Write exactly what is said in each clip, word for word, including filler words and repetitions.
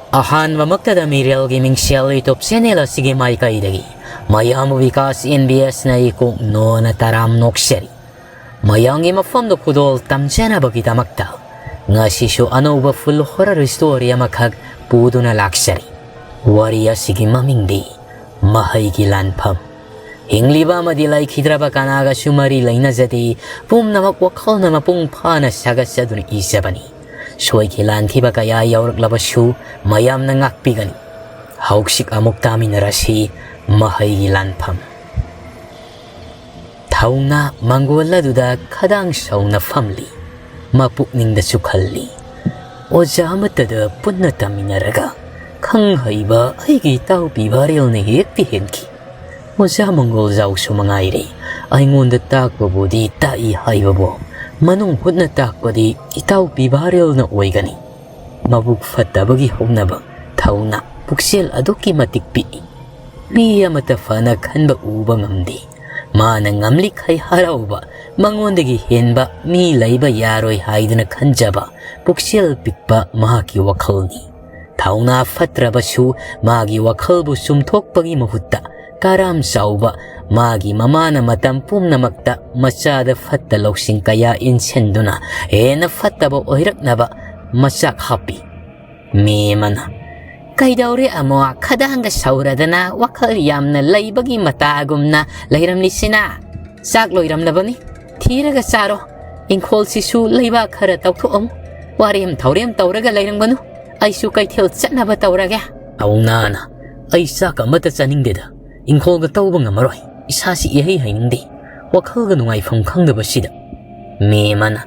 ꯑꯍꯥꯟꯕꯃꯛꯇꯗ ꯃꯤꯔꯦꯜꯒꯤ ꯃꯤꯡꯁꯦꯜ YouTube channel ꯑꯁꯤꯒꯤ ꯃꯥꯏꯀꯩꯗꯒꯤ ꯃꯌꯥꯝꯕꯨ ꯕꯤꯀꯥꯁ ꯑꯦꯟ ꯕꯤ ꯑꯦꯁꯅ ꯏꯀꯣꯛ ꯅꯣꯅ ꯇꯔꯥꯝ ꯅꯣꯛꯆꯔꯤ꯫ ꯃꯌꯥꯝꯒꯤ ꯃꯐꯝꯗ ꯈꯨꯗꯣꯜ ꯇꯝꯖꯅꯕꯒꯤꯗꯃꯛꯇ ꯉꯁꯤꯁꯨ ꯑꯅꯧꯕ full horror story ꯑꯃꯈꯛ ꯄꯨꯗꯨꯅ ꯂꯥꯛꯆꯔꯤ꯫ ꯋꯥꯔꯤ ꯑꯁꯤꯒꯤ ꯃꯃꯤꯡꯗꯤ ꯃꯍꯩꯒꯤ ꯂꯥꯟꯐꯝ꯫ ꯍꯤꯡꯂꯤꯕ ꯑꯃꯗꯤ ꯂꯩꯈꯤꯗ꯭ꯔꯕ ꯀꯅꯥꯒꯁꯨ ꯃꯔꯤ ꯂꯩꯅꯖꯗꯦ꯫ ꯄꯨꯝꯅꯃꯛ ꯋꯥꯈꯜꯅ ꯃꯄꯨꯡ ꯐꯥꯅ ꯁꯥꯒꯠꯆꯗꯨꯅ ꯏꯖꯕꯅꯤ꯫ ꯁꯣꯏꯈꯤ ꯂꯥꯟꯈꯤꯕ ꯀꯌꯥ ꯌꯥꯎꯔꯛꯂꯕꯁꯨ ꯃꯌꯥꯝꯅ ꯉꯥꯛꯄꯤꯒꯅꯤ꯫ ꯍꯧꯖꯤꯛ ꯑꯃꯨꯛ ꯇꯥꯃꯤꯟꯅꯔꯁꯤ ꯃꯍꯩꯒꯤ ꯂꯥꯟꯐꯝ꯫ ꯊꯧꯅꯥ ꯃꯪꯒꯣꯜ ꯑꯗꯨꯗ ꯈꯗꯥꯡ ꯁꯧꯅ ꯐꯝꯂꯤ꯫ ꯃꯄꯨꯛꯅꯤꯡꯗꯁꯨ ꯈꯜꯂꯤ, "ꯑꯣꯖꯥ ꯑꯃꯠꯇꯗ ꯄꯨꯟꯅ ꯇꯝꯃꯤꯟꯅꯔꯒ ꯈꯪ ꯍꯩꯕ ꯑꯩꯒꯤ ꯏꯇꯥꯎꯄꯤ ꯕꯥꯔꯦꯜꯅ ꯍꯦꯛꯇ ꯍꯦꯟꯈꯤ꯫ ꯑꯣꯖꯥ ꯃꯪꯒꯣꯜꯖꯥꯎꯁꯨ ꯃꯉꯥꯏꯔꯦ, ꯑꯩꯉꯣꯟꯗ ꯇꯥꯛꯄꯕꯨꯗꯤ ꯇꯥꯛꯏ ꯍꯥꯏꯕꯕꯨ ꯃꯅꯨꯡ ꯍꯨꯠꯅ ꯇꯥꯛꯄꯗꯤ ꯏꯇꯥꯎꯄꯤ ꯕꯥꯔꯦꯜꯅ ꯑꯣꯏꯒꯅꯤ꯫ ꯃꯕꯨꯛ ꯐꯠꯇꯕꯒꯤ ꯍꯧꯅꯕ ꯊꯧꯅꯥ ꯄꯨꯛꯆꯦꯜ ꯑꯗꯨꯛꯀꯤ ꯃꯇꯤꯛ ꯄꯤꯛꯏ꯫ ꯃꯤ ꯑꯃꯠꯇ ꯐꯅ ꯈꯟꯕ ꯎꯕ ꯉꯝꯗꯦ꯫ ꯃꯥꯅ ꯉꯝꯂꯤꯈꯩ ꯍꯔꯥꯎꯕ, ꯃꯉꯣꯟꯗꯒꯤ ꯍꯦꯟꯕ ꯃꯤ ꯂꯩꯕ ꯌꯥꯔꯣꯏ ꯍꯥꯏꯗꯨꯅ ꯈꯟꯖꯕ ꯄꯨꯛꯆꯦꯜ ꯄꯤꯛꯄ ꯃꯍꯥꯛꯀꯤ ꯋꯥꯈꯜꯅꯤ꯫ ꯊꯧꯅꯥ ꯐꯠꯇ꯭ꯔꯕꯁꯨ ꯃꯥꯒꯤ ꯋꯥꯈꯜꯕꯨ ꯆꯨꯝꯊꯣꯛꯄꯒꯤ ꯃꯍꯨꯠꯇ ꯀꯔꯥꯝ ꯆꯥꯎꯕ ꯃꯥꯒꯤ ꯃꯃꯥꯅ ꯃꯇꯝ ꯄꯨꯝꯅꯃꯛꯇ ꯃꯆꯥꯗ ꯐꯠꯇ ꯂꯧꯁꯤꯡ ꯀꯌꯥ ꯏꯟꯁꯤꯟꯗꯨꯅ ꯍꯦꯟꯅ ꯐꯠꯇꯕ ꯑꯣꯏꯔꯛꯅꯕ ꯃꯆꯥꯛ ꯍꯥꯞꯄꯤ꯫ ꯃꯦꯝ ꯑꯃꯅ, "ꯀꯩꯗꯧꯔꯦ ꯑꯃꯣ, ꯈꯗꯥꯡꯒ ꯁꯧꯔꯗꯅ ꯋꯥꯈꯜ ꯌꯥꯝꯅ ꯂꯩꯕꯒꯤ ꯃꯇꯥꯒꯨꯝꯅ ꯂꯩꯔꯝꯂꯤꯁꯤꯅ? ꯆꯥꯛ ꯂꯣꯏꯔꯝꯂꯕꯅꯤ, ꯊꯤꯔꯒ ꯆꯥꯔꯣ꯫ ꯏꯪꯈꯣꯜꯁꯤꯁꯨ ꯂꯩꯕꯥꯛ ꯈꯔ ꯇꯧꯊꯣꯛꯑꯝꯃꯨ꯫ ꯋꯥꯔꯦꯝ ꯊꯧꯔꯦꯝ ꯇꯧꯔꯒ ꯂꯩꯔꯝꯒꯅꯨ꯫ ꯑꯩꯁꯨ ꯀꯩꯊꯦꯜ ꯆꯠꯅꯕ ꯇꯧꯔꯒꯦ꯫" ꯊꯧꯅꯥꯅ, "ꯑꯩ ꯆꯥꯛ ꯑꯃꯠꯇ ꯆꯥꯅꯤꯡꯗꯦꯗ, ꯏꯪꯈꯣꯜꯒ ꯇꯧꯕ ꯉꯝꯃꯔꯣꯏ꯫ ꯏꯁꯥꯁꯤ ꯏꯍꯩ ꯍꯩꯅꯤꯡꯗꯦ, ꯋꯥꯈꯜꯒ ꯅꯨꯡꯉꯥꯏꯐꯝ ꯈꯪꯗꯕꯁꯤꯗ꯫" ꯃꯦꯝ ꯑꯃꯅ,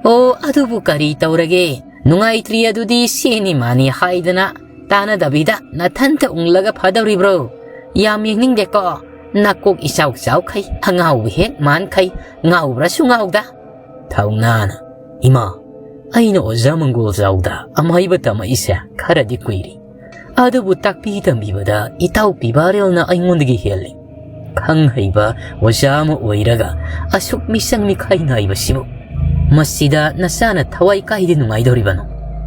"ꯑꯣ, ꯑꯗꯨꯕꯨ ꯀꯔꯤ ꯇꯧꯔꯒꯦ? ꯅꯨꯡꯉꯥꯏꯇ꯭ꯔꯤ ꯑꯗꯨꯗꯤ ꯁꯤꯅꯤ ꯃꯥꯅꯤ ꯍꯥꯏꯗꯅ ꯇꯥꯅꯗꯕꯤꯗ ꯅꯊꯟꯇ ꯎꯪꯂꯒ ꯐꯗꯧꯔꯤꯕ꯭ꯔꯣ? ꯌꯥꯝ ꯌꯦꯡꯅꯤꯡꯗꯦꯀꯣ, ꯅꯀꯣꯛ ꯏꯆꯥꯎ ꯆꯥꯎꯈꯩ, ꯑꯉꯥꯎꯕ ꯍꯦꯛ ꯃꯥꯟꯈꯩ, ꯉꯥꯎꯕ꯭ꯔꯁꯨ ꯉꯥꯎꯗ꯫" ꯊꯧꯅꯥꯅ, "ꯏꯃꯥ, ꯑꯩꯅ ꯑꯣꯖꯥ ꯃꯪꯒꯣꯜꯖꯥꯎꯗ ꯑꯃꯍꯩꯕ ꯇꯝꯃꯛꯏꯁꯦ ꯈꯔꯗꯤ ꯀꯨꯏꯔꯦ꯫ ꯑꯗꯨꯕꯨ ꯇꯥꯛꯄꯤ ꯇꯝꯕꯤꯕꯗ ꯏꯇꯥꯎꯄꯤ ꯕꯥꯔꯦꯜꯅ ꯑꯩꯉꯣꯟꯗꯒꯤ ꯍꯦꯜꯂꯤ꯫ ꯈꯪ ꯍꯩꯕ ꯑꯣꯖꯥ ꯑꯃ ꯑꯣꯏꯔꯒ ꯑꯁꯨꯛ ꯃꯤꯆꯪ ꯃꯤꯈꯥꯏ ꯅꯥꯏꯕꯁꯤꯕꯨ꯫ ꯃꯁꯤꯗ ꯅꯆꯥꯅ ꯊꯋꯥꯏ ꯀꯥꯏꯗ ꯅꯨꯡꯉꯥꯏꯗꯧꯔꯤꯕꯅꯣ?"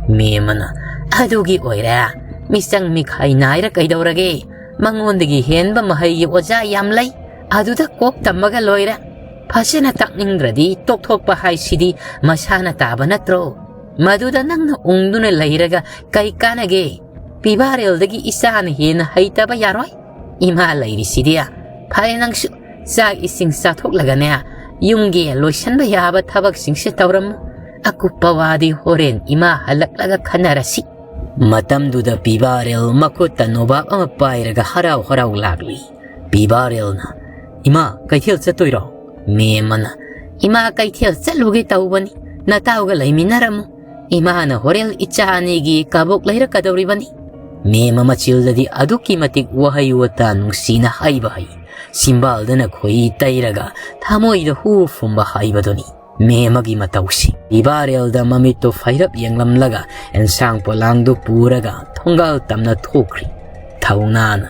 ꯃꯦꯝ ꯑꯃꯅ, ꯑꯗꯨꯒꯤ ꯑꯣꯏꯔꯦ꯫ ꯃꯤꯆꯪ ꯃꯤꯈꯥꯏ ꯅꯥꯏꯔ ꯀꯩꯗꯧꯔꯒꯦ? ꯃꯉꯣꯟꯗꯒꯤ ꯍꯦꯟꯕ ꯃꯍꯩꯒꯤ ꯑꯣꯖꯥ ꯌꯥꯝ ꯂꯩ꯫ ꯑꯗꯨꯗ ꯀꯣꯛ ꯇꯝꯃꯒ ꯂꯣꯏꯔꯦ꯫ ꯐꯖꯅ ꯇꯥꯛꯅꯤꯡꯗ꯭ꯔꯗꯤ ꯇꯣꯛꯊꯣꯛꯄ ꯍꯥꯏꯁꯤꯗꯤ ꯃꯁꯥꯅ ꯇꯥꯕ ꯅꯠꯇ꯭ꯔꯣ? ꯃꯗꯨꯗ ꯅꯪꯅ ꯎꯪꯗꯨꯅ ꯂꯩꯔꯒ ꯀꯩ ꯀꯥꯟꯅꯒꯦ? ꯄꯤꯕꯥꯔꯦꯜꯗꯒꯤ ꯏꯆꯥꯅ ꯍꯦꯟꯅ ꯍꯩꯇꯕ ꯌꯥꯔꯣꯏ꯫ ꯏꯃꯥ ꯂꯩꯔꯤꯁꯤꯗꯤ꯫ ꯐꯔꯦ ꯅꯪꯁꯨ, ꯆꯥꯛ ꯏꯁꯤꯡ ꯆꯥꯊꯣꯛꯂꯒꯅꯦ, ꯌꯨꯝꯒꯤ ꯂꯣꯏꯁꯟꯕ ꯌꯥꯕ ꯊꯕꯛꯁꯤꯡꯁꯦ ꯇꯧꯔꯝꯃꯨ꯫ ꯑꯀꯨꯞꯄ ꯋꯥꯗꯤ ꯍꯣꯔꯦꯟ ꯏꯃꯥ ꯍꯜꯂꯛꯂꯒ ꯈꯟꯅꯔꯁꯤ꯫ ꯃꯇꯝꯗꯨꯗ ꯄꯤꯕꯥꯔꯦꯜ ꯃꯈꯨꯠꯇ ꯅꯣꯕꯥꯞ ꯑꯃ ꯄꯥꯏꯔꯒ ꯍꯔꯥꯎ ꯍꯔꯥꯎ ꯂꯥꯛꯂꯤ꯫ ꯄꯤꯕꯥꯔꯦꯜꯅ, "ꯏꯃꯥ, ꯀꯩꯊꯦꯜ ꯆꯠꯇꯣꯏꯔꯣ?" ꯃꯦꯝꯃꯅ, "ꯏꯃꯥ, ꯀꯩꯊꯦꯜ ꯆꯠꯂꯨꯒꯦ ꯇꯧꯕꯅꯤ, ꯅꯇꯥꯎꯒ ꯂꯩꯃꯤꯟꯅꯔꯝꯃꯨ꯫ ꯏꯃꯥꯅ ꯍꯣꯔꯦꯟ ꯏꯆꯥ ꯑꯅꯤꯒꯤ ꯀꯕꯣꯛ ꯂꯩꯔꯛꯀꯗꯧꯔꯤꯕꯅꯤ꯫" ꯃꯦꯝꯃ ꯃꯆꯤꯜꯗꯗꯤ ꯑꯗꯨꯛꯀꯤ ꯃꯇꯤꯛ ꯋꯥꯍꯩ ꯋꯥꯇꯥ ꯅꯨꯡꯁꯤꯅ ꯍꯥꯏꯕ ꯍꯩ꯫ ꯆꯤꯝꯕꯥꯜꯗꯅ ꯈꯣꯏꯍꯤ ꯇꯩꯔꯒ ꯊꯃꯣꯏꯗ ꯍꯨ ꯐꯨꯝꯕ ꯍꯥꯏꯕꯗꯨꯅꯤ ꯃꯦꯝꯃꯒꯤ ꯃꯇꯧꯁꯤ꯫ ꯄꯤꯕꯥꯔꯦꯜꯗ ꯃꯃꯤꯠꯇꯨ ꯐꯩꯔꯞ ꯌꯦꯡꯂꯝꯂꯒ ꯑꯦꯟꯁꯥꯡ ꯄꯣꯂꯥꯡꯗꯨ ꯄꯨꯔꯒ ꯊꯣꯡꯒꯥꯜ ꯇꯝꯅ ꯊꯣꯛꯈ꯭ꯔꯤ꯫ ꯊꯧꯅꯥꯅ,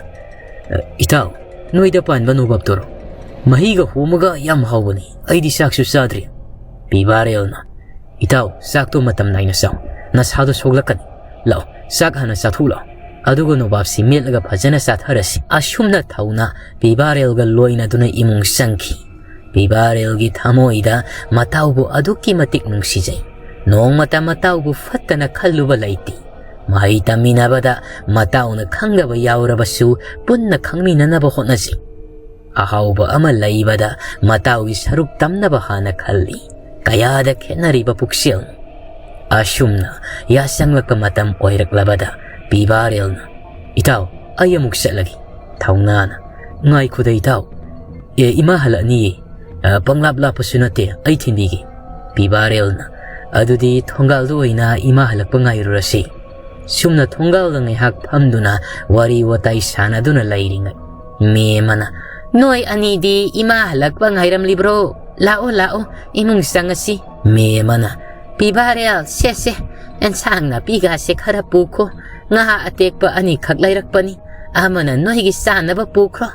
"ꯏꯇꯥꯎ, ꯅꯣꯏꯗ ꯄꯥꯟꯕ ꯅꯣꯕꯥꯞꯇꯨꯔꯣ? ꯃꯍꯤꯒ ꯍꯣꯝꯃꯒ ꯌꯥꯝ ꯍꯥꯎꯕꯅꯤ꯫ ꯑꯩꯗꯤ ꯆꯥꯛꯁꯨ ꯆꯥꯗ꯭ꯔꯤ꯫" ꯄꯤꯕꯥꯔꯦꯜꯅ, "ꯏꯇꯥꯎ, ꯆꯥꯛꯇꯣ ꯃꯇꯝ ꯅꯥꯏꯅ ꯆꯥꯎ꯫ ꯅꯁꯥꯗꯣ ꯁꯣꯛꯂꯛꯀꯅꯤ꯫ ꯂꯥꯛꯑꯣ, ꯆꯥꯛ ꯍꯥꯟꯅ ꯆꯥꯊꯣꯛꯂꯥꯛꯑꯣ꯫ ꯑꯗꯨꯒ ꯅꯣꯕꯥꯞꯁꯤ ꯃꯦꯠꯂꯒ ꯐꯖꯅ ꯆꯥꯊꯔꯁꯤ꯫" ꯑꯁꯨꯝꯅ ꯊꯧꯅ ꯄꯤꯕꯥꯔꯦꯜꯒ ꯂꯣꯏꯅꯗꯨꯅ ꯏꯃꯨꯡ ꯆꯪꯈꯤ꯫ ꯄꯤꯕꯥꯔꯦꯜꯒꯤ ꯊꯃꯣꯏꯗ ꯃꯇꯥꯎꯕꯨ ꯑꯗꯨꯛꯀꯤ ꯃꯇꯤꯛ ꯅꯨꯡꯁꯤꯖꯩ꯫ ꯅꯣꯡꯃꯇ ꯃꯇꯥꯎꯕꯨ ꯐꯠꯇꯅ ꯈꯜꯂꯨꯕ ꯂꯩꯇꯦ꯫ ꯃꯍꯩ ꯇꯝꯃꯤꯟꯅꯕꯗ ꯃꯇꯥꯎꯅ ꯈꯪꯗꯕ ꯌꯥꯎꯔꯕꯁꯨ ꯄꯨꯟꯅ ꯈꯪꯃꯤꯟꯅꯅꯕ ꯍꯣꯠꯅꯖꯩ꯫ ꯑꯍꯥꯎꯕ ꯑꯃ ꯂꯩꯕꯗ ꯃꯇꯥꯎꯒꯤ ꯁꯔꯨꯛ ꯇꯝꯅꯕ ꯍꯥꯟꯅ ꯈꯜꯂꯤ꯫ ꯀꯌꯥꯗ ꯈꯦꯠꯅꯔꯤꯕ ꯄꯨꯛꯆꯦꯜꯅꯣ! ꯑꯁꯨꯝꯅ ꯌꯥꯆꯪꯂꯛꯄ ꯃꯇꯝ ꯑꯣꯏꯔꯛꯂꯕꯗ ꯄꯤꯕꯥꯔꯦꯜꯅ, "ꯏꯇꯥꯎ, ꯑꯩ ꯑꯃꯨꯛ ꯆꯠꯂꯒꯦ꯫" ꯊꯧꯅꯥꯅ, "ꯉꯥꯏꯈꯣꯗ ꯏꯇꯥꯎ꯫ ꯑꯦ, ꯏꯃꯥ ꯍꯜꯂꯛꯑꯅꯤꯌꯦ꯫ ꯑ, ꯄꯪꯂꯥꯞ ꯂꯥꯞꯄꯁꯨ ꯅꯠꯇꯦ, ꯑꯩ ꯊꯤꯟꯕꯤꯒꯦ꯫" ꯄꯤꯕꯥꯔꯦꯜꯅ, "ꯑꯗꯨꯗꯤ ꯊꯣꯡꯒꯥꯜꯗ ꯑꯣꯏꯅ ꯏꯃꯥ ꯍꯜꯂꯛꯄ ꯉꯥꯏꯔꯨꯔꯁꯤ꯫" ꯁꯨꯝꯅ ꯊꯣꯡꯒꯥꯜꯗ ꯉꯥꯏꯍꯥꯛ ꯐꯝꯗꯨꯅ ꯋꯥꯔꯤ ꯋꯥꯇꯥꯏ ꯁꯥꯟꯅꯗꯨꯅ ꯂꯩꯔꯤꯉꯩ, ꯃꯦꯝꯃꯅ, "ꯅꯣꯏ ꯑꯅꯤꯗꯤ ꯏꯃꯥ ꯍꯜꯂꯛꯄ ꯉꯥꯏꯔꯝꯂꯤꯕ꯭ꯔꯣ? ꯂꯥꯛꯑꯣ, ꯂꯥꯛꯑꯣ, ꯏꯃꯨꯡ ꯆꯪꯉꯁꯤ꯫" ꯃꯦꯝꯃꯅ, "ꯄꯤꯕꯥꯔꯦꯜ, ꯁꯦ, ꯁꯦ, ꯑꯦꯟꯁꯥꯡ ꯅꯥꯄꯤꯒꯥꯁꯦ ꯈꯔ ꯄꯨꯈꯣ꯫ ꯉꯥ ꯑꯇꯦꯛꯄ ꯑꯅꯤꯈꯛ ꯂꯩꯔꯛꯄꯅꯤ꯫ ꯑꯃꯅ ꯅꯣꯏꯒꯤ ꯆꯥꯅꯕ ꯄꯨꯈ꯭ꯔꯣ꯫"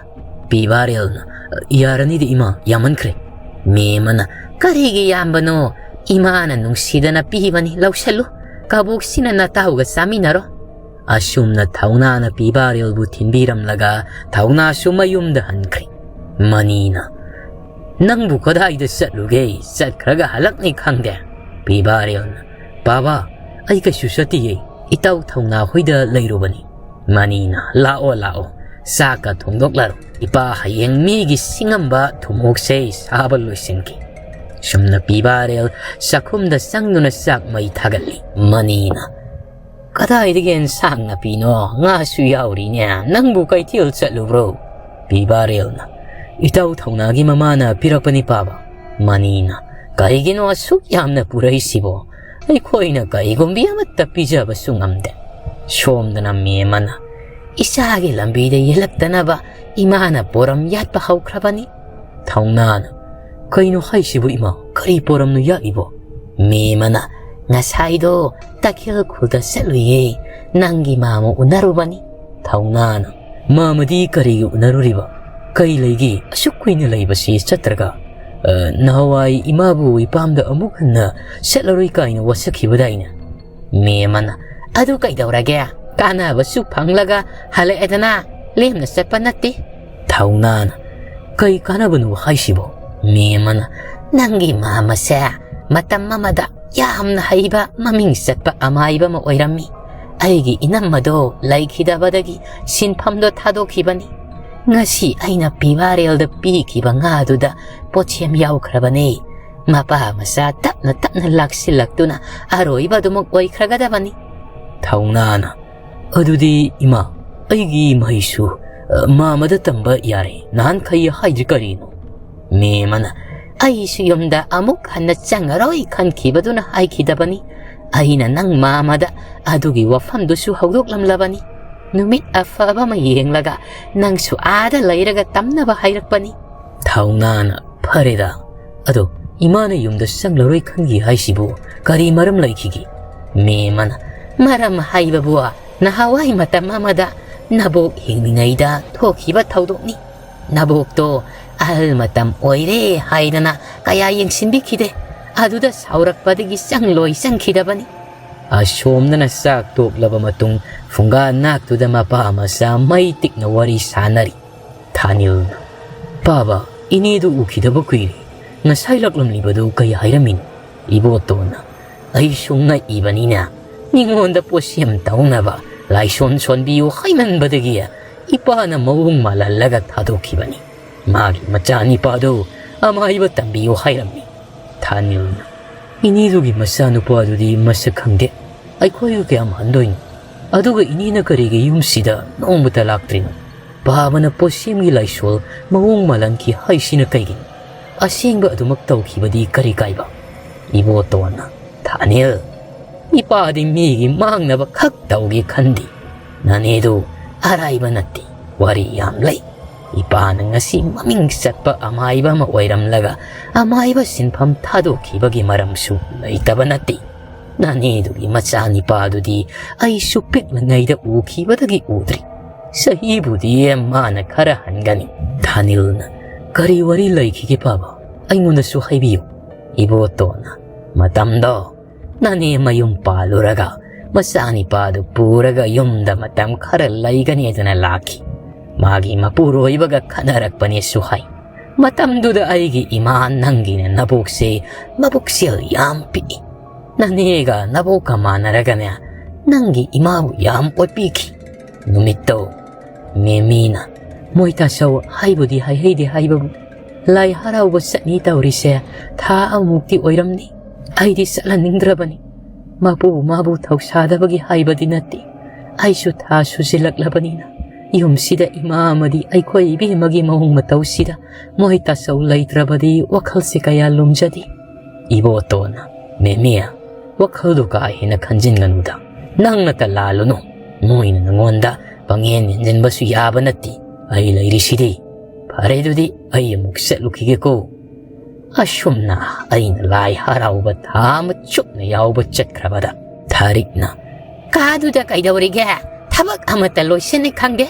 ꯄꯤꯕꯥꯔꯦꯜꯅ, "ꯌꯥꯔꯅꯤꯗ ꯏꯃꯥ, ꯌꯥꯝꯃꯟꯈ꯭ꯔꯦ꯫" ꯃꯦꯝꯃꯅ, "ꯀꯔꯤꯒꯤ ꯌꯥꯝꯕꯅꯣ? ꯏꯃꯥꯅ ꯅꯨꯡꯁꯤꯗꯅ ꯄꯤꯕꯅꯤ, ꯂꯧꯁꯜꯂꯨ꯫" ꯀꯕꯣꯛꯁꯤꯅ ꯅꯇꯥꯎꯒ ꯆꯥꯃꯤꯟꯅꯔꯣ꯫ ꯑꯁꯨꯝꯅ ꯊꯧꯅꯥꯅ ꯄꯤꯕꯥꯔꯦꯜꯕꯨ ꯊꯤꯟꯕꯤꯔꯝꯂꯒ ꯊꯧꯅꯥꯁꯨ ꯃꯌꯨꯝꯗ ꯍꯟꯈ꯭ꯔꯦ꯫ ꯃꯅꯤꯅ, "ꯅꯪꯕꯨ ꯀꯗꯥꯏꯗ ꯆꯠꯂꯨꯒꯦ? ꯆꯠꯈ꯭ꯔꯒ ꯍꯜꯂꯛꯅꯤ ꯈꯪꯗꯦ?" ꯄꯤꯕꯥꯔꯦꯜꯅ, "ꯄꯥꯕ, ꯑꯩ ꯀꯩꯁꯨ ꯆꯠꯇꯤꯌꯦ꯫ ꯏꯇꯥꯎ ꯊꯧꯅꯥ ꯍꯣꯏꯗ ꯂꯩꯔꯨꯕꯅꯤ꯫" ꯃꯅꯤꯅ, "ꯂꯥꯛꯑꯣ, ꯂꯥꯛꯑꯣ, ꯆꯥꯛꯀ ꯊꯣꯡꯗꯣꯛꯂꯔꯣ꯫ ꯏꯄꯥ ꯍꯌꯦꯡ ꯃꯤꯒꯤ ꯁꯤꯡꯉꯝꯕ ꯊꯨꯝꯃꯣꯛꯁꯦ ꯁꯥꯕ ꯂꯣꯏꯁꯤꯟꯈꯤ꯫" ꯁꯨꯝꯅ ꯄꯤꯕꯥꯔꯦꯜ ꯆꯥꯛꯈꯨꯝꯗ ꯆꯪꯗꯨꯅ ꯆꯥꯛ ꯃꯩ ꯊꯥꯒꯠꯂꯤ꯫ ꯃꯅꯤꯅ, "ꯀꯗꯥꯏꯗꯒꯤ ꯑꯦꯟꯁꯥꯡ ꯅꯥꯄꯤꯅꯣ? ꯉꯥꯁꯨ ꯌꯥꯎꯔꯤꯅꯦ꯫ ꯅꯪꯕꯨ ꯀꯩꯊꯦꯜ ꯆꯠꯂꯨꯕ꯭ꯔꯣ?" ꯄꯤꯕꯥꯔꯦꯜꯅ, "ꯏꯇꯥꯎ ꯊꯧꯅꯥꯒꯤ ꯃꯃꯥꯅ ꯄꯤꯔꯛꯄꯅꯤ ꯄꯥꯕ꯫" ꯃꯅꯤꯅ, "ꯀꯔꯤꯒꯤꯅꯣ ꯑꯁꯨꯛ ꯌꯥꯝꯅ ꯄꯨꯔꯛꯏꯁꯤꯕꯣ? ꯑꯩꯈꯣꯏꯅ ꯀꯔꯤꯒꯨꯝꯕꯤ ꯑꯃꯠꯇ ꯄꯤꯖꯕꯁꯨ ꯉꯝꯗꯦ꯫" ꯁꯣꯝꯗꯅ ꯃꯦꯝꯃꯅ, "ꯏꯆꯥꯒꯤ ꯂꯝꯕꯤꯗ ꯌꯦꯜꯂꯛꯇꯅꯕ ꯏꯃꯥꯅ ꯄꯣꯔꯝ ꯌꯥꯠꯄ ꯍꯧꯈ꯭ꯔꯕꯅꯤ꯫" ꯊꯧꯅꯥꯅ, "ꯀꯩꯅꯣ ꯍꯥꯏꯁꯤꯕꯨ ꯏꯃꯥ? ꯀꯔꯤ ꯄꯣꯔꯝꯅꯣ ꯌꯥꯠꯂꯤꯕꯣ?" ꯃꯦꯝꯃꯅ, "ꯉꯁꯥꯏꯗꯣ ꯇꯈꯦꯜ ꯈꯨꯜꯗ ꯆꯠꯂꯨꯏꯌꯦ, ꯅꯪꯒꯤ ꯃꯥꯃ ꯎꯅꯔꯨꯕꯅꯤ꯫" ꯊꯧꯅꯥꯅ, "ꯃꯥꯃꯗꯤ ꯀꯔꯤꯒꯤ ꯎꯅꯔꯨꯔꯤꯕ? ꯀꯩ ꯂꯩꯒꯦ ꯑꯁꯨꯛ ꯀꯨꯏꯅ ꯂꯩꯕꯁꯤ ꯆꯠꯇ꯭ꯔꯒ?" "ꯑ, ꯅꯍꯥꯟꯋꯥꯏ ꯏꯃꯥꯕꯨ ꯏꯄꯥꯝꯗ ꯑꯃꯨꯛ ꯍꯟꯅ ꯆꯠꯂꯔꯣꯏ ꯀꯥꯏꯅ ꯋꯥꯁꯛꯈꯤꯕꯗꯥꯏꯅꯦ?" ꯃꯦꯝꯃꯅ, "ꯑꯗꯨ ꯀꯩꯗꯧꯔꯒꯦ? ꯀꯥꯟꯅꯕꯁꯨ ꯐꯪꯂꯒ ꯍꯜꯂꯛꯑꯦꯗꯅ, ꯂꯦꯝꯅ ꯆꯠꯄ ꯅꯠꯇꯦ꯫" ꯊꯧꯅꯥꯅ, "ꯀꯩ ꯀꯥꯟꯅꯕꯅꯣ ꯍꯥꯏꯁꯤꯕꯣ?" ꯃꯦꯝꯃꯅ, "ꯅꯪꯒꯤ ꯃꯥꯃꯁꯦ ꯃꯇꯝ ꯑꯃꯗ ꯌꯥꯝꯅ ꯍꯩꯕ, ꯃꯃꯤꯡ ꯆꯠꯄ ꯑꯃꯥꯏꯕ ꯑꯃ ꯑꯣꯏꯔꯝꯃꯤ꯫ ꯑꯩꯒꯤ ꯏꯅꯝꯃꯗꯣ ꯂꯩꯈꯤꯗꯕꯗꯒꯤ ꯁꯤꯟꯐꯝꯗꯣ ꯊꯥꯗꯣꯛꯈꯤꯕꯅꯤ꯫ ꯉꯁꯤ ꯑꯩꯅ ꯄꯤꯕꯥꯔꯦꯜꯗ ꯄꯤꯈꯤꯕ ꯉꯥꯗꯨꯗ ꯄꯣꯠꯁꯦꯝ ꯌꯥꯎꯈ꯭ꯔꯕꯅꯤ꯫ ꯃꯄꯥ ꯃꯆꯥ ꯇꯞꯅ ꯇꯞꯅ ꯂꯥꯛꯁꯤꯜꯂꯛꯇꯨꯅ ꯑꯔꯣꯏꯕ ꯑꯗꯨꯃꯛ ꯑꯣꯏꯈ꯭ꯔꯒꯗꯕꯅꯤ꯫" ꯊꯧꯅꯥꯅ, "ꯑꯗꯨꯗꯤ ꯏꯃꯥ, ꯑꯩꯒꯤ ꯃꯍꯩꯁꯨ, ꯑ, ꯃꯥꯃꯗ ꯇꯝꯕ ꯌꯥꯔꯦ꯫ ꯅꯍꯥꯟꯈꯩ ꯍꯥꯏꯗ꯭ꯔꯤ ꯀꯔꯤꯅꯣ?" ꯃꯦꯝꯃꯅ, "ꯑꯩꯁꯨ ꯌꯨꯝꯗ ꯑꯃꯨꯛ ꯍꯟꯅ ꯆꯪꯉꯔꯣꯏ ꯈꯟꯈꯤꯕꯗꯨꯅ ꯍꯥꯏꯈꯤꯗꯕꯅꯤ꯫ ꯑꯩꯅ ꯅꯪ ꯃꯥꯃꯗ ꯑꯗꯨꯒꯤ ꯋꯥꯐꯝꯗꯨꯁꯨ ꯍꯧꯗꯣꯛꯂꯝꯂꯕꯅꯤ꯫ ꯅꯨꯃꯤꯠ ꯑꯐꯕ ꯑꯃ ꯌꯦꯡꯂꯒ ꯅꯪꯁꯨ ꯑꯥꯗ ꯂꯩꯔꯒ ꯇꯝꯅꯕ ꯍꯥꯏꯔꯛꯄꯅꯤ꯫" ꯊꯧꯅꯥꯅ, "ꯐꯔꯦꯗ, ꯑꯗꯣ ꯏꯃꯥꯅ ꯌꯨꯝꯗ ꯆꯪꯂꯔꯣꯏ ꯈꯟꯈꯤ ꯍꯥꯏꯁꯤꯕꯨ ꯀꯔꯤ ꯃꯔꯝ ꯂꯩꯈꯤꯒꯦ?" ꯃꯦꯝꯃꯅ, "ꯃꯔꯝ ꯍꯥꯏꯕꯕꯨ ꯅꯍꯥꯟꯋꯥꯏ ꯃꯇꯝ ꯑꯃꯗ ꯅꯕꯣꯛ ꯍꯤꯡꯂꯤꯉꯩꯗ ꯊꯣꯛꯈꯤꯕ ꯊꯧꯗꯣꯛꯅꯤ꯫ ꯅꯕꯣꯛꯇꯣ ꯑꯍꯜ ꯃꯇꯝ ꯑꯣꯏꯔꯦ ꯍꯥꯏꯗꯅ ꯀꯌꯥ ꯌꯦꯡꯁꯤꯟꯕꯤꯈꯤꯗꯦ꯫ ꯑꯗꯨꯗ ꯁꯥꯎꯔꯛꯄꯗꯒꯤ ꯆꯪꯂꯣꯏ ꯆꯪꯈꯤꯗꯕꯅꯤ꯫" ꯑꯁꯣꯝꯗꯅ ꯆꯥꯛ ꯇꯣꯛꯂꯕ ꯃꯇꯨꯡ ꯐꯨꯡꯒꯥ ꯅꯥꯛꯇꯨꯗ ꯃꯄꯥ ꯃꯆꯥ ꯃꯩ ꯇꯤꯛꯅ ꯋꯥꯔꯤ ꯁꯥꯟꯅꯔꯤ꯫ ꯊꯥꯅꯤꯜꯅ, "ꯄꯥꯕ, ꯏꯅꯦꯗꯨ ꯎꯈꯤꯗꯕ ꯀꯨꯏꯔꯦ꯫ ꯉꯁꯥꯏ ꯂꯥꯛꯂꯝꯂꯤꯕꯗꯨ ꯀꯩ ꯍꯥꯏꯔꯝꯃꯤꯅꯣ?" ꯏꯕꯣꯇꯣꯟꯅ, "ꯑꯩꯁꯨ ꯉꯛꯏꯕꯅꯤꯅ, ꯃꯤꯉꯣꯟꯗ ꯄꯣꯠꯁꯦꯝ ꯇꯧꯅꯕ ꯂꯥꯏꯁꯣꯟ ꯁꯣꯟꯕꯤꯌꯨ ꯍꯥꯏꯃꯟꯕꯗꯒꯤ ꯏꯄꯥꯅ ꯃꯑꯣꯡ ꯃꯥꯜꯍꯜꯂꯒ ꯊꯥꯗꯣꯛꯈꯤꯕꯅꯤ꯫ ꯃꯥꯒꯤ ꯃꯆꯥꯅꯤꯄꯥꯗꯨ ꯑꯃꯥꯏꯕ ꯇꯝꯕꯤꯌꯨ ꯍꯥꯏꯔꯝꯃꯤ꯫" ꯊꯥꯅꯤꯜꯅ, "ꯏꯅꯦꯗꯨꯒꯤ ꯃꯆꯥꯅꯨꯄꯥꯗꯨꯗꯤ ꯃꯁꯛ ꯈꯪꯗꯦ꯫ ꯑꯩꯈꯣꯏꯒ ꯀꯌꯥꯝ ꯍꯟꯗꯣꯏꯅꯣ? ꯑꯗꯨꯒ ꯏꯅꯦꯅ ꯀꯔꯤꯒꯤ ꯌꯨꯝꯁꯤꯗ ꯅꯣꯡꯃꯇ ꯂꯥꯛꯇ꯭ꯔꯤꯅꯣ? ꯄꯥꯕꯅ ꯄꯣꯠꯁꯦꯝꯒꯤ ꯂꯥꯏꯁꯣꯜ ꯃꯑꯣꯡ ꯃꯥꯜꯍꯟꯈꯤ ꯍꯥꯏꯁꯤꯅ ꯀꯩꯒꯤꯅꯣ? ꯑꯁꯦꯡꯕ ꯑꯗꯨꯃꯛ ꯇꯧꯈꯤꯕꯗꯤ ꯀꯔꯤ ꯀꯥꯏꯕ?" ꯏꯕꯣꯇꯣꯟꯅ, "ꯊꯥꯅꯤꯜ, ꯏꯄꯥꯗꯤ ꯃꯤꯒꯤ ꯃꯥꯡꯅꯕ ꯈꯛ ꯇꯧꯒꯦ ꯈꯟꯗꯦ꯫ ꯅꯅꯦꯗꯨ ꯑꯔꯥꯏꯕ ꯅꯠꯇꯦ, ꯋꯥꯔꯤ ꯌꯥꯝ ꯂꯩ꯫ ꯏꯄꯥꯅ ꯉꯁꯤ ꯃꯃꯤꯡ ꯆꯠꯄ ꯑꯃꯥꯏꯕ ꯑꯃ ꯑꯣꯏꯔꯝꯂꯒ ꯑꯃꯥꯏꯕ ꯁꯤꯟꯐꯝ ꯊꯥꯗꯣꯛꯈꯤꯕꯒꯤ ꯃꯔꯝꯁꯨ ꯂꯩꯇꯕ ꯅꯠꯇꯦ꯫ ꯅꯅꯦꯗꯨꯒꯤ ꯃꯆꯥꯅꯤꯄꯥꯗꯨꯗꯤ ꯑꯩꯁꯨ ꯄꯤꯛꯂꯤꯉꯩꯗ ꯎꯈꯤꯕꯗꯒꯤ ꯎꯗ꯭ꯔꯤ꯫ ꯆꯍꯤꯕꯨꯗꯤ ꯃꯥꯅ ꯈꯔ ꯍꯟꯒꯅꯤ꯫" ꯊꯥꯅꯤꯜꯅ, "ꯀꯔꯤ ꯋꯥꯔꯤ ꯂꯩꯈꯤꯒꯦ ꯄꯥꯕ? ꯑꯩꯉꯣꯟꯗꯁꯨ ꯍꯥꯏꯕꯤꯌꯨ꯫" ꯏꯕꯣꯇꯣꯟꯅ, "ꯃꯇꯝꯗꯣ ꯅꯅꯦ ꯃꯌꯨꯝ ꯄꯥꯜꯂꯨꯔꯒ ꯃꯆꯥꯅꯤꯄꯥꯗꯨ ꯄꯨꯔꯒ ꯌꯨꯝꯗ ꯃꯇꯝ ꯈꯔ ꯂꯩꯒꯅꯤꯗꯅ ꯂꯥꯛꯈꯤ꯫ ꯃꯥꯒꯤ ꯃꯄꯨꯔꯣꯏꯕꯒ ꯈꯟꯅꯔꯛꯄꯅꯦꯁꯨ ꯍꯥꯏ꯫ ꯃꯇꯝꯗꯨꯗ ꯑꯩꯒꯤ ꯏꯃꯥ ꯅꯪꯒꯤꯅ ꯅꯕꯣꯛꯁꯦ ꯃꯕꯨꯛꯆꯦꯜ ꯌꯥꯝ ꯄꯤꯛꯏ꯫ ꯅꯅꯦꯒ ꯅꯕꯣꯛꯀ ꯃꯥꯟꯅꯔꯒꯅꯦ ꯅꯪꯒꯤ ꯏꯃꯥꯕꯨ ꯌꯥꯝ ꯑꯣꯠꯄꯤꯈꯤ꯫ ꯅꯨꯃꯤꯠꯇꯣ ꯃꯦꯃꯤꯅ, ꯃꯣꯏ ꯇꯥꯆꯧ ꯍꯥꯏꯕꯨꯗꯤ ꯍꯥꯏꯍꯩꯗꯦ ꯍꯥꯏꯕꯕꯨ, ꯂꯥꯏ ꯍꯔꯥꯎꯕ ꯆꯠꯅꯤ ꯇꯧꯔꯤꯁꯦ ꯊꯥ ꯑꯃꯃꯨꯛꯇꯤ ꯑꯣꯏꯔꯝꯅꯤ꯫ ꯑꯩꯗꯤ ꯆꯠꯍꯟꯅꯤꯡꯗ꯭ꯔꯕꯅꯤ꯫ ꯃꯄꯨꯕꯨ ꯃꯥꯕꯨ ꯊꯧꯁꯥꯗꯕꯒꯤ ꯍꯥꯏꯕꯗꯤ ꯅꯠꯇꯦ꯫ ꯑꯩꯁꯨ ꯊꯥ ꯁꯨꯖꯤꯜꯂꯛꯂꯕꯅꯤꯅ ꯌꯨꯝꯁꯤꯗ ꯏꯃꯥ ꯑꯃꯗꯤ ꯑꯩꯈꯣꯏ ꯏꯕꯦꯝꯃꯒꯤ ꯃꯑꯣꯡ ꯃꯇꯧꯁꯤꯗ ꯃꯣꯏ ꯇꯥꯆꯧ ꯂꯩꯇ꯭ꯔꯕꯗꯤ ꯋꯥꯈꯜꯁꯦ ꯀꯌꯥ ꯂꯨꯝꯖꯗꯦ꯫" ꯏꯕꯣꯇꯣꯟꯅ, "ꯃꯦꯃꯤ, ꯋꯥꯈꯜꯗꯨ ꯀꯥ ꯍꯦꯟꯅ ꯈꯟꯖꯤꯟꯒꯅꯨꯗ꯫ ꯅꯪꯅꯇ ꯂꯥꯜꯂꯨꯅꯨ꯫ ꯃꯣꯏꯅ ꯅꯉꯣꯟꯗ ꯄꯪꯌꯦꯟ ꯌꯦꯟꯖꯤꯟꯕꯁꯨ ꯌꯥꯕ ꯅꯠꯇꯦ꯫ ꯑꯩ ꯂꯩꯔꯤꯁꯤꯗꯤ꯫ ꯐꯔꯦ, ꯑꯗꯨꯗꯤ ꯑꯩ ꯑꯃꯨꯛ ꯆꯠꯂꯨꯈꯤꯒꯦꯀꯣ꯫" ꯑꯁꯨꯝꯅ ꯑꯩꯅ ꯂꯥꯏ ꯍꯔꯥꯎꯕ ꯊꯥ ꯑꯃ ꯆꯨꯞꯅ ꯌꯥꯎꯕ ꯆꯠꯈ꯭ꯔꯕꯗ ꯊꯥꯔꯤꯛꯅ, "ꯀꯥꯗꯨꯗ ꯀꯩꯗꯧꯔꯤꯒꯦ? ꯊꯕꯛ ꯑꯃꯠꯇ ꯂꯣꯏꯁꯤꯟꯅꯤ ꯈꯪꯗꯦ꯫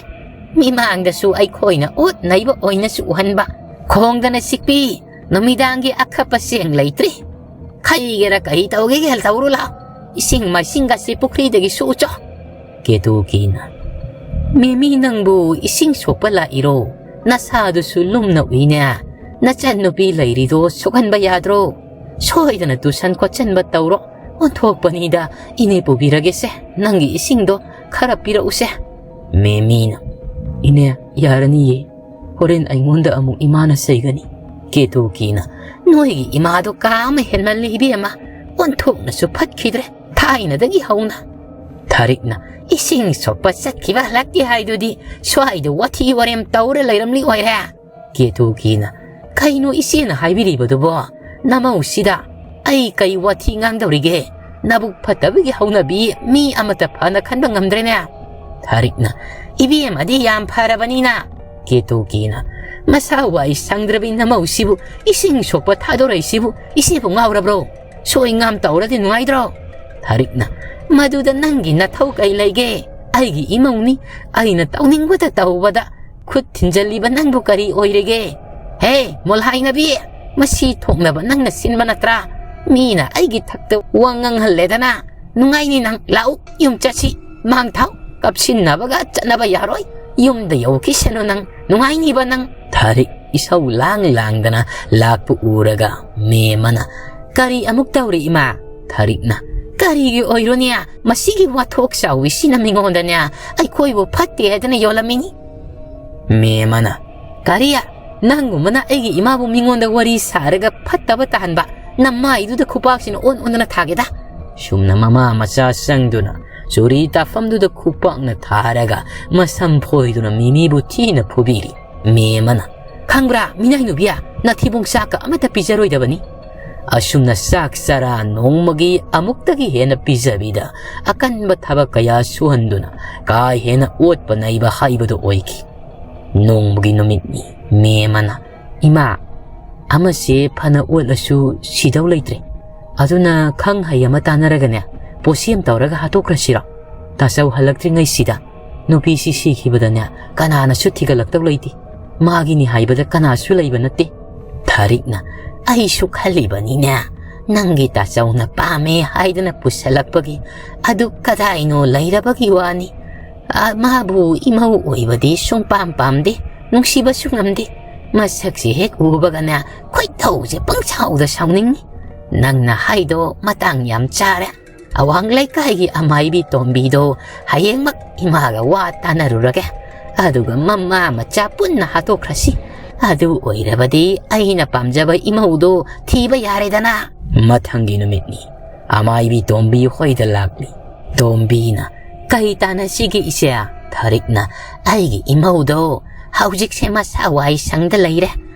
ꯃꯤꯃꯥꯡꯗꯁꯨ ꯑꯩꯈꯣꯏꯅ ꯑꯣꯠ ꯅꯩꯕ ꯑꯣꯏꯅꯁꯨ ꯎꯍꯟꯕ꯫ ꯈꯣꯡꯗꯅ ꯆꯤꯛꯄꯤ, ꯅꯨꯃꯤꯗꯥꯡꯒꯤ ꯑꯈꯞꯄ ꯆꯦꯡ ꯂꯩꯇ꯭ꯔꯤ꯫ ꯈꯩꯒꯦꯔꯥ ꯀꯩ ꯇꯧꯒꯦꯒꯦ ꯇꯧꯔꯨ ꯂꯥꯎ꯫ ꯏꯁꯤꯡ ꯃꯥꯏꯁꯤꯡꯒꯁꯦ ꯄꯨꯈ꯭ꯔꯤꯗꯒꯤ ꯁꯣꯛꯎꯆꯣ꯫ ꯀꯦꯇꯨꯀꯤꯅ, "ꯃꯦꯃꯤ, ꯅꯪꯕꯨ ꯏꯁꯤꯡ ꯁꯣꯛꯄ ꯂꯥꯛꯏꯔꯣ? ꯅꯁꯥꯗꯨꯁꯨ ꯂꯨꯝꯅ ꯎꯏꯅꯦ꯫ ꯅꯆꯟꯅꯨꯄꯤ ꯂꯩꯔꯤꯗꯣ ꯁꯣꯛꯍꯟꯕ ꯌꯥꯗ꯭ꯔꯣ? ꯁꯣꯏꯗꯅ ꯇꯨꯁꯟ ꯈꯣꯠꯆꯟꯕ ꯇꯧꯔꯣ꯫ ꯑꯣꯟꯊꯣꯛꯄꯅꯤꯗ, ꯏꯅꯦ ꯄꯨꯕꯤꯔꯒꯦꯁꯦ, ꯅꯪꯒꯤ ꯏꯁꯤꯡꯗꯣ ꯈꯔ ꯄꯤꯔꯛꯎꯁꯦ꯫" ꯃꯦꯃꯤꯅ, "ꯏꯅꯦ, ꯌꯥꯔꯅꯤꯌꯦ, ꯍꯣꯔꯦꯟ ꯑꯩꯉꯣꯟꯗ ꯑꯃꯨꯛ ꯏꯃꯥꯅ ꯆꯩꯒꯅꯤ꯫" ꯀꯦꯇꯨꯀꯤꯅ, "ꯅꯣꯏꯒꯤ ꯏꯃꯥꯗꯣ ꯀꯥ ꯑꯃ ꯍꯦꯟꯃꯜꯂꯤ ꯏꯕꯦꯝꯃ, ꯑꯣꯟꯊꯣꯛꯅꯁꯨ ꯐꯠꯈꯤꯗ꯭ꯔꯦ ꯊꯥꯏꯅꯗꯒꯤ ꯍꯧꯅ꯫" ꯊꯥꯔꯤꯛꯅ, "ꯏꯁꯤꯡ ꯁꯣꯛꯄ ꯆꯠꯈꯤꯕ ꯍꯜꯂꯛꯇꯦ ꯍꯥꯏꯗꯨꯗꯤ ꯁ꯭ꯋꯥꯏꯗ ꯋꯥꯊꯤ ꯋꯥꯔꯦꯝ ꯇꯧꯔ ꯂꯩꯔꯝꯂꯤ ꯑꯣꯏꯔꯦ꯫" ꯀꯦꯇꯨꯀꯤꯅ, "ꯀꯩꯅꯣ ꯏꯆꯦꯅ ꯍꯥꯏꯕꯤꯔꯤꯕꯗꯨꯕꯣ? ꯅꯃꯧꯁꯤꯗ ꯑꯩ ꯀꯩ ꯋꯥꯊꯤ ꯉꯥꯡꯗꯧꯔꯤꯒꯦ? ꯅꯕꯨꯛ ꯐꯠꯇꯕꯒꯤ ꯍꯧꯅꯕꯤ ꯃꯤ ꯑꯃꯠꯇ ꯐꯅ ꯈꯟꯕ ꯉꯝꯗ꯭ꯔꯦꯅꯦ꯫" ꯊꯥꯔꯤꯛꯅ, "ꯏꯕꯦꯝꯃꯗꯤ ꯌꯥꯝ ꯐꯔꯕꯅꯤꯅ꯫" ꯀꯦꯇꯨꯀꯤꯅ, "ꯃꯁꯥ ꯋꯥꯏ ꯁꯪꯗ꯭ꯔꯕꯤ ꯅꯃꯧꯁꯤꯕꯨ ꯏꯁꯤꯡ ꯁꯣꯛꯄ ꯊꯥꯗꯣꯔꯛꯏꯁꯤꯕꯨ ꯏꯆꯦꯕꯨ ꯉꯥꯎꯔꯕ꯭ꯔꯣ? ꯁꯣꯏ ꯉꯥꯝ ꯇꯧꯔꯗꯤ ꯅꯨꯡꯉꯥꯏꯗ꯭ꯔꯣ?" ꯊꯥꯔꯤꯛꯅ, "ꯃꯗꯨꯗ ꯅꯪꯒꯤ ꯅꯊꯧ ꯀꯩ ꯂꯩꯒꯦ? ꯑꯩꯒꯤ ꯏꯃꯧꯅꯤ, ꯑꯩꯅ ꯇꯧꯅꯤꯡꯕꯇ ꯇꯧꯕꯗ ꯈꯨꯠ ꯊꯤꯟꯖꯜꯂꯤꯕ ꯅꯪꯕꯨ ꯀꯔꯤ ꯑꯣꯏꯔꯒꯦ? ꯍꯦ, ꯃꯣꯜꯍꯥꯏꯅꯕꯤ, ꯃꯁꯤ ꯊꯣꯛꯅꯕ ꯅꯪꯅ ꯁꯤꯟꯕ ꯅꯠꯇ꯭ꯔꯥ? ꯃꯤꯅ ꯑꯩꯒꯤ ꯊꯛꯇ ꯋꯥ ꯉꯥꯡꯍꯜꯂꯦꯗꯅ꯫ ꯅꯨꯡꯉꯥꯏꯅꯤ ꯅꯪ, ꯂꯥꯛꯎ, ꯌꯨꯝ ꯆꯠꯁꯤ꯫ ꯃꯥꯡ ꯊꯥꯎ, ꯀꯞꯁꯤꯟꯅꯕꯒ ꯆꯠꯅꯕ ꯌꯥꯔꯣꯏ꯫ ꯌꯨꯝꯗ ꯌꯧꯈꯤꯁꯅꯨ ꯅꯪ, ꯅꯨꯡꯉꯥꯏꯅꯤꯕ ꯅꯪ꯫" ꯊꯥꯔꯤꯛ ꯏꯁꯧ ꯂꯥꯡ ꯂꯥꯡꯗꯅ ꯂꯥꯛꯄ ꯎꯔꯒ ꯃꯦꯃꯅ, "ꯀꯔꯤ ꯑꯃꯨꯛ ꯇꯧꯔꯦ ꯏꯃꯥ?" ꯊꯥꯔꯤꯛꯅ, "ꯀꯔꯤꯒꯤ ꯑꯣꯏꯔꯨꯅꯦ? ꯃꯁꯤꯒꯤ ꯋꯥꯊꯣꯛ ꯆꯥꯎꯏꯁꯤꯅ ꯃꯤꯉꯣꯟꯗꯅꯦ ꯑꯩꯈꯣꯏꯕꯨ ꯐꯠꯇꯦ ꯍꯥꯏꯗꯅ ꯌꯣꯜꯂꯝꯃꯤꯅꯤ꯫" ꯃꯦꯃꯅ, "ꯀꯔꯤ? ꯅꯪꯒꯨꯝꯕꯅ ꯑꯩꯒꯤ ꯏꯃꯥꯕꯨ ꯃꯤꯉꯣꯟꯗ ꯋꯥꯔꯤ ꯁꯥꯔꯒ ꯐꯠꯇꯕ ꯇꯥꯍꯟꯕ? ꯅꯃꯥꯏꯗꯨꯗ ꯈꯨꯄꯥꯛꯁꯤꯅ ꯑꯣꯟ ꯑꯣꯟꯗꯅ ꯊꯥꯒꯦꯗ꯫" ꯁꯨꯝꯅ ꯃꯃꯥ ꯃꯆꯥ ꯆꯪꯗꯨꯅ ꯆꯨꯔꯤ ꯇꯥꯐꯝꯗꯨꯗ ꯈꯨꯄꯥꯛꯅ ꯊꯥꯔꯒ ꯃꯁꯝ ꯐꯣꯏꯗꯨꯅ ꯃꯦꯃꯤꯕꯨ ꯊꯤꯅ ꯐꯨꯕꯤꯔꯤ꯫ ꯃꯦꯃꯅ, "ꯈꯪꯕ꯭ꯔꯥ, ꯃꯤꯅꯥꯏ ꯅꯨꯕꯤ, ꯅꯊꯤꯕꯣꯡ ꯆꯥꯛꯀ ꯑꯃꯠꯇ ꯄꯤꯖꯔꯣꯏꯗꯕꯅꯤ꯫" ꯑꯁꯨꯝꯅ ꯆꯥꯛ ꯆꯔꯥ ꯅꯣꯡꯃꯒꯤ ꯑꯃꯨꯛꯇꯒꯤ ꯍꯦꯟꯅ ꯄꯤꯖꯕꯤꯗ ꯑꯀꯟꯕ ꯊꯕꯛ ꯀꯌꯥ ꯁꯨꯍꯟꯗꯨꯅ ꯀꯥ ꯍꯦꯟꯅ ꯑꯣꯠꯄ ꯅꯩꯕ ꯍꯥꯏꯕꯗꯨ ꯑꯣꯏꯈꯤ꯫ ꯅꯣꯡꯃꯒꯤ ꯅꯨꯃꯤꯠꯅꯤ꯫ ꯃꯦꯃꯅ, "ꯏꯃꯥ, ꯑꯃꯁꯦ ꯐꯅ ꯑꯣꯠꯂꯁꯨ ꯁꯤꯗꯧ ꯂꯩꯇ꯭ꯔꯦ꯫ ꯑꯗꯨꯅ ꯈꯪ ꯍꯩ ꯑꯃ ꯇꯥꯟꯅꯔꯒꯅꯦ, ꯄꯣꯠꯁꯦꯝ ꯇꯧꯔꯒ ꯍꯥꯠꯇꯣꯛꯈ꯭ꯔꯁꯤꯔꯣ? ꯇꯥꯆꯧ ꯍꯜꯂꯛꯇ꯭ꯔꯤꯉꯩꯁꯤꯗ꯫ ꯅꯨꯄꯤꯁꯤ ꯁꯤꯈꯤꯕꯗꯅꯦ, ꯀꯅꯥꯅꯁꯨ ꯊꯤꯒꯠꯂꯛꯇꯧ ꯂꯩꯇꯦ꯫ ꯃꯥꯒꯤꯅꯤ ꯍꯥꯏꯕꯗ ꯀꯅꯥꯁꯨ ꯂꯩꯕ ꯅꯠꯇꯦ꯫" ꯊꯥꯔꯤꯛꯅ, "ꯑꯩꯁꯨ ꯈꯜꯂꯤꯕꯅꯤꯅꯦ, ꯅꯪꯒꯤ ꯇꯥꯆꯧꯅ ꯄꯥꯝꯃꯦ ꯍꯥꯏꯗꯅ ꯄꯨꯁꯜꯂꯛꯄꯒꯤ ꯑꯗꯨ ꯀꯗꯥꯏꯅꯣ ꯂꯩꯔꯕꯒꯤ ꯋꯥꯅꯤ꯫ ꯑ, ꯃꯥꯕꯨ ꯏꯃꯧ ꯑꯣꯏꯕꯗꯤ ꯁꯨꯡꯄꯥꯝ ꯄꯥꯝꯗꯦ, ꯅꯨꯡꯁꯤꯕꯁꯨ ꯉꯝꯗꯦ꯫ ꯃꯁꯛꯁꯦ ꯍꯦꯛ ꯎꯕꯒꯅꯦ ꯈꯣꯏꯊꯧꯁꯦ ꯄꯪꯁꯥꯎꯗ ꯁꯥꯎꯅꯤꯡꯉꯤ꯫ ꯅꯪꯅ ꯍꯥꯏꯗꯣ ꯃꯇꯥꯡ ꯌꯥꯝ ꯆꯥꯔꯦ꯫ ꯑꯋꯥꯡ ꯂꯩꯀꯥꯏꯒꯤ ꯑꯃꯥꯏꯕꯤ ꯇꯣꯝꯕꯤꯗꯣ ꯍꯌꯦꯡꯃꯛ ꯏꯃꯥꯒ ꯋꯥ ꯇꯥꯅꯔꯨꯔꯒꯦ꯫ ꯑꯗꯨꯒ ꯃꯃꯥ ꯃꯆꯥ ꯄꯨꯟꯅ ꯍꯥꯠꯇꯣꯛꯈ꯭ꯔꯁꯤ꯫ ꯑꯗꯨ ꯑꯣꯏꯔꯕꯗꯤ ꯑꯩꯅ ꯄꯥꯝꯖꯕ ꯏꯃꯧꯗꯣ ꯊꯤꯕ ꯌꯥꯔꯦꯗꯅ꯫ ꯃꯊꯪꯒꯤ ꯅꯨꯃꯤꯠꯅꯤ꯫ ꯑꯃꯥꯏꯕꯤ ꯇꯣꯝꯕꯤ ꯍꯣꯏꯗ ꯂꯥꯛꯂꯤ꯫ ꯇꯣꯝꯕꯤꯅ, "ꯀꯩ ꯇꯥꯟꯅꯁꯤꯒꯦ ꯏꯆꯦ?" ꯊꯥꯔꯤꯛꯅ, "ꯑꯩꯒꯤ ꯏꯃꯧꯗꯣ ꯍꯧꯖꯤꯛꯁꯦ ꯃꯁꯥ ꯋꯥꯏ ꯁꯪꯗ ꯂꯩꯔꯦ꯫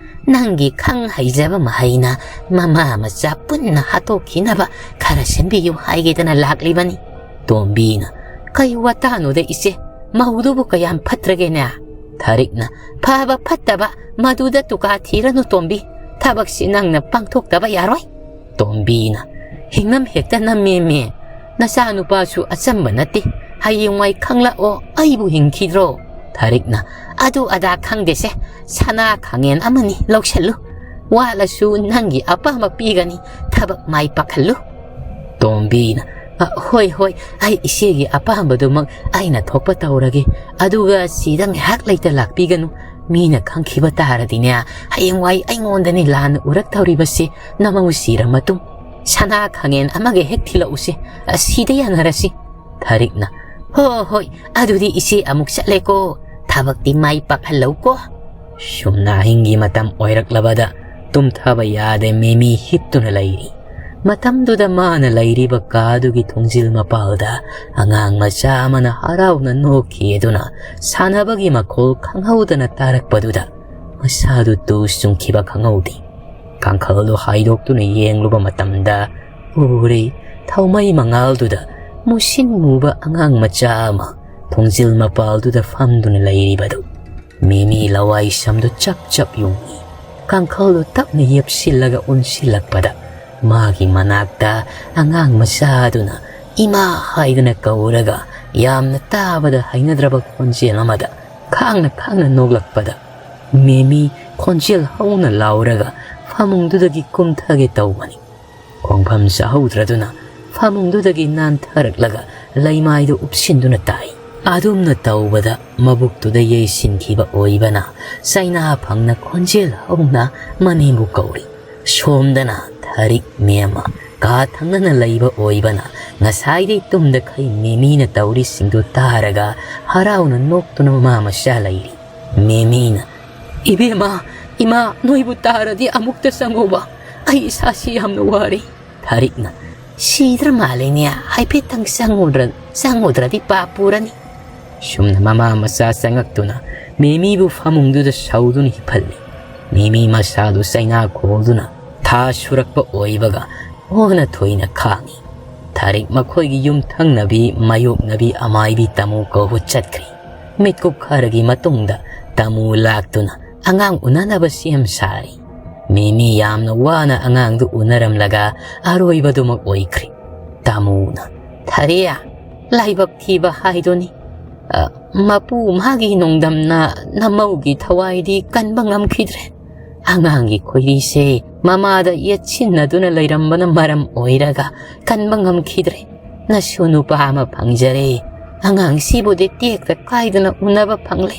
ꯅꯪꯒꯤ ꯈꯪ ꯍꯩꯖꯕ ꯃꯍꯩꯅ ꯃꯃꯥ ꯃꯆꯥ ꯄꯨꯟꯅ ꯍꯥꯠꯇꯣꯛꯈꯤꯅꯕ ꯈꯔ ꯁꯦꯝꯕꯤꯌꯨ ꯍꯥꯏꯒꯦꯗꯅ ꯂꯥꯛꯂꯤꯕꯅꯤ꯫" ꯇꯣꯝꯕꯤꯅ, "ꯀꯩ ꯋꯥꯇꯥꯅꯣꯗ ꯏꯆꯦ? ꯃꯧꯗꯨꯕꯨ ꯀꯌꯥꯝ ꯐꯠꯇ꯭ꯔꯒꯦꯅꯦ?" ꯊꯥꯔꯤꯛꯅ, "ꯐꯕ ꯐꯠꯇꯕ ꯃꯗꯨꯗ ꯇꯨꯀꯥ ꯊꯤꯔꯅꯨ ꯇꯣꯝꯕꯤ꯫ ꯊꯕꯛꯁꯤ ꯅꯪꯅ ꯄꯥꯡꯊꯣꯛꯇꯕ ꯌꯥꯔꯣꯏ꯫" ꯇꯣꯝꯕꯤꯅ, "ꯍꯤꯡꯅꯝ ꯍꯦꯛꯇ ꯅꯝꯃꯦꯃꯦ꯫ ꯅꯆꯥꯅꯨꯄꯥꯁꯨ ꯑꯆꯝꯕ ꯅꯠꯇꯦ꯫ ꯍꯌꯦꯡꯋꯥꯏ ꯈꯪꯂꯛꯑꯣ ꯑꯩꯕꯨ ꯍꯤꯡꯈꯤꯗ꯭ꯔꯣ?" ꯊꯥꯔꯤꯛꯅ, "ꯑꯗꯨ ꯑꯗꯥ ꯈꯪꯗꯦꯁꯦ꯫ ꯁꯅꯥ ꯈꯥꯡꯉꯦꯟ ꯑꯃꯅꯤ ꯂꯧꯁꯜꯂꯨ꯫ ꯋꯥꯠꯂꯁꯨ ꯅꯪꯒꯤ ꯑꯄꯥꯝꯕ ꯄꯤꯒꯅꯤ꯫ ꯊꯕꯛ ꯃꯥꯏ ꯄꯥꯛꯍꯜꯂꯨ꯫" ꯇꯣꯝꯕꯤꯅ, "ꯑ, ꯍꯣꯏ, ꯍꯣꯏ, ꯑꯩ ꯏꯆꯦꯒꯤ ꯑꯄꯥꯝꯕꯗꯨꯃꯛ ꯑꯩꯅ ꯊꯣꯛꯄ ꯇꯧꯔꯒꯦ꯫ ꯑꯗꯨꯒ ꯁꯤꯗ ꯉꯥꯏꯍꯥꯛ ꯂꯩꯇ ꯂꯥꯛꯄꯤꯒꯅꯨ꯫ ꯃꯤꯅ ꯈꯪꯈꯤꯕ ꯇꯥꯔꯗꯤꯅꯦ, ꯍꯌꯦꯡꯋꯥꯏ ꯑꯩꯉꯣꯟꯗꯅꯤ ꯂꯥꯟꯅ ꯎꯔꯛꯇꯧꯔꯤꯕꯁꯦ, ꯅꯃꯧ ꯁꯤꯔ ꯃꯇꯨꯡ꯫ ꯁꯅꯥ ꯈꯥꯡꯉꯦꯟ ꯑꯃꯒ ꯍꯦꯛ ꯊꯤꯜꯂꯛꯎꯁꯦ, ꯑꯁꯤꯗ ꯌꯥꯅꯔꯁꯤ꯫" ꯊꯥꯔꯤꯛꯅ, "ꯍꯣ ꯍꯣꯏ, ꯑꯗꯨꯗꯤ ꯏꯆꯦ ꯑꯃꯨꯛ ꯆꯠꯂꯦꯀꯣ꯫ ꯊꯕꯛꯇꯤ ꯃꯥꯏ ꯄꯥꯛꯍꯜꯂꯧꯀꯣ꯫" ꯁꯨꯝꯅꯥꯍꯤꯡꯒꯤ ꯃꯇꯝ ꯑꯣꯏꯔꯛꯂꯕꯗ ꯇꯨꯝꯊꯕ ꯌꯥꯗꯦ ꯃꯦꯃꯤ ꯍꯤꯞꯇꯨꯅ ꯂꯩꯔꯤ꯫ ꯃꯇꯝꯗꯨꯗ ꯃꯥꯅ ꯂꯩꯔꯤꯕ ꯀꯥꯗꯨꯒꯤ ꯊꯣꯡꯖꯤꯜ ꯃꯄꯥꯜꯗ ꯑꯉꯥꯡ ꯃꯆꯥ ꯑꯃꯅ ꯍꯔꯥꯎꯅ ꯅꯣꯛꯈꯤ ꯑꯗꯨꯅ ꯁꯥꯟꯅꯕꯒꯤ ꯃꯈꯣꯜ ꯈꯪꯍꯧꯗꯅ ꯇꯥꯔꯛꯄꯗꯨꯗ ꯃꯁꯥꯗꯨ ꯇꯨ ꯆꯨꯡꯈꯤꯕ ꯈꯪꯍꯧꯗꯦ꯫ ꯀꯥꯡꯈꯜꯗꯨ ꯍꯥꯏꯗꯣꯛꯇꯨꯅ ꯌꯦꯡꯂꯨꯕ ꯃꯇꯝꯗ ꯎꯔꯦ, ꯊꯥꯎꯃꯩ ꯃꯉꯥꯜꯗꯨꯗ ꯃꯨꯁꯤꯟ ꯃꯨꯕ ꯑꯉꯥꯡ ꯃꯆꯥ ꯑꯃ ꯊꯣꯡꯖꯤꯜ ꯃꯄꯥꯜꯗꯨꯗ ꯐꯝꯗꯨꯅ ꯂꯩꯔꯤꯕꯗꯨ꯫ ꯃꯦꯃꯤ ꯂꯋꯥꯏ ꯁꯝꯗꯨ ꯆꯞ ꯆꯞ ꯌꯨꯡꯏ꯫ ꯀꯥꯡꯈꯜꯗꯨ ꯇꯞꯅ ꯌꯦꯞꯁꯤꯜꯂꯒ ꯎꯟꯁꯤꯜꯂꯛꯄꯗ ꯃꯥꯒꯤ ꯃꯅꯥꯛꯇ ꯑꯉꯥꯡ ꯃꯆꯥꯗꯨꯅ ꯏꯃꯥ ꯍꯥꯏꯗꯨꯅ ꯀꯧꯔꯒ ꯌꯥꯝꯅ ꯇꯥꯕꯗ ꯍꯩꯅꯗ꯭ꯔꯕ ꯈꯣꯟꯖꯦꯜ ꯑꯃꯗ ꯈꯥꯡꯅ ꯈꯥꯡꯅ ꯅꯣꯛꯂꯛꯄꯗ ꯃꯦꯃꯤ ꯈꯣꯟꯖꯦꯜ ꯍꯧꯅ ꯂꯥꯎꯔꯒ ꯐꯃꯨꯡꯗꯨꯗꯒꯤ ꯀꯨꯝꯊꯒꯦ ꯇꯧꯕꯅꯤ꯫ ꯈꯣꯡꯐꯝ ꯆꯥꯍꯧꯗ꯭ꯔꯗꯨꯅ ꯐꯃꯨꯡꯗꯨꯗꯒꯤ ꯅꯥꯟꯊꯔꯛꯂꯒ ꯂꯩꯃꯥꯏꯗꯨ ꯎꯞꯁꯤꯟꯗꯨꯅ ꯇꯥꯏ꯫ ꯑꯗꯨꯝꯅ ꯇꯧꯕꯗ ꯃꯕꯨꯛꯇꯨꯗ ꯌꯩꯁꯤꯟꯈꯤꯕ ꯑꯣꯏꯕꯅ ꯆꯩꯅꯥ ꯐꯪꯅ ꯈꯣꯟꯖꯦꯜ ꯍꯧꯅ ꯃꯅꯦꯝꯕꯨ ꯀꯧꯔꯤ꯫ ꯁꯣꯝꯗꯅ ꯊꯥꯔꯤꯛ ꯃꯦꯝꯃ ꯀꯥ ꯊꯪꯅꯅ ꯂꯩꯕ ꯑꯣꯏꯕꯅ ꯉꯁꯥꯏꯗꯩ ꯇꯨꯝꯗꯈꯩ ꯃꯦꯃꯤꯅ ꯇꯧꯔꯤꯁꯤꯡꯗꯨ ꯇꯥꯔꯒ ꯍꯔꯥꯎꯅ ꯅꯣꯛꯇꯨꯅ ꯃꯃꯥ ꯃꯆꯥ ꯂꯩꯔꯤ꯫ ꯃꯦꯃꯤꯅ, "ꯏꯕꯦꯝꯃ, ꯏꯃꯥ, ꯅꯣꯏꯕꯨ ꯇꯥꯔꯗꯤ ꯑꯃꯨꯛꯇ ꯆꯪꯉꯣꯕ꯫ ꯑꯩ ꯏꯁꯥꯁꯤ ꯌꯥꯝꯅ ꯋꯥꯔꯦ꯫" ꯊꯥꯔꯤꯛꯅ, "ꯁꯤꯗ꯭ꯔ ꯃꯥꯜꯂꯦꯅꯦ, ꯍꯥꯏꯐꯦꯠꯇꯪ ꯆꯪꯉꯨꯗ꯭ꯔ-, ꯆꯪꯉꯨꯗ꯭ꯔꯗꯤ ꯄꯥꯞ ꯄꯨꯔꯅꯤ꯫" ꯁꯨꯝꯅ ꯃꯃꯥ ꯃꯆꯥ ꯆꯪꯉꯛꯇꯨꯅ ꯃꯦꯃꯤꯕꯨ ꯐꯃꯨꯡꯗꯨꯗ ꯁꯧꯗꯨꯅ ꯍꯤꯞꯍꯜꯂꯤ꯫ ꯃꯦꯃꯤ ꯃꯁꯥꯗꯨ ꯆꯩꯅꯥ ꯈꯣꯜꯗꯨꯅ ꯊꯥ ꯁꯨꯔꯛꯄ ꯑꯣꯏꯕꯒ ꯑꯣꯟꯅ ꯊꯣꯏꯅ ꯈꯥꯡꯉꯤ꯫ ꯊꯥꯔꯤꯛ ꯃꯈꯣꯏꯒꯤ ꯌꯨꯝꯊꯪꯅꯕꯤ ꯃꯥꯌꯣꯛꯅꯕꯤ ꯑꯃꯥꯏꯕꯤ ꯇꯥꯃꯨ ꯀꯧꯕ ꯆꯠꯈ꯭ꯔꯤ꯫ ꯃꯤꯠꯀꯨꯞ ꯈꯔꯒꯤ ꯃꯇꯨꯡꯗ ꯇꯥꯃꯨ ꯂꯥꯛꯇꯨꯅ ꯑꯉꯥꯡ ꯎꯅꯅꯕ ꯁꯦꯝ ꯁꯥꯔꯤ꯫ ꯃꯦꯃꯤ ꯌꯥꯝꯅ ꯋꯥꯅ ꯑꯉꯥꯡꯗꯨ ꯎꯅꯔꯝꯂꯒ ꯑꯔꯣꯏꯕꯗꯨꯃꯛ ꯑꯣꯏꯈ꯭ꯔꯤ꯫ ꯇꯥꯃꯨꯅ, "ꯊꯥꯔꯤꯛ, ꯂꯥꯏꯕꯛ ꯊꯤꯕ ꯍꯥꯏꯗꯨꯅꯤ꯫ ꯑ, ꯃꯄꯨ ꯃꯥꯒꯤ ꯅꯣꯡꯗꯝꯅ ꯅꯃꯧꯒꯤ ꯊꯋꯥꯏꯗꯤ ꯀꯟꯕ ꯉꯝꯈꯤꯗ꯭ꯔꯦ꯫ ꯑꯉꯥꯡꯒꯤ ꯈꯣꯏꯔꯤꯁꯦ ꯃꯃꯥꯗ ꯌꯦꯠꯁꯤꯟꯅꯗꯨꯅ ꯂꯩꯔꯝꯕꯅ ꯃꯔꯝ ꯑꯣꯏꯔꯒ ꯀꯟꯕ ꯉꯝꯈꯤꯗ꯭ꯔꯦ꯫ ꯅꯁꯨ ꯅꯨꯄꯥ ꯑꯃ ꯐꯪꯖꯔꯦ꯫ ꯑꯉꯥꯡꯁꯤꯕꯨꯗꯤ ꯇꯦꯛꯇ ꯀꯥꯏꯗꯅ ꯎꯅꯕ ꯐꯪꯂꯦ꯫"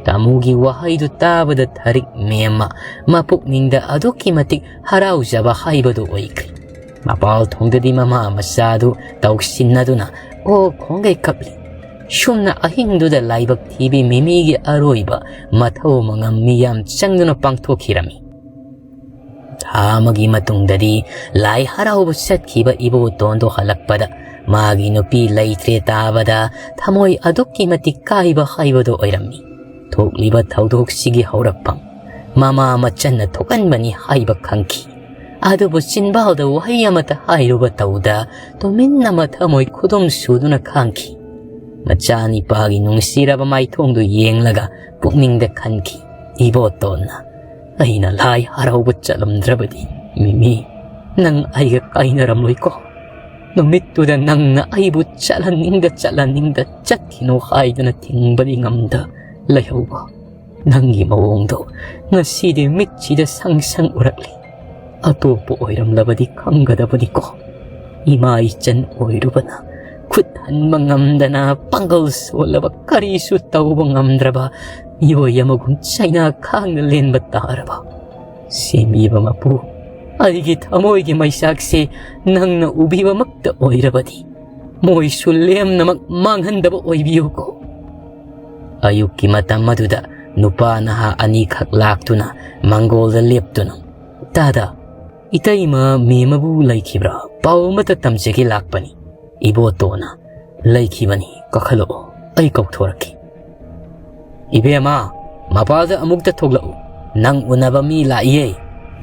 ꯇꯥꯃꯨꯒꯤ ꯋꯥꯍꯩꯗꯨ ꯇꯥꯕꯗ ꯊꯥꯔꯤꯛ ꯃꯦꯝꯃ ꯃꯄꯨꯛꯅꯤꯡꯗ ꯑꯗꯨꯛꯀꯤ ꯃꯇꯤꯛ ꯍꯔꯥꯎꯖꯕ ꯍꯥꯏꯕꯗꯨ ꯑꯣꯏꯈ꯭ꯔꯦ꯫ ꯃꯄꯥꯜ ꯊꯣꯡꯗꯗꯤ ꯃꯃꯥ ꯃꯆꯥꯗꯨ ꯇꯧꯁꯤꯟꯅꯗꯨꯅ ꯑꯣ ꯈꯣꯡꯒꯩ ꯀꯞꯂꯤ꯫ ꯁꯨꯝꯅ ꯑꯍꯤꯡꯗꯨꯗ ꯂꯥꯏꯕꯛ ꯊꯤꯕꯤ ꯃꯦꯃꯤꯒꯤ ꯑꯔꯣꯏꯕ ꯃꯊꯧ ꯃꯉꯝ ꯃꯤꯌꯥꯝ ꯆꯪꯗꯨꯅ ꯄꯥꯡꯊꯣꯛꯈꯤꯔꯝꯃꯤ꯫ ꯊꯥ ꯑꯃꯒꯤ ꯃꯇꯨꯡꯗꯗꯤ ꯂꯥꯏ ꯍꯔꯥꯎꯕ ꯆꯠꯈꯤꯕ ꯏꯕꯣꯇꯣꯟꯗꯣ ꯍꯜꯂꯛꯄꯗ ꯃꯥꯒꯤ ꯅꯨꯄꯤ ꯂꯩꯇ꯭ꯔꯦ ꯇꯥꯕꯗ ꯊꯃꯣꯏ ꯑꯗꯨꯛꯀꯤ ꯃꯇꯤꯛ ꯀꯥꯏꯕ ꯍꯥꯏꯕꯗꯨ ꯑꯣꯏꯔꯝꯃꯤ꯫ ꯊꯣꯛꯂꯤꯕ ꯊꯧꯗꯣꯛꯁꯤꯒꯤ ꯍꯧꯔꯛꯐꯝ ꯃꯃꯥ ꯃꯆꯟꯅ ꯊꯣꯛꯍꯟꯕꯅꯤ ꯍꯥꯏꯕ ꯈꯪꯈꯤ꯫ ꯑꯗꯨꯕꯨ ꯆꯤꯟꯕꯥꯜꯗ ꯋꯥꯍꯩ ꯑꯃꯠꯇ ꯍꯥꯏꯔꯨꯕ ꯇꯧꯗ ꯇꯨꯃꯤꯟꯅ ꯃꯊꯃꯣꯏ ꯈꯨꯗꯨꯝ ꯁꯨꯗꯨꯅ ꯈꯥꯡꯈꯤ꯫ ꯃꯆꯥꯅꯤꯄꯥꯒꯤ ꯅꯨꯡꯁꯤꯔꯕ ꯃꯥꯏꯊꯣꯡꯗꯨ ꯌꯦꯡꯂꯒ ꯄꯨꯛꯅꯤꯡꯗ ꯈꯟꯈꯤ, "ꯏꯕꯣꯇꯣꯟꯅ ꯑꯩꯅ ꯂꯥꯏ ꯍꯔꯥꯎꯕ ꯆꯠꯂꯝꯗ꯭ꯔꯕꯗꯤ, ꯃꯤꯃꯤ, ꯅꯪ ꯑꯩꯒ ꯀꯥꯏꯅꯔꯝꯂꯣꯏꯀꯣ꯫ ꯅꯨꯃꯤꯠꯇꯨꯗ ꯅꯪꯅ ꯑꯩꯕꯨ ꯆꯠꯍꯟꯅꯤꯡꯗ ꯆꯠꯍꯟꯅꯤꯡꯗ ꯆꯠꯈꯤꯅꯨ ꯍꯥꯏꯗꯨꯅ ꯊꯤꯡꯕꯗꯤ ꯉꯝꯗ ꯂꯩꯍꯧꯕ ꯅꯪꯒꯤ ꯃꯑꯣꯡꯗꯣ ꯉꯁꯤꯗꯤ ꯃꯤꯠꯁꯤꯗ ꯁꯪ ꯁꯪ ꯎꯔꯛꯂꯤ꯫ ꯑꯇꯣꯞꯄ ꯑꯣꯏꯔꯝꯂꯕꯗꯤ ꯈꯪꯒꯗꯕꯅꯤꯀꯣ꯫ ꯏꯃꯥ ꯏꯆꯟ ꯑꯣꯏꯔꯨꯕꯅ ꯈꯨꯠ ꯍꯟꯕ ꯉꯝꯗꯅ ꯄꯥꯡꯒꯜ ꯁꯣꯜꯂꯕ, ꯀꯔꯤꯁꯨ ꯇꯧꯕ ꯉꯝꯗ꯭ꯔꯕ ꯃꯤꯑꯣꯏ ꯑꯃꯒꯨꯝ ꯆꯩꯅꯥ ꯈꯥꯡꯅ ꯂꯦꯟꯕ ꯇꯥꯔꯕ꯫ ꯁꯦꯝꯕꯤꯕ ꯃꯄꯨ, ꯑꯩꯒꯤ ꯊꯃꯣꯏꯒꯤ ꯃꯩꯆꯥꯛꯁꯦ ꯅꯪꯅ ꯎꯕꯤꯕꯃꯛꯇ ꯑꯣꯏꯔꯕꯗꯤ ꯃꯣꯏꯁꯨ ꯂꯦꯝꯅꯃꯛ ꯃꯥꯡꯍꯟꯗꯕ ꯑꯣꯏꯕꯤꯌꯨꯀꯣ꯫ ꯑꯌꯨꯛꯀꯤ ꯃꯇꯝ ꯑꯗꯨꯗ ꯅꯨꯄꯥ ꯅꯍꯥ ꯑꯅꯤꯈꯛ ꯂꯥꯛꯇꯨꯅ ꯃꯪꯒꯣꯜꯗ ꯂꯦꯞꯇꯨꯅ, "ꯇꯥꯗ, ꯏꯇꯩꯃ ꯃꯦꯝꯃꯕꯨ ꯂꯩꯈꯤꯕ꯭ꯔꯥ? ꯄꯥꯎ ꯑꯃꯇ ꯇꯝꯖꯒꯦ ꯂꯥꯛꯄꯅꯤ꯫" "ꯏꯕꯣꯇꯣꯅ ꯂꯩꯈꯤꯕꯅꯤ, ꯀꯥꯈꯠꯂꯛꯑꯣ, ꯑꯩ ꯀꯧꯊꯣꯔꯛꯀꯦ꯫" "ꯏꯕꯦꯝꯃ, ꯃꯄꯥꯜꯗ ꯑꯃꯨꯛꯇ ꯊꯣꯛꯂꯛꯎ, ꯅꯪ ꯎꯅꯕ ꯃꯤ ꯂꯥꯛꯏꯌꯦ꯫"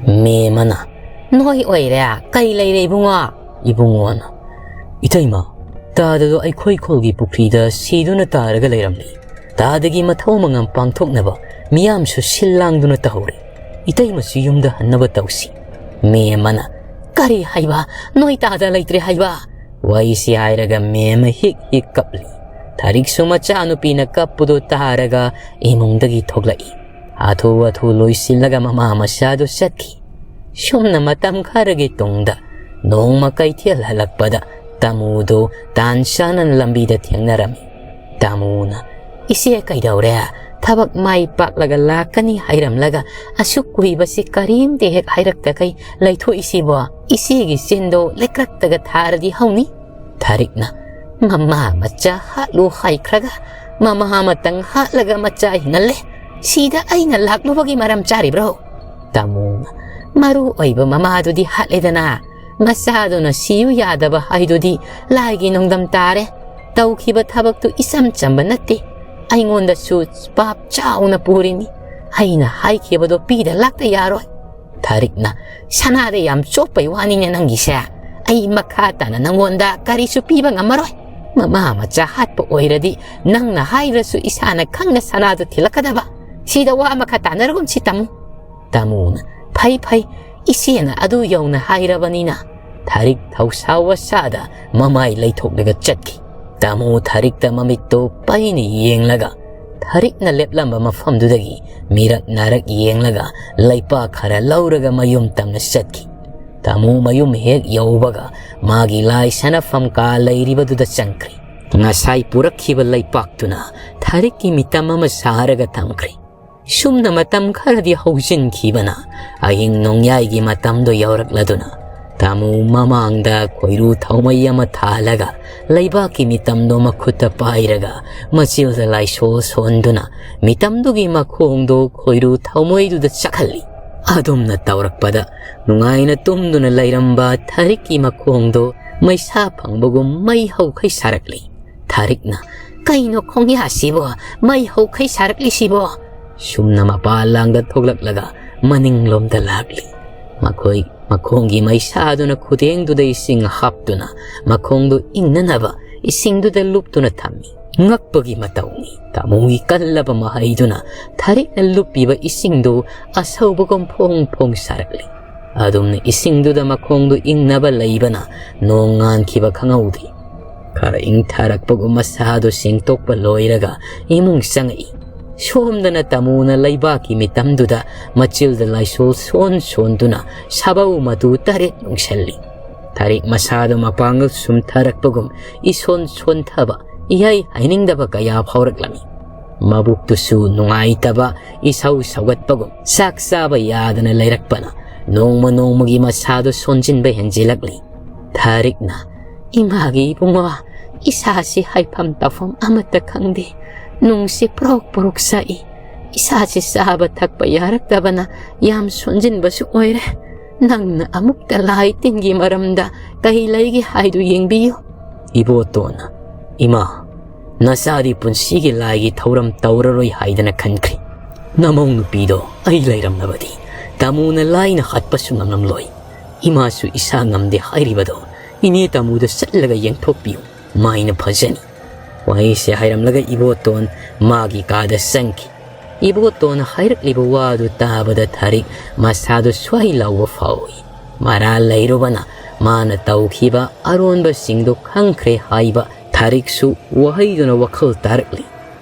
ꯃꯦꯝꯃꯅ, "ꯅꯣꯏ ꯑꯣꯏꯔꯦ, ꯀꯩ ꯂꯩꯔꯦ ꯏꯕꯨꯡꯉꯣ?" ꯏꯕꯨꯡꯉꯣꯅ, "ꯏꯇꯩꯃ, ꯇꯥꯗꯗꯣ ꯑꯩꯈꯣꯏ ꯈꯨꯜꯒꯤ ꯄꯨꯈ꯭ꯔꯤꯗ ꯁꯤꯗꯨꯅ ꯇꯥꯔꯒ ꯂꯩꯔꯝꯂꯦ꯫ ꯇꯥꯗꯒꯤ ꯃꯊꯧ ꯃꯉꯝ ꯄꯥꯡꯊꯣꯛꯅꯕ ꯃꯤꯌꯥꯝꯁꯨ ꯁꯤꯜ ꯂꯥꯡꯗꯨꯅ ꯇꯧꯍꯧꯔꯦ꯫ ꯏꯇꯩꯃꯁꯨ ꯌꯨꯝꯗ ꯍꯟꯅꯕ ꯇꯧꯁꯤ꯫" ꯃꯦꯝꯃꯅ, "ꯀꯔꯤ ꯍꯥꯏꯕ? ꯅꯣꯏ ꯇꯥꯗ ꯂꯩꯇ꯭ꯔꯦ ꯍꯥꯏꯕ?" ꯋꯥꯔꯤꯁꯤ ꯍꯥꯏꯔꯒ ꯃꯦꯝꯃ ꯍꯤꯛ ꯍꯤꯛ ꯀꯞꯂꯤ꯫ ꯊꯥꯔꯤꯛꯁꯨ ꯃꯆꯥꯅꯨꯄꯤꯅ ꯀꯞꯄꯗꯨ ꯇꯥꯔꯒ ꯏꯃꯨꯡꯗꯒꯤ ꯊꯣꯛꯂꯛꯏ꯫ ꯍꯥꯊꯨ ꯍꯥꯊꯨ ꯂꯣꯏꯁꯤꯜꯂꯒ ꯃꯃꯥ ꯃꯆꯥꯗꯨ ꯆꯠꯈꯤ꯫ ꯁꯨꯝꯅ ꯃꯇꯝ ꯈꯔꯒꯤ ꯇꯨꯡꯗ ꯅꯣꯡꯃ ꯀꯩꯊꯦꯜ ꯍꯜꯂꯛꯄꯗ ꯇꯥꯃꯨꯗꯨ ꯇꯥꯟ ꯆꯥꯅ ꯂꯝꯕꯤꯗ ꯊꯦꯡꯅꯔꯝꯃꯤ꯫ ꯇꯥꯃꯨꯅ, "ꯏꯆꯦ ꯀꯩꯗꯧꯔꯦ? ꯊꯕꯛ ꯃꯥꯏ ꯄꯥꯛꯂꯒ ꯂꯥꯛꯀꯅꯤ ꯍꯥꯏꯔꯝꯂꯒ ꯑꯁꯨꯛ ꯀꯨꯏꯕꯁꯤ ꯀꯔꯤꯝꯇ ꯍꯦꯛ ꯍꯥꯏꯔꯛꯇꯈꯩ ꯂꯩꯊꯣꯛꯏꯁꯤꯕꯣ? ꯏꯆꯦꯒꯤ ꯆꯤꯟꯗꯣ ꯂꯩꯀ꯭ꯔꯛꯇꯒ ꯊꯥꯔꯗꯤ ꯍꯧꯅꯤ꯫" ꯊꯥꯔꯤꯛꯅ, "ꯃꯃꯥ ꯃꯆꯥ ꯍꯥꯠꯂꯨ ꯍꯥꯏꯈ꯭ꯔꯒ ꯃꯃꯥ ꯑꯃꯇꯪ ꯍꯥꯠꯂꯒ ꯃꯆꯥ ꯍꯤꯡꯍꯜꯂꯦ꯫ ꯁꯤꯗ ꯑꯩꯅ ꯂꯥꯛꯂꯨꯕꯒꯤ ꯃꯔꯝ ꯆꯥꯔꯤꯕ꯭ꯔꯣ?" ꯇꯥꯃꯨꯅ, "ꯃꯔꯨ ꯑꯣꯏꯕ ꯃꯃꯥꯗꯨꯗꯤ ꯍꯥꯠꯂꯦꯗꯅ, ꯃꯆꯥꯗꯨꯅ ꯁꯤꯌꯨ ꯌꯥꯗꯕ ꯍꯥꯏꯗꯨꯗꯤ ꯂꯥꯏꯒꯤ ꯅꯣꯡꯗꯝ ꯇꯥꯔꯦ꯫ ꯇꯧꯈꯤꯕ ꯊꯕꯛꯇꯨ ꯏꯆꯝ ꯆꯝꯕ ꯅꯠꯇꯦ꯫ ꯑꯩꯉꯣꯟꯗꯁꯨ ꯄꯥꯞ ꯆꯥꯎꯅ ꯄꯨꯔꯤꯅꯤ꯫ ꯑꯩꯅ ꯍꯥꯏꯈꯤꯕꯗꯣ ꯄꯤꯗ ꯂꯥꯛꯇ ꯌꯥꯔꯣꯏ꯫" ꯊꯥꯔꯤꯛꯅ, "ꯁꯅꯥꯗ ꯌꯥꯝ ꯆꯣꯞꯄꯩ ꯋꯥꯅꯤꯅꯦ ꯅꯪꯒꯤꯁꯦ꯫ ꯑꯩ ꯃꯈꯥ ꯇꯥꯅ ꯅꯪꯉꯣꯟꯗ ꯀꯔꯤꯁꯨ ꯄꯤꯕ ꯉꯝꯃꯔꯣꯏ꯫ ꯃꯃꯥ ꯃꯆꯥ ꯍꯥꯠꯄ ꯑꯣꯏꯔꯗꯤ ꯅꯪꯅ ꯍꯥꯏꯗ꯭ꯔꯁꯨ ꯏꯁꯥꯅ ꯈꯪꯅ ꯁꯅꯥꯗꯨ ꯊꯤꯜꯂꯛꯀꯗꯕ꯫ ꯁꯤꯗ ꯋꯥ ꯑꯃꯈꯛ ꯇꯥꯟꯅꯔꯒꯨꯝꯁꯤ ꯇꯥꯃꯨ꯫" ꯇꯥꯃꯨꯅ, "ꯐꯩ ꯐꯩ, ꯏꯆꯦꯅ ꯑꯗꯨ ꯌꯧꯅ ꯍꯥꯏꯔꯕꯅꯤꯅ꯫" ꯊꯥꯔꯤꯛ ꯊꯧꯁꯥ ꯋꯥꯁꯥꯗ ꯃꯃꯥꯏ ꯂꯩꯊꯣꯛꯂꯒ ꯆꯠꯈꯤ꯫ ꯇꯥꯃꯨ ꯊꯥꯔꯤꯛꯇ ꯃꯃꯤꯠꯇꯨ ꯄꯩꯅ ꯌꯦꯡꯂꯒ, ꯊꯥꯔꯤꯛꯅ ꯂꯦꯞꯂꯝꯕ ꯃꯐꯝꯗꯨꯗꯒꯤ ꯃꯤꯔꯛ ꯅꯥꯔꯛ ꯌꯦꯡꯂꯒ ꯂꯩꯄꯥꯛ ꯈꯔ ꯂꯧꯔꯒ ꯃꯌꯨꯝ ꯇꯝꯅ ꯆꯠꯈꯤ꯫ ꯇꯥꯃꯨ ꯃꯌꯨꯝ ꯍꯦꯛ ꯌꯧꯕꯒ ꯃꯥꯒꯤ ꯂꯥꯏ ꯁꯥꯟꯅꯐꯝ ꯀꯥ ꯂꯩꯔꯤꯕꯗꯨꯗ ꯆꯪꯈ꯭ꯔꯦ꯫ ꯉꯁꯥꯏ ꯄꯨꯔꯛꯈꯤꯕ ꯂꯩꯄꯥꯛꯇꯨꯅ ꯊꯥꯔꯤꯛꯀꯤ ꯃꯤꯇꯝ ꯑꯃ ꯁꯥꯔꯒ ꯊꯝꯈ꯭ꯔꯦ꯫ ꯁꯨꯝꯅ ꯃꯇꯝ ꯈꯔꯗꯤ ꯍꯧꯖꯤꯟꯈꯤꯕꯅ ꯑꯍꯤꯡ ꯅꯣꯡꯌꯥꯏꯒꯤ ꯃꯇꯝꯗꯣ ꯌꯧꯔꯛꯂꯗꯨꯅ ꯇꯥꯃꯨ ꯃꯃꯥꯡꯗ ꯈꯣꯏꯔꯨ ꯊꯥꯎꯃꯩ ꯑꯃ ꯊꯥꯜꯂꯒ ꯂꯩꯕꯥꯛꯀꯤ ꯃꯤꯇꯝꯗꯣ ꯃꯈꯨꯠꯇ ꯄꯥꯏꯔꯒ ꯃꯆꯤꯜꯗ ꯂꯥꯏꯁꯣꯜ ꯁꯣꯟꯗꯨꯅ ꯃꯤꯇꯝꯗꯨꯒꯤ ꯃꯈꯣꯡꯗꯣ ꯈꯣꯏꯔꯨ ꯊꯥꯎꯃꯩꯗꯨꯗ ꯆꯥꯛꯍꯜꯂꯤ꯫ ꯑꯗꯨꯝꯅ ꯇꯧꯔꯛꯄꯗ ꯅꯨꯡꯉꯥꯏꯅ ꯇꯨꯝꯗꯨꯅ ꯂꯩꯔꯝꯕ ꯊꯥꯔꯤꯛꯀꯤ ꯃꯈꯣꯡꯗꯣ ꯃꯩꯁꯥ ꯐꯪꯕꯒꯨꯝ ꯃꯩ ꯍꯧꯈꯩ ꯁꯥꯔꯛꯂꯤ꯫ ꯊꯥꯔꯤꯛꯅ, "ꯀꯩꯅꯣ ꯈꯣꯡꯌꯥꯁꯤꯕꯣ ꯃꯩ ꯍꯧꯈꯩ ꯁꯥꯔꯛꯂꯤꯁꯤꯕꯣ?" ꯁꯨꯝꯅ ꯃꯄꯥ ꯂꯥꯡꯗ ꯊꯣꯛꯂꯛꯂꯒ ꯃꯅꯤꯡꯂꯣꯝꯗ ꯂꯥꯛꯂꯤ꯫ ꯃꯈꯣꯏ ꯃꯈꯣꯡꯒꯤ ꯃꯩꯁꯥꯗꯨꯅ ꯈꯨꯗꯦꯡꯗꯨꯗ ꯏꯁꯤꯡ ꯍꯥꯞꯇꯨꯅ ꯃꯈꯣꯡꯗꯨ ꯏꯪꯅꯅꯕ ꯏꯁꯤꯡꯗꯨꯗ ꯂꯨꯞꯇꯨꯅ ꯊꯝꯃꯤ꯫ ꯉꯛꯄꯒꯤ ꯃꯇꯧꯅꯤ꯫ ꯇꯥꯃꯨꯒꯤ ꯀꯜꯂꯕ ꯃꯍꯩꯗꯨꯅ ꯊꯥꯔꯤꯛꯅ ꯂꯨꯞꯄꯤꯕ ꯏꯁꯤꯡꯗꯨ ꯑꯁꯧꯕꯒꯨꯝ ꯐꯣꯡ ꯐꯣꯡ ꯁꯥꯔꯛꯂꯤ꯫ ꯑꯗꯨꯝꯅ ꯏꯁꯤꯡꯗꯨꯗ ꯃꯈꯣꯡꯗꯨ ꯏꯪꯅꯕ ꯂꯩꯕꯅ ꯅꯣꯡ ꯉꯥꯟꯈꯤꯕ ꯈꯪꯍꯧꯗꯦ꯫ ꯈꯔ ꯏꯪꯊꯔꯛꯄꯒꯨꯝ ꯃꯁꯥꯗꯨ ꯁꯦꯡꯇꯣꯛꯄ ꯂꯣꯏꯔꯒ ꯏꯃꯨꯡ ꯆꯪꯉꯛꯏ꯫ ꯁꯣꯝꯗꯅ ꯇꯥꯃꯨꯅ ꯂꯩꯕꯥꯛꯀꯤ ꯃꯤꯇꯝꯗꯨꯗ ꯃꯆꯤꯜꯗ ꯂꯥꯏꯁꯣꯜ ꯁꯣꯟ ꯁꯣꯟꯗꯨꯅ ꯁꯥꯕꯧ ꯃꯇꯨ ꯇꯔꯦꯠ ꯅꯨꯡꯁꯜꯂꯤ꯫ ꯊꯥꯔꯤꯛ ꯃꯁꯥꯗꯨ ꯃꯄꯥꯡꯒꯜ ꯁꯨꯝꯊꯔꯛꯄꯒꯨꯝ ꯏꯁꯣꯟ ꯁꯣꯟꯊꯕ, ꯏꯍꯩ ꯍꯩꯅꯤꯡꯗꯕ ꯀꯌꯥ ꯐꯥꯎꯔꯛꯂꯝꯃꯤ꯫ ꯃꯕꯨꯛꯇꯨꯁꯨ ꯅꯨꯡꯉꯥꯏꯇꯕ, ꯏꯁꯧ ꯁꯧꯒꯠꯄꯒꯨꯝ ꯆꯥꯛ ꯆꯥꯕ ꯌꯥꯗꯅ ꯂꯩꯔꯛꯄꯅ ꯅꯣꯡꯃ ꯅꯣꯡꯃꯒꯤ ꯃꯁꯥꯗꯨ ꯁꯣꯟꯖꯤꯟꯕ ꯍꯦꯟꯖꯤꯜꯂꯛꯂꯤ꯫ ꯊꯥꯔꯤꯛꯅ, "ꯏꯃꯥꯒꯤ ꯏꯕꯨꯡꯉꯣ, ꯏꯁꯥꯁꯤ ꯍꯥꯏꯐꯝ ꯇꯧꯐꯝ ꯑꯃꯠꯇ ꯈꯪꯗꯦ꯫ ꯅꯨꯡꯁꯤ ꯄ꯭ꯔꯣꯛ ꯄ꯭ꯔꯣꯛ ꯁꯛꯏ꯫ ꯏꯁꯥꯁꯤ ꯆꯥꯕ ꯊꯛꯄ ꯌꯥꯔꯛꯇꯕꯅ ꯌꯥꯝ ꯁꯣꯟꯖꯤꯟꯕꯁꯨ ꯑꯣꯏꯔꯦ꯫ ꯅꯪꯅ ꯑꯃꯨꯛꯇ ꯂꯥꯏ ꯇꯤꯟꯒꯤ ꯃꯔꯝꯗ ꯀꯩ ꯂꯩꯒꯦ ꯍꯥꯏꯗꯨ ꯌꯦꯡꯕꯤꯌꯨ꯫" ꯏꯕꯣꯇꯣꯟꯅ, "ꯏꯃꯥ, ꯅꯆꯥꯗꯤ ꯄꯨꯟꯁꯤꯒꯤ ꯂꯥꯏꯒꯤ ꯊꯧꯔꯝ ꯇꯧꯔꯔꯣꯏ ꯍꯥꯏꯗꯅ ꯈꯟꯈ꯭ꯔꯦ꯫ ꯅꯃꯧ ꯅꯨꯄꯤꯗꯣ ꯑꯩ ꯂꯩꯔꯝꯂꯕꯗꯤ ꯇꯥꯃꯨꯅ ꯂꯥꯏꯅ ꯍꯥꯠꯄꯁꯨ ꯉꯝꯂꯝꯂꯣꯏ꯫ ꯏꯃꯥꯁꯨ ꯏꯁꯥ ꯉꯝꯗꯦ ꯍꯥꯏꯔꯤꯕꯗꯣ ꯏꯅꯦ ꯇꯥꯃꯨꯗ ꯆꯠꯂꯒ ꯌꯦꯡꯊꯣꯛꯄꯤꯌꯨ, ꯃꯥꯏꯅ ꯐꯖꯅꯤ꯫" ꯋꯥꯍꯩꯁꯦ ꯍꯥꯏꯔꯝꯂꯒ ꯏꯕꯣꯇꯣꯟ ꯃꯥꯒꯤ ꯀꯥꯗ ꯆꯪꯈꯤ꯫ ꯏꯕꯣꯇꯣꯟꯅ ꯍꯥꯏꯔꯛꯂꯤꯕ ꯋꯥꯗꯨ ꯇꯥꯕꯗ ꯊꯥꯔꯤꯛ ꯃꯁꯥꯗꯨ ꯁ꯭ꯋꯥꯏ ꯂꯥꯎꯕ ꯐꯥꯎꯏ꯫ ꯃꯔꯥꯜ ꯂꯩꯔꯨꯕꯅ ꯃꯥꯅ ꯇꯧꯈꯤꯕ ꯑꯔꯣꯟꯕꯁꯤꯡꯗꯨ ꯈꯪꯈ꯭ꯔꯦ ꯍꯥꯏꯕ ꯊꯥꯔꯤꯛꯁꯨ ꯋꯥꯍꯩꯗꯨꯅ ꯋꯥꯈꯜ ꯇꯥꯔꯛꯂꯤ꯫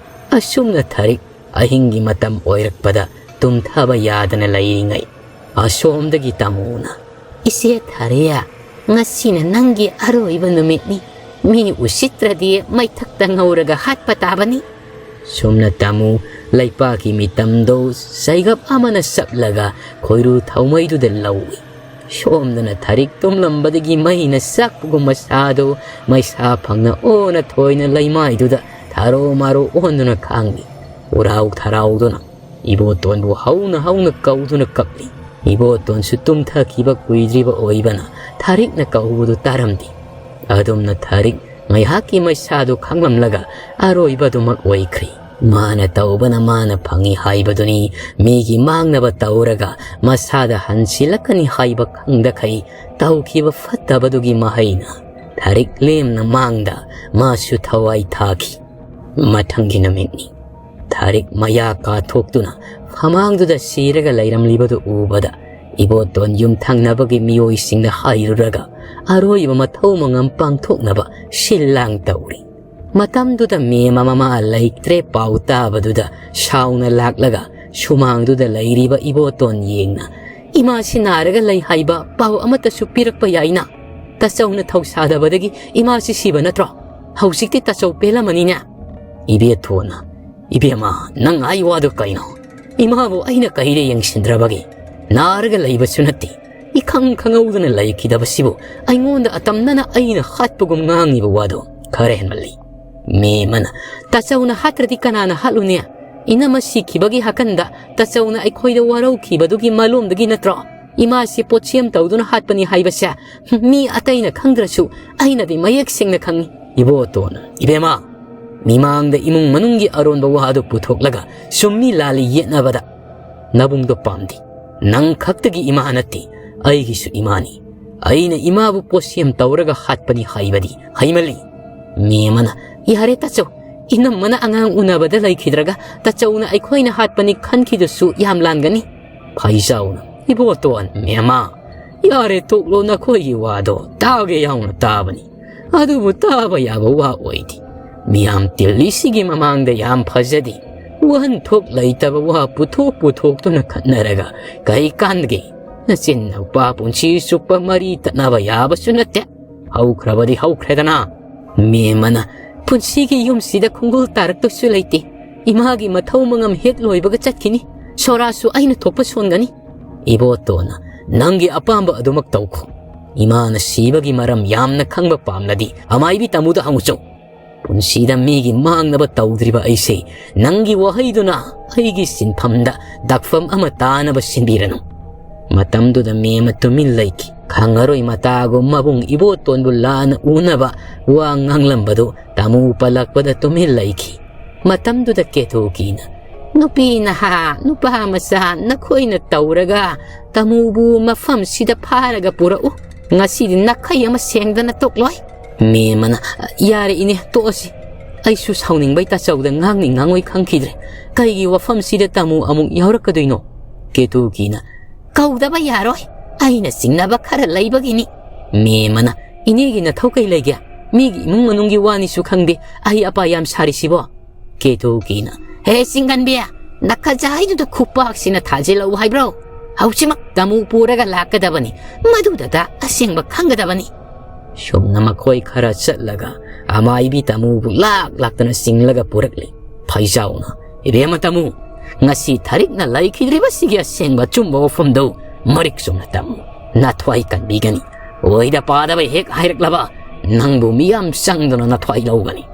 ꯑꯁꯨꯝꯅ ꯊꯥꯔꯤꯛ ꯑꯍꯤꯡꯒꯤ ꯃꯇꯝ ꯑꯣꯏꯔꯛꯄꯗ ꯇꯨꯝꯊꯕ ꯌꯥꯗꯅ ꯂꯩꯔꯤꯉꯩ, ꯑꯁꯣꯝꯗꯒꯤ ꯇꯥꯃꯣꯅ, "ꯏꯆꯦ ꯊꯥꯔꯤꯌꯥ, ꯉꯁꯤꯅ ꯅꯪꯒꯤ ꯑꯔꯣꯏꯕ ꯅꯨꯃꯤꯠꯅꯤ꯫ ꯃꯤ ꯎꯁꯤꯠꯇ꯭ꯔꯗꯤ ꯃꯩꯊꯛꯇ ꯉꯧꯔꯒ ꯍꯥꯠꯄ ꯇꯥꯕꯅꯤ"꯫ ꯁꯨꯝꯅ ꯇꯥꯃꯨ ꯂꯩꯄꯥꯛꯀꯤ ꯃꯤꯇꯝꯗꯣ ꯆꯩꯒꯞ ꯑꯃꯅ ꯆꯞꯂꯒ ꯈꯣꯏꯔꯨ ꯊꯥꯎꯃꯩꯗꯨꯗ ꯂꯧꯏ꯫ ꯁꯣꯝꯗꯅ ꯊꯥꯔꯤꯛ ꯇꯨꯝꯂꯝꯕꯗꯒꯤ ꯃꯩꯅ ꯆꯥꯛꯄꯒꯨꯝ ꯃꯁꯥꯗꯣ ꯃꯩꯁꯥ ꯐꯪꯅ ꯑꯣꯟꯅ ꯊꯣꯏꯅ ꯂꯩꯃꯥꯏꯗꯨꯗ ꯊꯥꯔꯣ ꯃꯥꯔꯣ ꯑꯣꯟꯗꯨꯅ ꯈꯥꯡꯂꯤ꯫ ꯎꯔꯥꯎ ꯊꯔꯥꯎꯗꯨꯅ ꯏꯕꯣꯇꯣꯟꯕꯨ ꯍꯧꯅ ꯍꯧꯅ ꯀꯧꯗꯨꯅ ꯀꯞꯂꯤ꯫ ꯏꯕꯣꯇꯣꯟꯁꯨ ꯇꯨꯝꯊꯈꯤꯕ ꯀꯨꯏꯗ꯭ꯔꯤꯕ ꯑꯣꯏꯕꯅ ꯊꯥꯔꯤꯛꯅ ꯀꯧꯕꯗꯨ ꯇꯥꯔꯝꯗꯦ꯫ ꯑꯗꯨꯝꯅ ꯊꯥꯔꯤꯛ ꯉꯥꯏꯍꯥꯛꯀꯤ ꯃꯩꯁꯥꯗꯨ ꯈꯥꯡꯂꯝꯂꯒ ꯑꯔꯣꯏꯕꯗꯨꯃꯛ ꯑꯣꯏꯈ꯭ꯔꯦ꯫ ꯃꯥꯅ ꯇꯧꯕꯅ ꯃꯥꯅ ꯐꯪꯏ ꯍꯥꯏꯕꯗꯨꯅꯤ꯫ ꯃꯤꯒꯤ ꯃꯥꯡꯅꯕ ꯇꯧꯔꯒ ꯃꯁꯥꯗ ꯍꯟꯁꯤꯜꯂꯛꯀꯅꯤ ꯍꯥꯏꯕ ꯈꯪꯗꯈꯩ ꯇꯧꯈꯤꯕ ꯐꯠꯇꯕꯗꯨꯒꯤ ꯃꯍꯩꯅ ꯊꯥꯔꯤꯛ ꯂꯦꯝꯅ ꯃꯥꯡꯗ ꯃꯥꯁꯨ ꯊꯋꯥꯏ ꯊꯥꯈꯤ꯫ ꯃꯊꯪꯒꯤ ꯅꯨꯃꯤꯠꯅꯤ꯫ ꯊꯥꯔꯤꯛ ꯃꯌꯥ ꯀꯥꯊꯣꯛꯇꯨꯅ ꯐꯃꯥꯡꯗꯨꯗ ꯁꯤꯔꯒ ꯂꯩꯔꯝꯂꯤꯕꯗꯨ ꯎꯕꯗ ꯏꯕꯣꯇꯣꯟ ꯌꯨꯝꯊꯪꯅꯕꯒꯤ ꯃꯤꯑꯣꯏꯁꯤꯡꯅ ꯍꯥꯏꯔꯨꯔꯒ ꯑꯔꯣꯏꯕ ꯃꯊꯧ ꯃꯉꯝ ꯄꯥꯡꯊꯣꯛꯅꯕ ꯁꯤꯜ ꯂꯥꯡ ꯇꯧꯔꯤ꯫ ꯃꯇꯝꯗꯨꯗ ꯃꯦꯝ ꯑꯃ ꯃꯃꯥ ꯂꯩꯇ꯭ꯔꯦ ꯄꯥꯎ ꯇꯥꯕꯗꯨꯗ ꯁꯥꯎꯅ ꯂꯥꯛꯂꯒ ꯁꯨꯃꯥꯡꯗꯨꯗ ꯂꯩꯔꯤꯕ ꯏꯕꯣꯇꯣꯟ ꯌꯦꯡꯅ, "ꯏꯃꯥꯁꯤ ꯅꯥꯔꯒ ꯂꯩ ꯍꯥꯏꯕ ꯄꯥꯎ ꯑꯃꯠꯇꯁꯨ ꯄꯤꯔꯛꯄ ꯌꯥꯏꯅ? ꯇꯥꯆꯧꯅ ꯊꯧꯁꯥꯗꯕꯗꯒꯤ ꯏꯃꯥꯁꯤ ꯁꯤꯕ ꯅꯠꯇ꯭ꯔꯣ? ꯍꯧꯖꯤꯛꯇꯤ ꯇꯥꯆꯧ ꯄꯦꯜꯂꯝꯃꯅꯤꯅꯦ?" ꯏꯕꯦꯊꯣꯟꯅ, "ꯏꯕꯦꯝꯃ, ꯅꯪ ꯍꯥꯏ ꯋꯥꯗꯨ ꯀꯩꯅꯣ? ꯏꯃꯥꯕꯨ ꯑꯩꯅ ꯀꯩꯗ ꯌꯦꯡꯁꯤꯟꯗ꯭ꯔꯕꯒꯦ? ꯅꯥꯔꯒ ꯂꯩꯕꯁꯨ ꯅꯠꯇꯦ꯫ ꯏꯈꯪ ꯈꯪꯍꯧꯗꯅ ꯂꯩꯈꯤꯗꯕꯁꯤꯕꯨ ꯑꯩꯉꯣꯟꯗ ꯑꯇꯝꯅꯅ ꯑꯩꯅ ꯍꯥꯠꯄꯒꯨꯝ ꯉꯥꯡꯉꯤꯕ ꯋꯥꯗꯣ ꯈꯔ ꯍꯦꯟꯃꯜꯂꯤ꯫ ꯃꯦꯝ ꯑꯃꯅ, ꯇꯥꯆꯧꯅ ꯍꯥꯠꯇ꯭ꯔꯗꯤ ꯀꯅꯥꯅ ꯍꯥꯠꯂꯨꯅꯤ? ꯏꯅꯝꯃ ꯁꯤꯈꯤꯕꯒꯤ ꯍꯥꯀꯟꯗ ꯇꯥꯆꯧꯅ ꯑꯩꯈꯣꯏꯗ ꯋꯥꯔꯧꯈꯤꯕꯗꯨꯒꯤ ꯃꯥꯂꯣꯝꯗꯒꯤ ꯅꯠꯇ꯭ꯔꯣ? ꯏꯃꯥꯁꯤ ꯄꯣꯠꯁꯦꯝ ꯇꯧꯗꯨꯅ ꯍꯥꯠꯄꯅꯤ ꯍꯥꯏꯕꯁꯦ ꯃꯤ ꯑꯇꯩꯅ ꯈꯪꯗ꯭ꯔꯁꯨ ꯑꯩꯅꯗꯤ ꯃꯌꯦꯛ ꯁꯦꯡꯅ ꯈꯪꯉꯤ"꯫ ꯏꯕꯣꯇꯣꯟꯅ, "ꯏꯕꯦꯝꯃ, ꯃꯤꯃꯥꯡꯗ ꯏꯃꯨꯡ ꯃꯅꯨꯡꯒꯤ ꯑꯔꯣꯟꯕ ꯋꯥꯗꯨ ꯄꯨꯊꯣꯛꯂꯒ ꯁꯨꯝ ꯃꯤ ꯂꯥꯜꯂꯤ ꯌꯦꯠꯅꯕꯗ ꯅꯕꯨꯡꯗꯣ ꯄꯥꯝꯗꯦ꯫ ꯅꯪ ꯈꯛꯇꯒꯤ ꯏꯃꯥ ꯅꯠꯇꯦ, ꯑꯩꯒꯤꯁꯨ ꯏꯃꯥꯅꯤ꯫ ꯑꯩꯅ ꯏꯃꯥꯕꯨ ꯄꯣꯠꯁꯦꯝ ꯇꯧꯔꯒ ꯍꯥꯠꯄꯅꯤ ꯍꯥꯏꯕꯗꯤ ꯍꯩꯃꯜꯂꯤ"꯫ ꯃꯦꯝ ꯑꯃꯅ, "ꯌꯥꯔꯦ ꯇꯥꯆꯧ, ꯏꯅꯝꯃꯅ ꯑꯉꯥꯡ ꯎꯅꯕꯗ ꯂꯩꯈꯤꯗ꯭ꯔꯒ ꯇꯥꯆꯧꯅ ꯑꯩꯈꯣꯏꯅ ꯍꯥꯠꯄꯅꯤ ꯈꯟꯈꯤꯗꯨꯁꯨ ꯌꯥꯝ ꯂꯥꯟꯒꯅꯤ"꯫ ꯐꯩꯖꯥꯎꯅ, "ꯏꯕꯣꯇꯣꯟ, ꯃꯦꯝꯃ, ꯌꯥꯔꯦ ꯇꯣꯛꯂꯣ, ꯅꯈꯣꯏꯒꯤ ꯋꯥꯗꯣ ꯇꯥꯒꯦ ꯌꯥꯎꯅ ꯇꯥꯕꯅꯤ, ꯑꯗꯨꯕꯨ ꯇꯥꯕ ꯌꯥꯕ ꯋꯥ ꯑꯣꯏꯗꯦ꯫ ꯃꯤꯌꯥꯝ ꯇꯤꯜꯂꯤꯁꯤꯒꯤ ꯃꯃꯥꯡꯗ ꯌꯥꯝ ꯐꯖꯗꯦ꯫ ꯋꯥꯍꯟꯊꯣꯛ ꯂꯩꯇꯕ ꯋꯥ ꯄꯨꯊꯣꯛ ꯄꯨꯊꯣꯛꯇꯨꯅ ꯈꯠꯅꯔꯒ ꯀꯩ ꯀꯥꯟꯒꯦ? ꯅꯆꯤꯟ ꯅꯨꯄꯥ ꯄꯨꯟꯁꯤ ꯆꯨꯞꯄ ꯃꯔꯤ ꯇꯠꯅꯕ ꯌꯥꯕꯁꯨ ꯅꯠꯇꯦ꯫ ꯍꯧꯈ꯭ꯔꯕꯗꯤ ꯍꯧꯈ꯭ꯔꯦꯗꯅ꯫ ꯃꯦꯝꯃꯅ, "ꯄꯨꯟꯁꯤꯒꯤ ꯌꯨꯝꯁꯤꯗ ꯈꯣꯡꯒꯨꯜ ꯇꯥꯔꯛꯇꯧꯁꯨ ꯂꯩꯇꯦ꯫ ꯏꯃꯥꯒꯤ ꯃꯊꯧ ꯃꯉꯝ ꯍꯦꯛ ꯂꯣꯏꯕꯒ ꯆꯠꯈꯤꯅꯤ꯫ ꯁꯣꯔꯥꯁꯨ ꯑꯩꯅ ꯊꯣꯛꯄ ꯁꯣꯟꯒꯅꯤ꯫" ꯏꯕꯣꯇꯣꯟꯅ, "ꯅꯪꯒꯤ ꯑꯄꯥꯝꯕ ꯑꯗꯨꯃꯛ ꯇꯧꯈꯣ꯫ ꯏꯃꯥꯅ ꯁꯤꯕꯒꯤ ꯃꯔꯝ ꯌꯥꯝꯅ ꯈꯪꯕ ꯄꯥꯝꯂꯗꯤ ꯑꯃꯥꯏꯕꯤ ꯇꯥꯃꯨꯗ ꯍꯪꯉꯨꯆꯣ꯫ ꯄꯨꯟꯁꯤꯗ ꯃꯤꯒꯤ ꯃꯥꯡꯅꯕ ꯇꯧꯗ꯭ꯔꯤꯕ ꯑꯩꯁꯦ ꯅꯪꯒꯤ ꯋꯥꯍꯩꯗꯨꯅ ꯑꯩꯒꯤ ꯁꯤꯟꯐꯝꯗ ꯗꯥꯛꯐꯝ ꯑꯃ ꯇꯥꯅꯕ ꯁꯤꯟꯕꯤꯔꯅꯨ꯫" ꯃꯇꯝꯗꯨꯗ ꯃꯦꯝꯃ ꯇꯨꯃꯤꯟ ꯂꯩꯈꯤ꯫ ꯈꯪꯉꯔꯣꯏ ꯃꯇꯥꯒꯨꯝ ꯃꯕꯨꯡ ꯏꯕꯣꯇꯣꯟꯕꯨ ꯂꯥꯟꯅ ꯎꯅꯕ ꯋꯥ ꯉꯥꯡꯂꯝꯕꯗꯨ ꯇꯥꯃꯨ ꯄꯜꯂꯛꯄꯗ ꯇꯨꯃꯤꯟ ꯂꯩꯈꯤ꯫ ꯃꯇꯝꯗꯨꯗ ꯀꯦꯊꯨꯀꯤꯅ, "ꯅꯨꯄꯤ ꯅꯍꯥ, ꯅꯨꯄꯥ ꯃꯆꯥ ꯅꯈꯣꯏꯅ ꯇꯧꯔꯒ ꯇꯥꯃꯨꯕꯨ ꯃꯐꯝꯁꯤꯗ ꯐꯥꯔꯒ ꯄꯨꯔꯛꯎ꯫ ꯉꯁꯤꯗꯤ ꯅꯥꯈꯩ ꯑꯃ ꯁꯦꯡꯗꯅ ꯇꯣꯛꯂꯣꯏ꯫" ꯃꯦꯝꯃꯅ, "ꯌꯥꯔꯦ ꯏꯅꯦ, ꯇꯣꯛꯑꯁꯤ꯫ ꯑꯩꯁꯨ ꯁꯥꯎꯅꯤꯡꯕꯩ ꯇꯥꯆꯧꯗ ꯉꯥꯡꯅꯤ ꯉꯥꯡꯉꯣꯏ ꯈꯪꯈꯤꯗ꯭ꯔꯦ꯫ ꯀꯩꯒꯤ ꯋꯥꯐꯝꯁꯤꯗ ꯇꯥꯃꯨ ꯑꯃꯨꯛ ꯌꯥꯎꯔꯛꯀꯗꯣꯏꯅꯣ?" ꯀꯦꯊꯨꯀꯤꯅ, "ꯀꯧꯗꯕ ꯌꯥꯔꯣꯏ꯫ ꯑꯩꯅ ꯆꯤꯡꯅꯕ ꯈꯔ ꯂꯩꯕꯒꯤꯅꯤ꯫" ꯃꯦꯝꯃꯅ, "ꯏꯅꯦꯒꯤ ꯅꯊꯧ ꯀꯩ ꯂꯩꯒꯦ? ꯃꯤꯒꯤ ꯏꯃꯨꯡ ꯃꯅꯨꯡꯒꯤ ꯋꯥꯅꯤꯁꯨ ꯈꯪꯗꯦ, ꯑꯍꯩ ꯑꯄꯥ ꯌꯥꯝ ꯁꯥꯔꯤꯁꯤꯕꯣ?" ꯀꯦꯊꯨꯀꯤꯅ, "ꯍꯦ ꯆꯤꯡꯒꯟꯕꯤ, ꯅꯈꯖꯥꯏꯗꯨꯗ ꯈꯨꯄꯥꯛꯁꯤꯅ ꯊꯥꯖꯤꯜꯂꯛꯎ ꯍꯥꯏꯕ꯭ꯔꯣ? ꯍꯧꯖꯤꯛꯃꯛ ꯇꯥꯃꯨ ꯄꯨꯔꯒ ꯂꯥꯛꯀꯗꯕꯅꯤ꯫ ꯃꯗꯨꯗꯇ ꯑꯁꯦꯡꯕ ꯈꯪꯒꯗꯕꯅꯤ꯫" ꯁꯨꯝꯅ ꯃꯈꯣꯏ ꯈꯔ ꯆꯠꯂꯒ ꯑꯃꯥꯏꯕꯤ ꯇꯥꯃꯨꯕꯨ ꯂꯥꯛ ꯂꯥꯛꯇꯅ ꯆꯤꯡꯂꯒ ꯄꯨꯔꯛꯂꯤ꯫ ꯐꯩꯖꯥꯎꯅ, "ꯏꯕꯦꯝꯃ ꯇꯥꯃꯨ, ꯉꯁꯤ ꯊꯥꯔꯤꯛꯅ ꯂꯩꯈꯤꯗ꯭ꯔꯤꯕꯁꯤꯒꯤ ꯑꯁꯦꯡꯕ ꯑꯆꯨꯝꯕ ꯋꯥꯐꯝꯗꯨ ꯃꯔꯤꯛ ꯆꯨꯝꯅ ꯇꯝꯃꯨ꯫ ꯅꯊ꯭ꯋꯥꯏ ꯀꯟꯕꯤꯒꯅꯤ꯫ ꯑꯣꯏꯗ ꯄꯥꯗꯕ ꯍꯦꯛ ꯍꯥꯏꯔꯛꯂꯕ ꯅꯪꯕꯨ ꯃꯤꯌꯥꯝ ꯆꯪꯗꯨꯅ ꯅꯊ꯭ꯋꯥꯏ ꯂꯧꯒꯅꯤ꯫"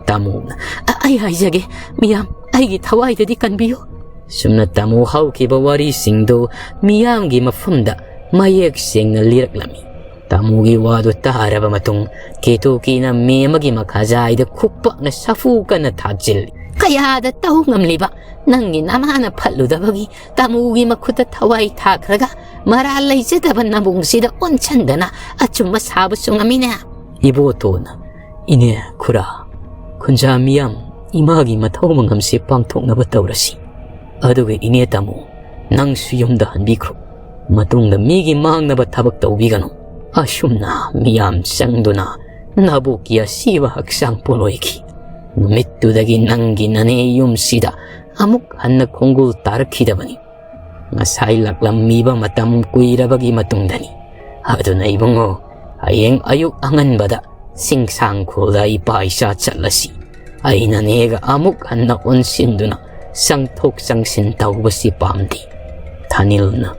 ꯇꯥꯃꯨꯅ, "ꯑ-, ꯑꯩ ꯍꯥꯏꯖꯒꯦ, ꯃꯤꯌꯥꯝ, ꯑꯩꯒꯤ ꯊꯋꯥꯏꯗꯗꯤ ꯀꯟꯕꯤꯌꯨ꯫" ꯁꯨꯝꯅ ꯇꯥꯃꯨ ꯍꯧꯈꯤꯕ ꯋꯥꯔꯤꯁꯤꯡꯗꯨ ꯃꯤꯌꯥꯝꯒꯤ ꯃꯐꯝꯗ ꯃꯌꯦꯛ ꯁꯦꯡꯅ ꯂꯤꯔꯛꯂꯝꯃꯤ꯫ ꯇꯥꯃꯨꯒꯤ ꯋꯥꯗꯨ ꯇꯥꯔꯕ ꯃꯇꯨꯡ ꯀꯦꯊꯨꯀꯤꯅ ꯃꯦꯝꯃꯒꯤ ꯃꯈꯥꯖꯥꯏꯗ ꯈꯨꯄꯥꯛꯅ ꯁꯥꯐꯨ ꯀꯟꯅ ꯊꯥꯖꯤꯜꯂꯤ꯫ "ꯀꯌꯥꯗ ꯇꯧ ꯉꯝꯂꯤꯕ ꯅꯪꯒꯤ ꯅꯃꯥꯅ ꯐꯠꯂꯨꯗꯕꯒꯤ ꯇꯥꯃꯨꯒꯤ ꯃꯈꯨꯠꯇ ꯊꯋꯥꯏ ꯊꯥꯈ꯭ꯔꯒ ꯃꯔꯥꯜ ꯂꯩꯖꯗꯕ ꯅꯕꯨꯡꯁꯤꯗ ꯑꯣꯟꯁꯟꯗꯅ ꯑꯆꯨꯝꯕ ꯁꯥꯕꯁꯨ ꯉꯝꯃꯤꯅꯦ?" ꯏꯕꯣꯇꯣꯟꯅ, "ꯏꯅꯦ ꯈꯨꯔꯥ, ꯈꯨꯟꯖꯥ ꯃꯤꯌꯥꯝ, ꯏꯃꯥꯒꯤ ꯃꯊꯧ ꯃꯉꯝꯁꯤ ꯄꯥꯡꯊꯣꯛꯅꯕ ꯇꯧꯔꯁꯤ꯫ ꯑꯗꯨꯒ ꯏꯅꯦ ꯇꯥꯃꯨ, ꯅꯪꯁꯨ ꯌꯨꯝꯗ ꯍꯟꯕꯤꯈ꯭ꯔꯣ꯫ ꯃꯇꯨꯡꯗ ꯃꯤꯒꯤ ꯃꯥꯡꯅꯕ ꯊꯕꯛ ꯇꯧꯕꯤꯒꯅꯨ꯫" ꯑꯁꯨꯝꯅ ꯃꯤꯌꯥꯝ ꯆꯪꯗꯨꯅ ꯅꯕꯣꯛꯀꯤ ꯑꯁꯤꯕ ꯍꯛꯆꯥꯡ ꯄꯣꯂꯣꯏꯈꯤ꯫ ꯅꯨꯃꯤꯠꯇꯨꯗꯒꯤ ꯅꯪꯒꯤ ꯅꯅꯦ ꯌꯨꯝꯁꯤꯗ ꯑꯃꯨꯛ ꯍꯟꯅ ꯈꯣꯡꯒꯨꯜ ꯇꯥꯔꯛꯈꯤꯗꯕꯅꯤ꯫ ꯉꯁꯥꯏ ꯂꯥꯛꯂꯝꯃꯤꯕ ꯃꯇꯝ ꯀꯨꯏꯔꯕꯒꯤ ꯃꯇꯨꯡꯗꯅꯤ꯫ ꯑꯗꯨꯅ ꯏꯕꯨꯡꯉꯣ, ꯍꯌꯦꯡ ꯑꯌꯨꯛ ꯑꯉꯟꯕꯗ ꯆꯤꯡꯁꯥꯡꯈꯣꯜꯗ ꯏꯄꯥ ꯏꯆꯥ ꯆꯠꯂꯁꯤ꯫ ꯑꯩ ꯅꯅꯦꯒ ꯑꯃꯨꯛ ꯍꯟꯅ ꯑꯣꯟꯁꯤꯟꯗꯨꯅ ꯆꯪꯊꯣꯛ ꯆꯪꯁꯤꯟ ꯇꯧꯕꯁꯤ ꯄꯥꯝꯗꯦ꯫ ꯊꯥꯅꯤꯜꯅ,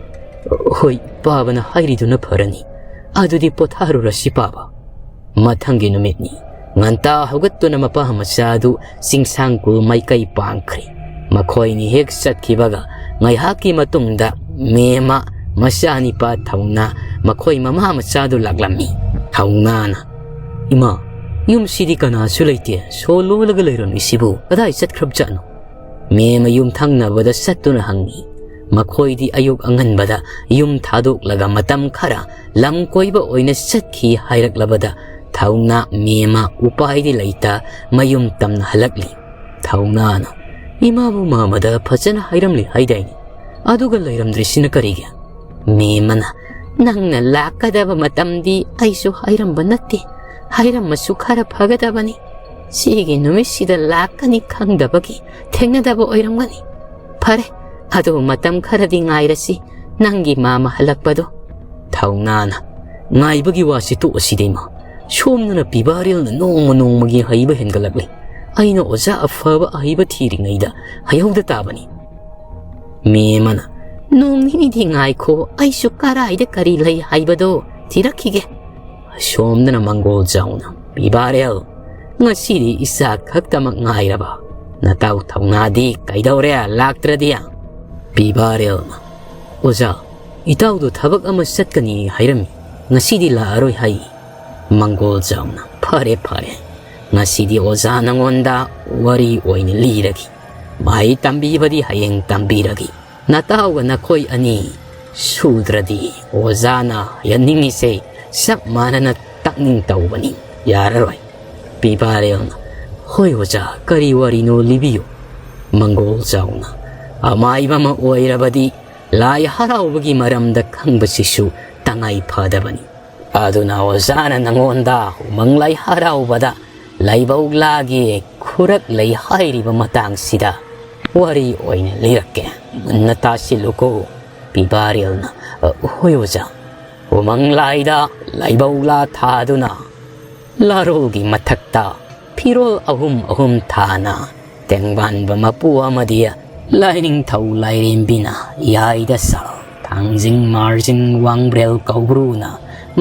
"ꯍꯣꯏ, ꯄꯥꯕꯅ ꯍꯥꯏꯔꯤꯗꯨꯅ ꯐꯔꯅꯤ꯫ ꯑꯗꯨꯗꯤ ꯄꯣꯊꯥꯔꯨꯔꯁꯤ ꯄꯥꯕ꯫" ꯃꯊꯪꯒꯤ ꯅꯨꯃꯤꯠꯅꯤ꯫ ꯉꯟꯇꯥ ꯍꯧꯒꯠꯇꯨꯅ ꯃꯄꯥ ꯃꯆꯥ ꯑꯗꯨ ꯆꯤꯡꯁꯥꯡꯈꯣꯜ ꯃꯥꯏꯀꯩ ꯄꯥꯡꯈ꯭ꯔꯦ꯫ ꯃꯈꯣꯏꯅꯤ ꯍꯦꯛ ꯆꯠꯈꯤꯕꯒ ꯉꯥꯏꯍꯥꯛꯀꯤ ꯃꯇꯨꯡꯗ ꯃꯦꯝꯃ, ꯃꯆꯥꯅꯤꯄꯥ ꯊꯧꯅꯥ, ꯃꯈꯣꯏ ꯃꯃꯥ ꯃꯆꯥꯗꯨ ꯂꯥꯛꯂꯝꯃꯤ꯫ ꯊꯧꯅꯥꯅ, "ꯏꯃꯥ, ꯌꯨꯝꯁꯤꯗꯤ ꯀꯅꯥꯁꯨ ꯂꯩꯇꯦ, ꯁꯣ ꯂꯣꯜꯂꯒ ꯂꯩꯔꯝꯃꯤꯁꯤꯕꯨ ꯀꯗꯥꯏ ꯆꯠꯈ꯭ꯔꯕꯖꯥꯠꯅꯣ?" ꯃꯦꯝꯃ ꯌꯨꯝꯊꯪꯅꯕꯗ ꯆꯠꯇꯨꯅ ꯍꯪꯉꯤ꯫ ꯃꯈꯣꯏꯗꯤ ꯑꯌꯨꯛ ꯑꯉꯟꯕꯗ ꯌꯨꯝ ꯊꯥꯗꯣꯛꯂꯒ ꯃꯇꯝ ꯈꯔ ꯂꯝ ꯀꯣꯏꯕ ꯑꯣꯏꯅ ꯆꯠꯈꯤ ꯍꯥꯏꯔꯛꯂꯕꯗ ꯊꯧꯅꯥ ꯃꯦꯝꯃ ꯎꯄꯥꯏꯗꯤ ꯂꯩꯇ ꯃꯌꯨꯝ ꯇꯝꯅ ꯍꯜꯂꯛꯂꯤ꯫ ꯊꯧꯅꯥꯅ, "ꯏꯃꯥꯕꯨ ꯃꯥꯃꯗ ꯐꯖꯅ ꯍꯥꯏꯔꯝꯂꯤ ꯍꯥꯏꯗꯥꯏꯅꯦ? ꯑꯗꯨꯒ ꯂꯩꯔꯝꯗ꯭ꯔꯤꯁꯤꯅ ꯀꯔꯤꯒꯤ?" ꯃꯦꯝꯃꯅ, "ꯅꯪꯅ ꯂꯥꯛꯀꯗꯕ ꯃꯇꯝꯗꯤ ꯑꯩꯁꯨ ꯍꯥꯏꯔꯝꯕ ꯅꯠꯇꯦ꯫ ꯍꯥꯏꯔꯝꯃꯁꯨ ꯈꯔ ꯐꯒꯗꯕꯅꯤ꯫ ꯁꯤꯒꯤ ꯅꯨꯃꯤꯠꯁꯤꯗ ꯂꯥꯛꯀꯅꯤ ꯈꯪꯗꯕꯒꯤ ꯊꯦꯡꯅꯗꯕ ꯑꯣꯏꯔꯝꯒꯅꯤ꯫ ꯐꯔꯦ, ꯑꯗꯨ ꯃꯇꯝ ꯈꯔꯗꯤ ꯉꯥꯏꯔꯁꯤ, ꯅꯪꯒꯤ ꯃꯥꯃ ꯍꯜꯂꯛꯄꯗꯣ꯫" ꯊꯧꯅꯥꯅ, "ꯉꯥꯏꯕꯒꯤ ꯋꯥꯁꯤ ꯇꯣꯛꯑꯁꯤꯗ ꯏꯃꯥ꯫ ꯁꯣꯝꯗꯅ ꯄꯤꯕꯥꯔꯦꯜꯅ ꯅꯣꯡꯃ ꯅꯣꯡꯃꯒꯤ ꯍꯩꯕ ꯍꯦꯟꯒꯠꯂꯛꯂꯤ꯫ ꯑꯩꯅ ꯑꯣꯖꯥ ꯑꯐꯕ ꯑꯍꯩꯕ ꯊꯤꯔꯤꯉꯩꯗ ꯍꯩꯍꯧꯗ ꯇꯥꯕꯅꯤ꯫" ꯃꯦꯝꯃꯅ, "ꯅꯣꯡ ꯅꯤꯅꯤꯗꯤ ꯉꯥꯏꯈꯣ, ꯑꯩꯁꯨ ꯀꯔꯥꯏꯗ ꯀꯔꯤ ꯂꯩ ꯍꯥꯏꯕꯗꯣ ꯊꯤꯔꯛꯈꯤꯒꯦ꯫" ꯑꯁꯣꯝꯗꯅ ꯃꯪꯒꯣꯜ ꯆꯥꯎꯅ, "ꯄꯤꯕꯥꯔꯦꯜ, ꯉꯁꯤꯗꯤ ꯏꯆꯥ ꯈꯛꯇꯃꯛ ꯉꯥꯏꯔꯕ? ꯅꯇꯥꯎ ꯊꯧꯅꯥꯗꯤ ꯀꯩꯗꯧꯔꯦ, ꯂꯥꯛꯇ꯭ꯔꯗꯤ?" ꯄꯤꯕꯥꯔꯦꯜꯅ, "ꯑꯣꯖꯥ, ꯏꯇꯥꯎꯗꯣ ꯊꯕꯛ ꯑꯃ ꯆꯠꯀꯅꯤ ꯍꯥꯏꯔꯝꯃꯤ, ꯉꯁꯤꯗꯤ ꯂꯥꯛꯑꯔꯣꯏ ꯍꯥꯏ꯫" ꯃꯪꯒꯣꯜ ꯆꯥꯎꯅ, "ꯐꯔꯦ ꯐꯔꯦ, ꯉꯁꯤꯗꯤ ꯑꯣꯖꯥ ꯅꯉꯣꯟꯗ ꯋꯥꯔꯤ ꯑꯣꯏꯅ ꯂꯤꯔꯒꯦ꯫ ꯃꯍꯩ ꯇꯝꯕꯤꯕꯗꯤ ꯍꯌꯦꯡ ꯇꯝꯕꯤꯔꯒꯦ꯫ ꯅꯇꯥꯎꯒ ꯅꯈꯣꯏ ꯑꯅꯤ ꯁꯨꯗ꯭ꯔꯗꯤ ꯑꯣꯖꯥꯅ ꯍꯥꯏꯍꯟꯅꯤꯡꯉꯤꯁꯦ ꯆꯞ ꯃꯥꯟꯅꯅ ꯇꯥꯛꯅꯤꯡ ꯇꯧꯕꯅꯤ, ꯌꯥꯔꯔꯣꯏ꯫" ꯄꯤꯕꯥꯔꯦꯜꯅ, "ꯍꯣꯏ ꯑꯣꯖꯥ, ꯀꯔꯤ ꯋꯥꯔꯤꯅꯣ ꯂꯤꯕꯤꯌꯨ꯫" ꯃꯪꯒꯣꯜ ꯆꯥꯎꯅ, "ꯑꯃꯥꯏꯕ ꯑꯃ ꯑꯣꯏꯔꯕꯗꯤ ꯂꯥꯏ ꯍꯔꯥꯎꯕꯒꯤ ꯃꯔꯝꯗ ꯈꯪꯕꯁꯤꯁꯨ ꯇꯉꯥꯏ ꯐꯗꯕꯅꯤ꯫ ꯑꯗꯨꯅ ꯑꯣꯖꯥꯅ ꯅꯉꯣꯟꯗ ꯎꯃꯪ ꯂꯥꯏ ꯍꯔꯥꯎꯕꯗ ꯂꯥꯏꯕꯧꯂꯥꯒꯤ ꯈꯨꯔꯛ ꯂꯩ ꯍꯥꯏꯔꯤꯕ ꯃꯇꯥꯡꯁꯤꯗ ꯋꯥꯔꯤ ꯑꯣꯏꯅ ꯂꯤꯔꯛꯀꯦ꯫ ꯃꯨꯟꯅ ꯇꯥꯁꯤꯜꯂꯨꯀꯣ ꯄꯤꯕꯥꯔꯦꯜꯅ꯫ "ꯑ, ꯍꯣꯏ ꯑꯣꯖꯥ꯫" ꯎꯃꯪ ꯂꯥꯏꯗ ꯂꯥꯏꯕꯧꯂꯥ ꯊꯥꯗꯨꯅ ꯂꯥꯔꯣꯜꯒꯤ ꯃꯊꯛꯇ ꯐꯤꯔꯣꯜ ꯑꯍꯨꯝ ꯑꯍꯨꯝ ꯊꯥꯅ ꯇꯦꯡꯕꯥꯟꯕ ꯃꯄꯨ ꯑꯃꯗꯤ ꯂꯥꯏꯅꯤꯡꯊꯧ ꯂꯥꯏꯔꯦꯝꯕꯤꯅ ꯌꯥꯏꯗ ꯁꯥ, ꯊꯥꯡꯖꯤꯡ ꯃꯥꯔꯖꯤꯡ ꯋꯥꯡꯕ꯭ꯔꯦꯜ ꯀꯧꯕ꯭ꯔꯨꯅ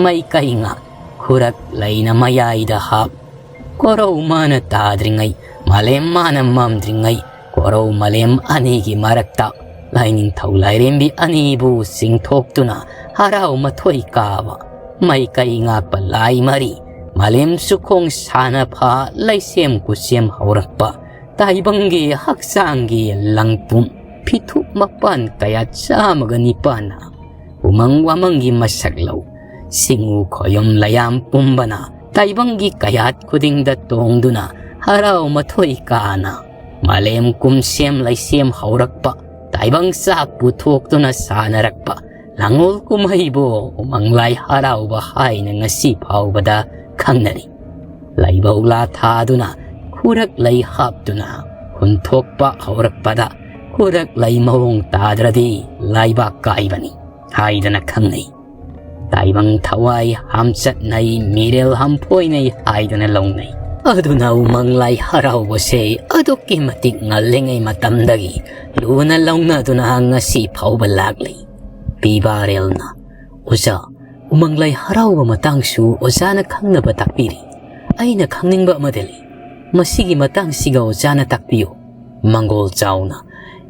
ꯃꯥꯏꯀꯩ ꯉꯥꯛ, ꯈꯨꯔꯛ ꯂꯩꯅ ꯃꯌꯥꯏꯗ ꯍꯥꯞ, ꯀꯣꯔꯧ ꯃꯥꯅ ꯇꯥꯗ꯭ꯔꯤꯉꯩ, ꯃꯥꯂꯦꯝ ꯃꯥꯅ ꯃꯝꯗ꯭ꯔꯤꯉꯩ, ꯀꯣꯔꯧ ꯃꯥꯂꯦꯝ ꯑꯅꯤꯒꯤ ꯃꯔꯛꯇ ꯂꯥꯏꯅꯤꯡꯊꯧ ꯂꯥꯏꯔꯦꯝꯕꯤ ꯑꯅꯤꯕꯨ ꯆꯤꯡꯊꯣꯛꯇꯨꯅ ꯍꯔꯥꯎ ꯃꯊꯣꯏ ꯀꯥꯕ, ꯃꯥꯏꯀꯩ ꯉꯥꯛꯄ ꯂꯥꯏ ꯃꯔꯤ, ꯃꯥꯂꯦꯝ ꯆꯨꯈꯣꯡ ꯁꯥꯟꯅꯐꯥ ꯂꯩꯁꯦꯝ ꯈꯨꯠꯁꯦꯝ ꯍꯧꯔꯛꯄ, ꯇꯥꯏꯕꯪꯒꯤ ꯍꯛꯆꯥꯡꯒꯤ ꯂꯪꯄꯨꯝ ꯐꯤꯊꯨꯞ ꯃꯄꯥꯟ ꯀꯌꯥ ꯆꯥꯝꯃꯒ ꯅꯤꯄꯥꯟꯅ ꯎꯃꯪ ꯋꯥꯃꯪꯒꯤ ꯃꯁꯛ ꯂꯧ, ꯁꯤꯡꯎ ꯈꯣꯌꯨꯝ ꯂꯌꯥꯝ ꯄꯨꯝꯕꯅ ꯇꯥꯏꯕꯪꯒꯤ ꯀꯌꯥꯠ ꯈꯨꯗꯤꯡꯗ ꯇꯣꯡꯗꯨꯅ ꯍꯔꯥꯎ ꯃꯊꯣꯏ ꯀꯥꯅ ꯃꯥꯂꯦꯝ ꯀꯨꯝꯁꯦꯝ ꯂꯩꯁꯦꯝ ꯍꯧꯔꯛꯄ, ꯇꯥꯏꯕꯪ ꯆꯥꯛ ꯄꯨꯊꯣꯛꯇꯨꯅ ꯁꯥꯟꯅꯔꯛꯄ ꯂꯥꯡꯒꯣꯜ ꯀꯨꯝꯍꯩꯕꯨ ꯎꯃꯪ ꯂꯥꯏ ꯍꯔꯥꯎꯕ ꯍꯥꯏꯅ ꯉꯁꯤ ꯐꯥꯎꯕꯗ ꯈꯪꯅꯔꯤ꯫ ꯂꯥꯏꯕꯧꯂꯥ ꯊꯥꯗꯨꯅ ꯈꯨꯔꯛ ꯂꯩ ꯍꯥꯞꯇꯨꯅ ꯍꯨꯟꯊꯣꯛꯄ ꯍꯧꯔꯛꯄꯗ ꯈꯨꯔꯛ ꯂꯩ ꯃꯑꯣꯡ ꯇꯥꯗ꯭ꯔꯗꯤ ꯂꯥꯏꯕꯥꯛ ꯀꯥꯏꯕꯅꯤ ꯍꯥꯏꯗꯅ ꯈꯪꯅꯩ꯫ ꯇꯥꯏꯕꯪ ꯊꯋꯥꯏ ꯍꯥꯝꯆꯠꯅꯩ, ꯃꯤꯔꯦꯜ ꯍꯥꯝꯐꯣꯏꯅꯩ ꯍꯥꯏꯗꯨꯅ ꯂꯧꯅꯩ꯫ ꯑꯗꯨꯅ ꯎꯃꯪ ꯂꯥꯏ ꯍꯔꯥꯎꯕꯁꯦ ꯑꯗꯨꯛꯀꯤ ꯃꯇꯤꯛ ꯉꯜꯂꯤꯉꯩ ꯃꯇꯝꯗꯒꯤ ꯂꯨꯅ ꯂꯧꯅꯗꯨꯅ ꯉꯁꯤ ꯐꯥꯎꯕ ꯂꯥꯛꯂꯤ꯫ ꯄꯤꯕꯥꯔꯦꯜꯅ, "ꯑꯣꯖꯥ, ꯎꯃꯪ ꯂꯥꯏ ꯍꯔꯥꯎꯕ ꯃꯇꯥꯡꯁꯨ ꯑꯣꯖꯥꯅ ꯈꯪꯅꯕ ꯇꯥꯛꯄꯤꯔꯤ꯫ ꯑꯩꯅ ꯈꯪꯅꯤꯡꯕ ꯑꯃꯗꯤ ꯂꯩ꯫ ꯃꯁꯤꯒꯤ ꯃꯇꯥꯡꯁꯤꯒ ꯑꯣꯖꯥꯅ ꯇꯥꯛꯄꯤꯌꯨ꯫" ꯃꯪꯒꯣꯜ ꯆꯥꯎꯅ,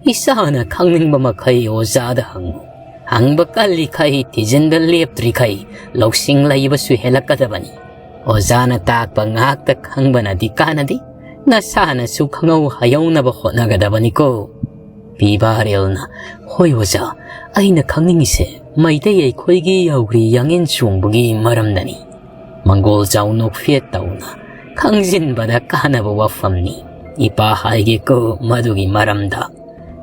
"ꯏꯁꯥꯅ ꯈꯪꯅꯤꯡꯕ ꯃꯈꯩ ꯑꯣꯖꯥꯗ ꯍꯪꯉꯨ꯫ ꯍꯪꯕ ꯀꯜꯂꯤꯈꯩ, ꯊꯤꯖꯤꯟꯕ ꯂꯦꯞꯇ꯭ꯔꯤꯈꯩ, ꯂꯧꯁꯤꯡ ꯂꯩꯕꯁꯨ ꯍꯦꯜꯂꯛꯀꯗꯕꯅꯤ꯫ ꯑꯣꯖꯥꯅ ꯇꯥꯛꯄ ꯉꯥꯛꯇ ꯈꯪꯕꯅꯗꯤ ꯀꯥꯟꯅꯗꯦ꯫ ꯅꯁꯥꯅꯁꯨ ꯈꯪꯍꯧ ꯍꯩꯍꯧꯅꯕ ꯍꯣꯠꯅꯒꯗꯕꯅꯤꯀꯣ꯫" ꯄꯤꯕꯥꯔꯦꯜꯅ, "ꯍꯣꯏ ꯑꯣꯖꯥ, ꯑꯩꯅ ꯈꯪꯅꯤꯡꯉꯤꯁꯦ ꯃꯩꯇꯩ ꯑꯩꯈꯣꯏꯒꯤ ꯌꯥꯎꯔꯤ ꯌꯥꯡꯉꯦꯟ ꯆꯣꯡꯕꯒꯤ ꯃꯔꯝꯗꯅꯤ꯫" ꯃꯪꯒꯣꯜ ꯆꯥꯎ ꯅꯣꯛꯐꯦꯠ ꯇꯧꯅ, "ꯈꯪꯖꯤꯟꯕꯗ ꯀꯥꯟꯅꯕ ꯋꯥꯐꯝꯅꯤ꯫ ꯏꯄꯥ ꯍꯥꯏꯒꯦꯀꯣ ꯃꯗꯨꯒꯤ ꯃꯔꯝꯗ꯫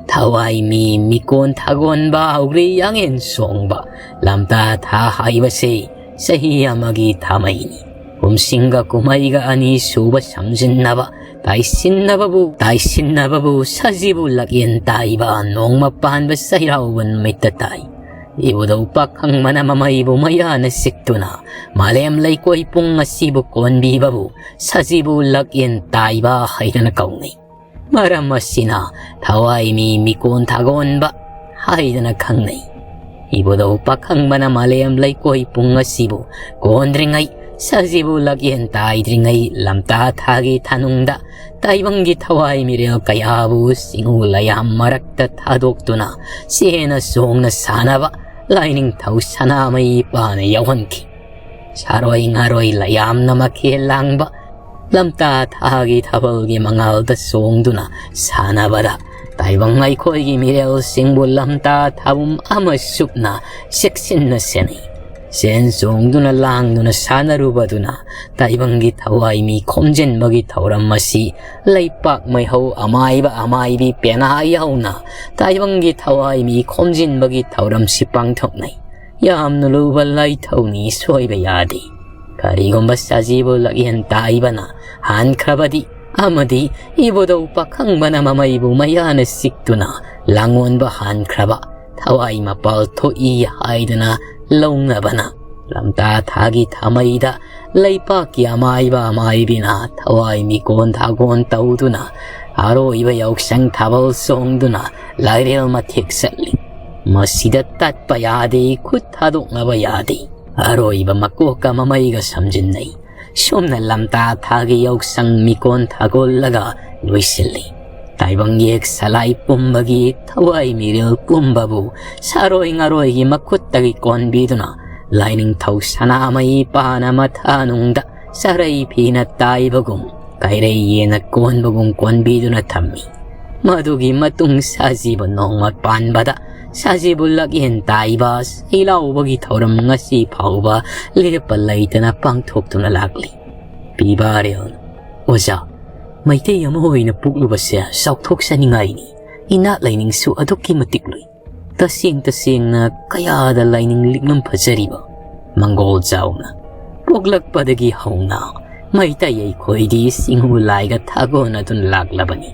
ꯊꯋꯥꯏ ꯃꯤ ꯃꯤꯀꯣꯟ ꯊꯥꯒꯣꯟꯕ, ꯍꯧꯔꯤ ꯌꯥꯡꯉꯦꯟ ꯆꯣꯡꯕ, ꯂꯝꯇꯥ ꯊꯥ ꯍꯥꯏꯕꯁꯤ ꯆꯍꯤ ꯑꯃꯒꯤ ꯊꯥꯃꯩꯅꯤ꯫ ꯄꯨꯝꯁꯤꯡꯒ ꯀꯨꯝꯍꯩꯒ ꯑꯅꯤ ꯁꯨꯕ ꯁꯝꯖꯤꯟꯅꯕ, ꯇꯥꯏꯁꯤꯟꯅꯕꯕꯨ, ꯇꯥꯏꯁꯤꯟꯅꯕꯕꯨ ꯁꯖꯤꯕꯨ ꯂꯛꯌꯦꯟ ꯇꯥꯏꯕ ꯅꯣꯡꯃ ꯄꯥꯟꯕ ꯆꯩꯔꯥꯎꯕ ꯅꯨꯃꯤꯠꯇ ꯇꯥꯏ꯫ ꯏꯕꯨꯙꯧ ꯄꯥꯈꯪꯕꯅ ꯃꯃꯩꯕꯨ ꯃꯌꯥꯅ ꯆꯤꯛꯇꯨꯅ ꯃꯥꯂꯦꯝ ꯂꯩꯀꯣꯏ ꯄꯨꯡ ꯑꯁꯤꯕꯨ ꯀꯣꯟꯕꯤꯕꯕꯨ ꯁꯖꯤꯕꯨ ꯂꯛꯌꯦꯟ ꯇꯥꯏꯕ ꯍꯥꯏꯗꯅ ꯀꯧꯅꯩ꯫ ꯃꯔꯝ ꯑꯁꯤꯅ ꯊꯋꯥꯏ ꯃꯤ ꯃꯤꯀꯣꯟ ꯊꯥꯒꯣꯟꯕ ꯍꯥꯏꯗꯅ ꯈꯪꯅꯩ꯫ ꯏꯕꯨꯙꯧ ꯄꯥꯈꯪꯕꯅ ꯃꯥꯂꯦꯝ ꯂꯩꯀꯣꯏ ꯄꯨꯡ ꯑꯁꯤꯕꯨ ꯀꯣꯟꯗ꯭ꯔꯤꯉꯩ, ꯁꯖꯤꯕꯨ ꯂꯛꯌꯦꯟ ꯇꯥꯏꯗ꯭ꯔꯤꯉꯩ ꯂꯝꯇꯥ ꯊꯥꯒꯤ ꯊꯥꯅꯨꯡꯗ ꯇꯥꯏꯕꯪꯒꯤ ꯊꯋꯥꯏ ꯃꯤꯔꯦꯜ ꯀꯌꯥꯕꯨ ꯆꯤꯡꯎ ꯂꯩꯌꯥꯝ ꯃꯔꯛꯇ ꯊꯥꯗꯣꯛꯇꯨꯅ ꯆꯦꯅ ꯆꯣꯡꯅ ꯁꯥꯟꯅꯕ ꯂꯥꯏꯅꯤꯡꯊꯧ ꯁꯅꯥꯃꯍꯤ ꯄꯥꯅ ꯌꯥꯎꯍꯟꯈꯤ꯫ ꯁꯥꯔꯣꯏ ꯉꯥꯔꯣꯏ ꯂꯩꯌꯥꯝꯅ ꯃꯈꯦꯜ ꯂꯥꯡꯕ ꯂꯝꯇꯥ ꯊꯥꯒꯤ ꯊꯥꯕꯜꯒꯤ ꯃꯉꯥꯜꯗ ꯆꯣꯡꯗꯨꯅ ꯁꯥꯟꯅꯕꯗ ꯇꯥꯏꯕꯪ ꯑꯩꯈꯣꯏꯒꯤ ꯃꯤꯔꯦꯜꯁꯤꯡꯕꯨ ꯂꯝꯇꯥ ꯊꯥꯕꯨꯝ ꯑꯃ ꯁꯨꯞꯅ ꯆꯦꯛꯁꯤꯟꯅ ꯁꯦꯟꯅꯩ꯫ ꯆꯦꯟ ꯆꯣꯡꯗꯨꯅ ꯂꯥꯡꯗꯨꯅ ꯁꯥꯟꯅꯔꯨꯕꯗꯨꯅ ꯇꯥꯏꯕꯪꯒꯤ ꯊꯋꯥꯏ ꯃꯤ ꯈꯣꯝꯖꯤꯟꯕꯒꯤ ꯊꯧꯔꯝ ꯑꯁꯤ ꯂꯩꯄꯥꯛ ꯃꯩꯍꯧ ꯑꯃꯥꯏꯕ ꯑꯃꯥꯏꯕꯤ ꯄꯦꯅꯥ ꯌꯥꯎꯅ ꯇꯥꯏꯕꯪꯒꯤ ꯊꯋꯥꯏ ꯃꯤ ꯈꯣꯝꯖꯤꯟꯕꯒꯤ ꯊꯧꯔꯝꯁꯤ ꯄꯥꯡꯊꯣꯛꯅꯩ꯫ ꯌꯥꯝꯅ ꯂꯨꯕ ꯂꯥꯏꯊꯧꯅꯤ, ꯁꯣꯏꯕ ꯌꯥꯗꯦ꯫ ꯀꯔꯤꯒꯨꯝꯕ ꯁꯖꯤꯕꯨ ꯂꯛꯌꯦꯟ ꯇꯥꯏꯕꯅ ꯍꯥꯟꯈ꯭ꯔꯕꯗꯤ ꯑꯃꯗꯤ ꯏꯕꯨꯙꯧ ꯄꯥꯈꯪꯕꯅ ꯃꯃꯩꯕꯨ ꯃꯌꯥꯅ ꯆꯤꯛꯇꯨꯅ ꯂꯥꯡꯑꯣꯟꯕ ꯍꯥꯟꯈ꯭ꯔꯕ ꯊꯋꯥꯏ ꯃꯄꯥꯜ ꯊꯣꯛꯏ ꯍꯥꯏꯗꯨꯅ ꯂꯧꯅꯕꯅ ꯂꯝꯇꯥ ꯊꯥꯒꯤ ꯊꯥꯃꯩꯗ ꯂꯩꯄꯥꯛꯀꯤ ꯑꯃꯥꯏꯕ ꯑꯃꯥꯏꯕꯤꯅ ꯊꯋꯥꯏ ꯃꯤꯀꯣꯟ ꯊꯥꯒꯣꯟ ꯇꯧꯗꯨꯅ ꯑꯔꯣꯏꯕ ꯌꯥꯎꯁꯪ ꯊꯥꯕꯜ ꯆꯣꯡꯗꯨꯅ ꯂꯥꯏꯔꯦꯜ ꯃꯊꯦꯛ ꯆꯠꯂꯤ꯫ ꯃꯁꯤꯗ ꯇꯠꯄ ꯌꯥꯗꯦ, ꯈꯨꯠ ꯊꯥꯗꯣꯛꯅꯕ ꯌꯥꯗꯦ꯫ ꯑꯔꯣꯏꯕ ꯃꯀꯣꯛꯀ ꯃꯃꯩꯒ ꯁꯝꯖꯤꯟꯅꯩ꯫ ꯁꯣꯝꯅ ꯂꯝꯇꯥ ꯊꯥꯒꯤ ꯌꯥꯎꯁꯪ ꯃꯤꯀꯣꯟ ꯊꯥꯒꯣꯜꯂꯒ ꯂꯣꯏꯁꯤꯜꯂꯤ꯫ ꯇꯥꯏꯕꯪ ꯌꯦꯛ ꯁꯂꯥꯏ ꯄꯨꯝꯕꯒꯤ ꯊꯋꯥꯏ ꯃꯤꯔꯦꯜ ꯄꯨꯝꯕꯕꯨ ꯁꯥꯔꯣꯏ ꯉꯥꯔꯣꯏꯒꯤ ꯃꯈꯨꯠꯇꯒꯤ ꯀꯣꯟꯕꯤꯗꯨꯅ ꯂꯥꯏꯅꯤꯡꯊꯧ ꯁꯅꯥꯃꯍꯤ ꯄꯥꯅ ꯃꯊꯥꯅꯨꯡꯗ ꯆꯔꯩ ꯐꯤꯅ ꯇꯥꯏꯕꯒꯨꯝ, ꯀꯩꯔꯩ ꯌꯦꯟꯅ ꯀꯣꯟꯕꯒꯨꯝ ꯀꯣꯟꯕꯤꯗꯨꯅ ꯊꯝꯃꯤ꯫ ꯃꯗꯨꯒꯤ ꯃꯇꯨꯡ ꯁꯖꯤꯕꯨ ꯅꯣꯡꯃ ꯄꯥꯟꯕꯗ ꯁꯖꯤꯕꯨ ꯂꯛꯌꯦꯟ ꯇꯥꯏꯕ ꯁꯩꯂꯥꯎꯕꯒꯤ ꯊꯧꯔꯝ ꯉꯁꯤ ꯐꯥꯎꯕ ꯂꯦꯞꯄ ꯂꯩꯇꯅ ꯄꯥꯡꯊꯣꯛꯇꯨꯅ ꯂꯥꯛꯂꯤ꯫ ꯄꯤꯕꯥꯔꯦꯜ, ꯑꯣꯖꯥ, ꯃꯩꯇꯩ ꯑꯃ ꯑꯣꯏꯅ ꯄꯣꯛꯂꯨꯕꯁꯦ ꯆꯥꯎꯊꯣꯛꯆꯅꯤꯡꯉꯥꯏꯅꯤ꯫ ꯏꯅꯥꯠ ꯂꯥꯏꯅꯤꯡꯁꯨ ꯑꯗꯨꯛꯀꯤ ꯃꯇꯤꯛ ꯂꯨꯏ꯫ ꯇꯁꯦꯡ ꯇꯁꯦꯡꯅ ꯀꯌꯥꯗ ꯂꯥꯏꯅꯤꯡ ꯂꯤꯛꯂꯝ ꯐꯖꯔꯤꯕ꯫ ꯃꯪꯒꯣꯜ ꯖꯥꯎꯅ, ꯄꯣꯛꯂꯛꯄꯗꯒꯤ ꯍꯧꯅ ꯃꯩꯇꯩ ꯑꯩꯈꯣꯏꯗꯤ ꯆꯤꯡꯎ ꯂꯥꯏꯒ ꯊꯥꯒꯣꯟꯅꯗꯨꯅ ꯂꯥꯛꯂꯕꯅꯤ꯫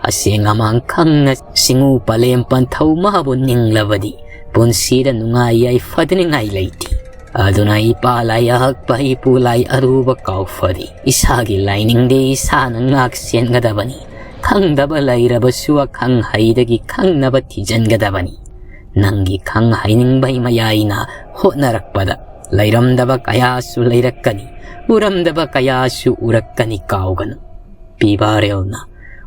ꯑꯁꯦꯡ ꯑꯃꯥꯡ ꯈꯪꯅ ꯆꯤꯡꯎ ꯄꯂꯦꯝ ꯄꯟꯊꯧ ꯃꯥꯕꯨ ꯅꯤꯡꯂꯕꯗꯤ ꯄꯨꯟꯁꯤꯗ ꯅꯨꯡꯉꯥꯏ ꯌꯥꯏꯐꯗꯅꯤꯡꯉꯥꯏ ꯂꯩꯇꯦ꯫ ꯑꯗꯨꯅ ꯏꯄꯥ ꯂꯥꯏ ꯑꯍꯛꯄ, ꯏꯄꯨ ꯂꯥꯏ ꯑꯔꯨꯕ ꯀꯥꯎꯐꯗꯦ꯫ ꯏꯁꯥꯒꯤ ꯂꯥꯏꯅꯤꯡꯗꯤ ꯏꯁꯥꯅ ꯉꯥꯛ ꯁꯦꯟꯒꯗꯕꯅꯤ꯫ ꯈꯪꯗꯕ ꯂꯩꯔꯕꯁꯨ ꯑꯈꯪ ꯍꯩꯗꯒꯤ ꯈꯪꯅꯕ ꯊꯤꯖꯤꯟꯒꯗꯕꯅꯤ꯫ ꯅꯪꯒꯤ ꯈꯪ ꯍꯩꯅꯤꯡꯕꯩ ꯃꯌꯥꯏꯅ ꯍꯣꯠꯅꯔꯛꯄꯗ ꯂꯩꯔꯝꯗꯕ ꯀꯌꯥꯁꯨ ꯂꯩꯔꯛꯀꯅꯤ, ꯎꯔꯝꯗꯕ ꯀꯌꯥꯁꯨ ꯎꯔꯛꯀꯅꯤ, ꯀꯥꯎꯒꯅꯨ꯫ ꯄꯤꯕꯥꯔꯦꯜꯅ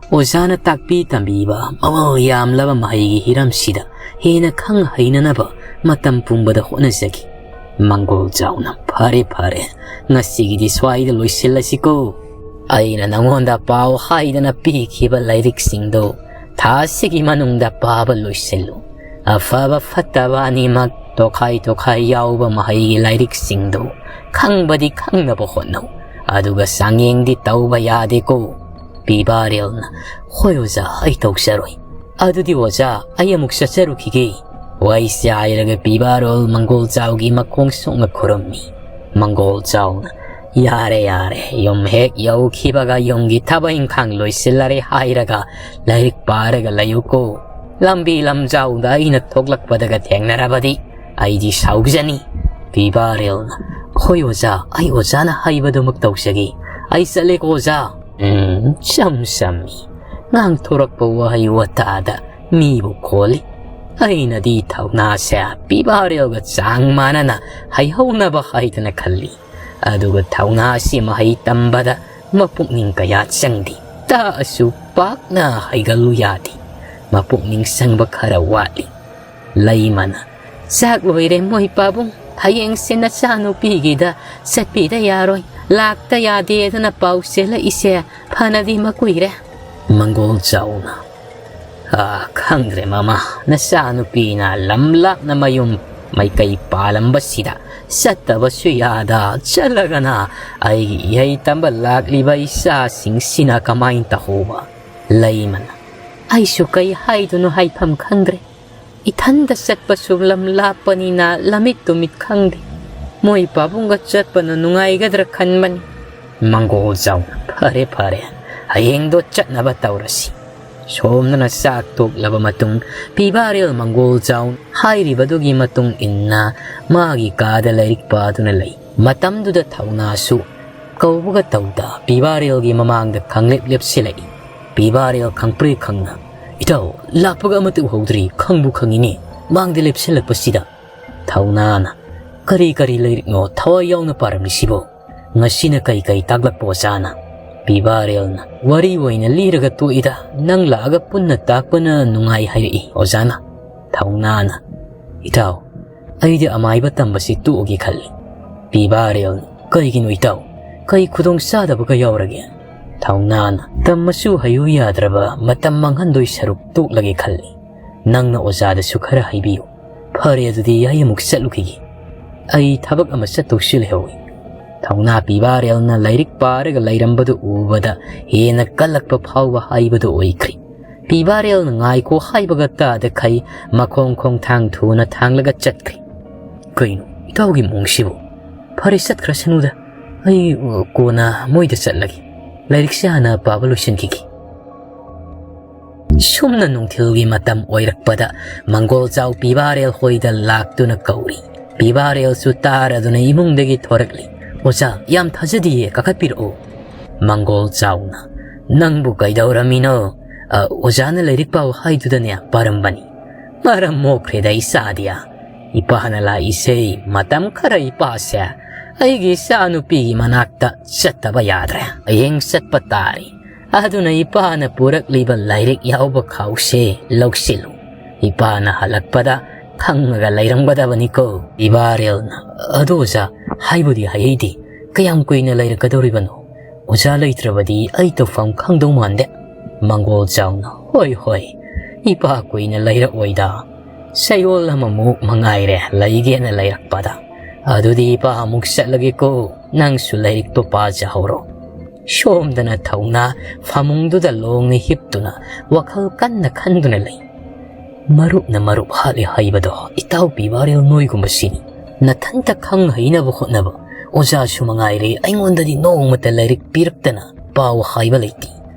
ꯑꯣꯖꯥꯅ ꯇꯥꯛꯄꯤ ꯇꯝꯕꯤꯕ ꯃꯃꯜ ꯌꯥꯝꯂꯕ ꯃꯍꯩꯒꯤ ꯍꯤꯔꯝꯁꯤꯗ ꯍꯦꯟꯅ ꯈꯪ ꯍꯩꯅꯅꯕ ꯃꯇꯝ ꯄꯨꯝꯕꯗ ꯍꯣꯠꯅꯖꯈꯤ꯫ ꯃꯪꯒꯣꯜ ꯆꯥꯎꯅ, "ꯐꯔꯦ, ꯐꯔꯦ, ꯉꯁꯤꯒꯤꯗꯤ ꯁ꯭ꯋꯥꯏꯗ ꯂꯣꯏꯁꯤꯜꯂꯁꯤꯀꯣ꯫ ꯑꯩꯅ ꯅꯉꯣꯟꯗ ꯄꯥꯎ ꯍꯥꯏꯗꯅ ꯄꯤꯈꯤꯕ ꯂꯥꯏꯔꯤꯛꯁꯤꯡꯗꯨ ꯊꯥ ꯑꯁꯤꯒꯤ ꯃꯅꯨꯡꯗ ꯄꯥꯕ ꯂꯣꯏꯁꯤꯜꯂꯨ꯫ ꯑꯐꯕ ꯐꯠꯇꯕ ꯑꯅꯤꯃꯛ ꯇꯣꯈꯥꯏ ꯇꯣꯈꯥꯏ ꯌꯥꯎꯕ ꯃꯍꯩꯒꯤ ꯂꯥꯏꯔꯤꯛꯁꯤꯡꯗꯨ ꯈꯪꯕꯗꯤ ꯈꯪꯅꯕ ꯍꯣꯠꯅꯧ, ꯑꯗꯨꯒ ꯆꯥꯡꯌꯦꯡꯗꯤ ꯇꯧꯕ ꯌꯥꯗꯦꯀꯣ꯫" ꯄꯤꯕꯥꯔꯦꯜꯅ, "ꯍꯣꯏ ꯑꯣꯖꯥ, ꯑꯩ ꯇꯧꯖꯔꯣꯏ꯫ ꯑꯗꯨꯗꯤ ꯑꯣꯖꯥ, ꯑꯩ ꯑꯃꯨꯛ ꯆꯠꯆꯔꯨꯈꯤꯒꯦ꯫" ꯋꯥꯏ ꯆꯥꯏꯔꯒ ꯄꯤꯕꯥꯔꯣꯜ ꯃꯪꯒꯣꯜ ꯆꯥꯎꯒꯤ ꯃꯈꯣꯡ ꯁꯣꯛꯅ ꯈꯨꯔꯨꯝꯃꯤ꯫ ꯃꯪꯒꯣꯜ ꯆꯥꯎꯅ, "ꯌꯥꯔꯦ, ꯌꯥꯔꯦ, ꯌꯨꯝ ꯍꯦꯛ ꯌꯧꯈꯤꯕꯒ ꯌꯨꯝꯒꯤ ꯊꯕꯛ ꯏꯪꯈꯥꯡ ꯂꯣꯏꯁꯤꯜꯂꯔꯦ ꯍꯥꯏꯔꯒ ꯂꯥꯏꯔꯤꯛ ꯄꯥꯔꯒ ꯂꯩꯌꯨꯀꯣ꯫ ꯂꯝꯕꯤ ꯂꯝꯖꯥꯎꯗ ꯑꯩꯅ ꯊꯣꯛꯂꯛꯄꯗꯒ ꯊꯦꯡꯅꯔꯕꯗꯤ ꯑꯩꯗꯤ ꯁꯥꯎꯖꯅꯤ꯫" ꯄꯤꯕꯥꯔꯦꯜꯅ, "ꯍꯣꯏ ꯑꯣꯖꯥ, ꯑꯩ ꯑꯣꯖꯥꯅ ꯍꯥꯏꯕꯗꯨꯃꯛ ꯇꯧꯖꯒꯦ꯫ ꯑꯩ ꯆꯠꯂꯦꯀꯣ ꯑꯣꯖꯥ꯫" ꯎꯝ, ꯆꯝ ꯆꯝꯃꯤ꯫ ꯉꯥꯡꯊꯣꯔꯛꯄ ꯋꯥꯍꯩ ꯋꯥꯇꯥꯗ ꯃꯤꯕꯨ ꯈꯣꯜꯂꯤ꯫ ꯑꯩꯅꯗꯤ ꯊꯧꯅꯥꯁꯦ ꯄꯤꯕꯥꯔꯦꯜꯒ ꯆꯥꯡ ꯃꯥꯟꯅꯅ ꯍꯩꯍꯧꯅꯕ ꯍꯥꯏꯗꯅ ꯈꯜꯂꯤ꯫ ꯑꯗꯨꯒ ꯊꯧꯅꯥ ꯑꯁꯤ ꯃꯍꯩ ꯇꯝꯕꯗ ꯃꯄꯨꯛꯅꯤꯡ ꯀꯌꯥ ꯆꯪꯗꯦ꯫ ꯇꯥꯛꯑꯁꯨ ꯄꯥꯛꯅ ꯍꯩꯒꯜꯂꯨ ꯌꯥꯗꯦ꯫ ꯃꯄꯨꯛꯅꯤꯡ ꯆꯪꯕ ꯈꯔ ꯋꯥꯠꯂꯤ꯫ ꯂꯩꯃꯅ, "ꯆꯥꯛ ꯂꯣꯏꯔꯦ ꯃꯣꯏ ꯄꯥꯕꯨꯡ꯫ ꯍꯌꯦꯡꯁꯦ ꯅꯆꯥꯅꯨꯄꯤꯒꯤꯗ ꯆꯠꯄꯤꯗ ꯌꯥꯔꯣꯏ꯫ ꯂꯥꯛꯇ ꯌꯥꯗꯦꯗꯅ ꯄꯥꯎ ꯆꯦꯜꯂꯛꯏꯁꯦ ꯐꯅꯗꯤ ꯃꯀꯨꯏꯔꯦ꯫" ꯃꯪꯒꯣꯜ ꯆꯥꯎꯅ, "ꯑꯥ, ꯈꯪꯗ꯭ꯔꯦ ꯃꯃꯥ, ꯅꯆꯥꯅꯨꯄꯤꯅ ꯂꯝ ꯂꯥꯞꯅ ꯃꯌꯨꯝ ꯃꯥꯏꯀꯩ ꯄꯥꯜꯂꯝꯕꯁꯤꯗ ꯆꯠꯇꯕꯁꯨ ꯌꯥꯗ ꯆꯠꯂꯒꯅ ꯑꯩꯒꯤ ꯏꯍꯩ ꯇꯝꯕ ꯂꯥꯛꯂꯤꯕ ꯏꯆꯥꯁꯤꯡꯁꯤꯅ ꯀꯃꯥꯏꯅ ꯇꯧꯍꯧꯕ?" ꯂꯩꯃꯅ, "ꯑꯩꯁꯨ ꯀꯩ ꯍꯥꯏꯗꯣꯏꯅꯣ ꯍꯥꯏꯐꯝ ꯈꯪꯗ꯭ꯔꯦ꯫ ꯏꯊꯟꯗ ꯆꯠꯄꯁꯨ ꯂꯝ ꯂꯥꯞꯄꯅꯤꯅ ꯂꯝꯃꯤꯠ ꯇꯨꯃꯤꯠ ꯈꯪꯗꯦ꯫ ꯃꯣꯏ ꯄꯥꯕꯨꯡꯒ ꯆꯠꯄꯅ ꯅꯨꯡꯉꯥꯏꯒꯗ꯭ꯔꯥ ꯈꯟꯕꯅꯤ꯫ ꯃꯪꯒꯣꯜ ꯆꯥꯎꯅ, "ꯐꯔꯦ, ꯐꯔꯦ, ꯍꯌꯦꯡꯗꯣ ꯆꯠꯅꯕ ꯇꯧꯔꯁꯤ꯫" ꯁꯣꯝꯗꯅ ꯆꯥꯛ ꯇꯣꯛꯂꯕ ꯃꯇꯨꯡ, ꯄꯤꯕꯥꯔꯦꯜ ꯃꯪꯒꯣꯜ ꯆꯥꯎꯅ ꯍꯥꯏꯔꯤꯕꯗꯨꯒꯤ ꯃꯇꯨꯡ ꯏꯟꯅ ꯃꯥꯒꯤ ꯀꯥꯗ ꯂꯥꯏꯔꯤꯛ ꯄꯥꯗꯨꯅ ꯂꯩ꯫ ꯃꯇꯝꯗꯨꯗ ꯊꯧꯅꯥꯁꯨ ꯀꯧꯕꯒ ꯇꯧꯗ ꯄꯤꯕꯥꯔꯦꯜꯒꯤ ꯃꯃꯥꯡꯗ ꯈꯪꯂꯦꯞ ꯂꯦꯞꯁꯤꯜꯂꯛꯏ꯫ ꯄꯤꯕꯥꯔꯦꯜ ꯈꯪꯄ꯭ꯔꯦꯛ ꯈꯪꯅ, "ꯏꯇꯥꯎ, ꯂꯥꯛꯄꯒ ꯑꯃꯠꯇ ꯎꯍꯧꯗ꯭ꯔꯤ, ꯈꯪꯕꯨ ꯈꯪꯉꯤꯅꯦ, ꯃꯥꯡꯗ ꯂꯦꯞꯁꯤꯜꯂꯛꯄꯁꯤꯗ꯫" ꯊꯧꯅꯥꯅ, "ꯀꯔꯤ ꯀꯔꯤ ꯂꯥꯏꯔꯤꯛꯅꯣ ꯊꯋꯥꯏ ꯌꯥꯎꯅ ꯄꯥꯔꯝꯂꯤꯁꯤꯕꯣ? ꯉꯁꯤꯅ ꯀꯩ ꯀꯩ ꯇꯥꯛꯂꯛꯄ ꯑꯣꯖꯥꯅ?" ꯄꯤꯕꯥꯔꯦꯜꯅ, "ꯋꯥꯔꯤ ꯑꯣꯏꯅ ꯂꯤꯔꯒ ꯇꯣꯛꯏꯗ, ꯅꯪ ꯂꯥꯛꯑꯒ ꯄꯨꯟꯅ ꯇꯥꯛꯄꯅ ꯅꯨꯡꯉꯥꯏ ꯍꯥꯏꯔꯛꯏ ꯑꯣꯖꯥꯅ꯫" ꯊꯧꯅꯥꯅ, "ꯏꯇꯥꯎ, ꯑꯩꯗꯤ ꯑꯃꯥꯏꯕ ꯇꯝꯕꯁꯤ ꯇꯣꯛꯑꯒꯦ ꯈꯜꯂꯤ꯫" ꯄꯤꯕꯥꯔꯦꯜꯅ, "ꯀꯩꯒꯤꯅꯣ ꯏꯇꯥꯎ? ꯀꯩ ꯈꯨꯗꯣꯡ ꯆꯥꯗꯕꯒ ꯌꯥꯎꯔꯒꯦ?" ꯊꯧꯅꯥꯅ, "ꯇꯝꯃꯁꯨ ꯍꯩꯌꯨ ꯌꯥꯗ꯭ꯔꯕ, ꯃꯇꯝ ꯃꯥꯡꯍꯟꯗꯣꯏ ꯁꯔꯨꯛ ꯇꯣꯛꯂꯒꯦ ꯈꯜꯂꯤ꯫ ꯅꯪꯅ ꯑꯣꯖꯥꯗꯁꯨ ꯈꯔ ꯍꯥꯏꯕꯤꯌꯨ꯫ ꯐꯔꯦ, ꯑꯗꯨꯗꯤ ꯑꯩ ꯑꯃꯨꯛ ꯆꯠꯂꯨꯈꯤꯒꯦ꯫ ꯑꯩ ꯊꯕꯛ ꯑꯃ ꯆꯠꯇꯧꯁꯨ ꯂꯩꯍꯧꯏ꯫" ꯊꯧꯅꯥ ꯄꯤꯕꯥꯔꯦꯜꯅ ꯂꯥꯏꯔꯤꯛ ꯄꯥꯔꯒ ꯂꯩꯔꯝꯕꯗꯨ ꯎꯕꯗ ꯍꯦꯟꯅ ꯀꯜꯂꯛꯄ ꯐꯥꯎꯕ ꯍꯥꯏꯕꯗꯨ ꯑꯣꯏꯈ꯭ꯔꯦ꯫ ꯄꯤꯕꯥꯔꯦꯜꯅ "ꯉꯥꯏꯈꯣ" ꯍꯥꯏꯕꯒ ꯇꯥꯗꯈꯩ ꯃꯈꯣꯡ ꯈꯣꯡꯊꯥꯡ ꯊꯨꯅ ꯊꯥꯡꯂꯒ ꯆꯠꯈ꯭ꯔꯦ꯫ "ꯀꯩꯅꯣ ꯏꯇꯥꯎꯒꯤ ꯃꯑꯣꯡꯁꯤꯕꯨ? ꯐꯔꯦ, ꯆꯠꯈ꯭ꯔꯁꯅꯨꯗ, ꯑꯩ, ꯑ, ꯀꯣꯟꯅ ꯃꯣꯏꯗ ꯆꯠꯂꯒꯦ꯫ ꯂꯥꯏꯔꯤꯛꯁꯦ ꯍꯥꯟꯅ ꯄꯥꯕ ꯂꯣꯏꯁꯤꯟꯈꯤꯒꯦ꯫" ꯁꯨꯝꯅ ꯅꯨꯡꯊꯤꯜꯒꯤ ꯃꯇꯝ ꯑꯣꯏꯔꯛꯄꯗ ꯃꯪꯒꯣꯜ ꯆꯥꯎ ꯄꯤꯕꯥꯔꯦꯜ ꯍꯣꯏꯗ ꯂꯥꯛꯇꯨꯅ ꯀꯧꯔꯤ꯫ ꯄꯤꯕꯥꯔꯦꯜꯁꯨ ꯇꯥꯔꯗꯨꯅ ꯏꯃꯨꯡꯗꯒꯤ ꯊꯣꯔꯛꯂꯤ꯫ "ꯑꯣꯖꯥ, ꯌꯥꯝ ꯊꯥꯖꯗꯤꯌꯦ, ꯀꯥꯈꯠꯄꯤꯔꯛꯑꯣ꯫" ꯃꯪꯒꯣꯜ ꯆꯥꯎꯅ, "ꯅꯪꯕꯨ ꯀꯩꯗꯧꯔꯝꯃꯤꯅꯣ?" "ꯑ, ꯑꯣꯖꯥꯅ ꯂꯥꯏꯔꯤꯛ ꯄꯥꯎ ꯍꯥꯏꯗꯨꯗꯅꯦ ꯄꯥꯔꯝꯕꯅꯤ꯫" "ꯃꯔꯝ ꯃꯣꯛꯈ꯭ꯔꯦꯗ ꯏꯆꯥꯗꯤ꯫ ꯏꯄꯥꯅ ꯂꯥꯛꯏꯁꯦ ꯃꯇꯝ ꯈꯔ ꯏꯄꯥꯁꯦ ꯑꯩꯒꯤ ꯏꯆꯥ ꯅꯨꯄꯤꯒꯤ ꯃꯅꯥꯛꯇ ꯆꯠꯇꯕ ꯌꯥꯗ꯭ꯔꯦ꯫ ꯍꯌꯦꯡ ꯆꯠꯄ ꯇꯥꯔꯦ꯫ ꯑꯗꯨꯅ ꯏꯄꯥꯅ ꯄꯨꯔꯛꯂꯤꯕ ꯂꯥꯏꯔꯤꯛ ꯌꯥꯎꯕ ꯈꯥꯎꯁꯦ ꯂꯧꯁꯤꯜꯂꯨ꯫ ꯏꯄꯥꯅ ꯍꯜꯂꯛꯄꯗ ꯈꯪꯉꯒ ꯂꯩꯔꯝꯒꯗꯕꯅꯤꯀꯣ꯫" ꯄꯤꯕꯥꯔꯦꯜꯅ, "ꯑꯗꯣ ꯑꯣꯖꯥ, ꯍꯥꯏꯕꯨꯗꯤ ꯍꯥꯏꯍꯩꯗꯦ, ꯀꯌꯥꯝ ꯀꯨꯏꯅ ꯂꯩꯔꯛꯀꯗꯧꯔꯤꯕꯅꯣ? ꯑꯣꯖꯥ ꯂꯩꯇ꯭ꯔꯕꯗꯤ ꯑꯩ ꯇꯧꯐꯝ ꯈꯪꯗꯧ ꯃꯥꯟꯗꯦ꯫" ꯃꯪꯒꯣꯜ ꯆꯥꯎꯅ, "ꯍꯣꯏ, ꯍꯣꯏ, ꯏꯄꯥ ꯀꯨꯏꯅ ꯂꯩꯔꯛꯑꯣꯏꯗ꯫ ꯆꯌꯣꯜ ꯑꯃꯃꯨꯛ ꯃꯉꯥꯏꯔꯦ ꯂꯩꯒꯦꯅ ꯂꯩꯔꯛꯄꯗ꯫ ꯑꯗꯨꯗꯤ ꯏꯄꯥ ꯑꯃꯨꯛ ꯆꯠꯂꯒꯦꯀꯣ, ꯅꯪꯁꯨ ꯂꯥꯏꯔꯤꯛꯇꯣ ꯄꯥꯖꯍꯧꯔꯣ꯫" ꯁꯣꯝꯗꯅ ꯊꯧꯅꯥ ꯐꯃꯨꯡꯗꯨꯗ ꯂꯣꯡꯅ ꯍꯤꯞꯇꯨꯅ ꯋꯥꯈꯜ ꯀꯟꯅ ꯈꯟꯗꯨꯅ ꯂꯩ꯫ ꯃꯔꯨꯞꯅ ꯃꯔꯨꯞ ꯍꯥꯠꯂꯦ ꯍꯥꯏꯕꯗꯣ ꯏꯇꯥꯎ ꯄꯤꯕꯥꯔꯦꯜ ꯅꯣꯏꯒꯨꯝꯕꯁꯤꯅꯤ꯫ ꯅꯊꯟꯇ ꯈꯪ ꯍꯩꯅꯕ ꯍꯣꯠꯅꯕ꯫ ꯑꯣꯖꯥꯁꯨ ꯃꯉꯥꯏꯔꯦ, ꯑꯩꯉꯣꯟꯗꯗꯤ ꯅꯣꯡꯃꯇ ꯂꯥꯏꯔꯤꯛ ꯄꯤꯔꯛꯇꯅ ꯄꯥꯎ ꯍꯥꯏꯕ ꯂꯩꯇꯦ꯫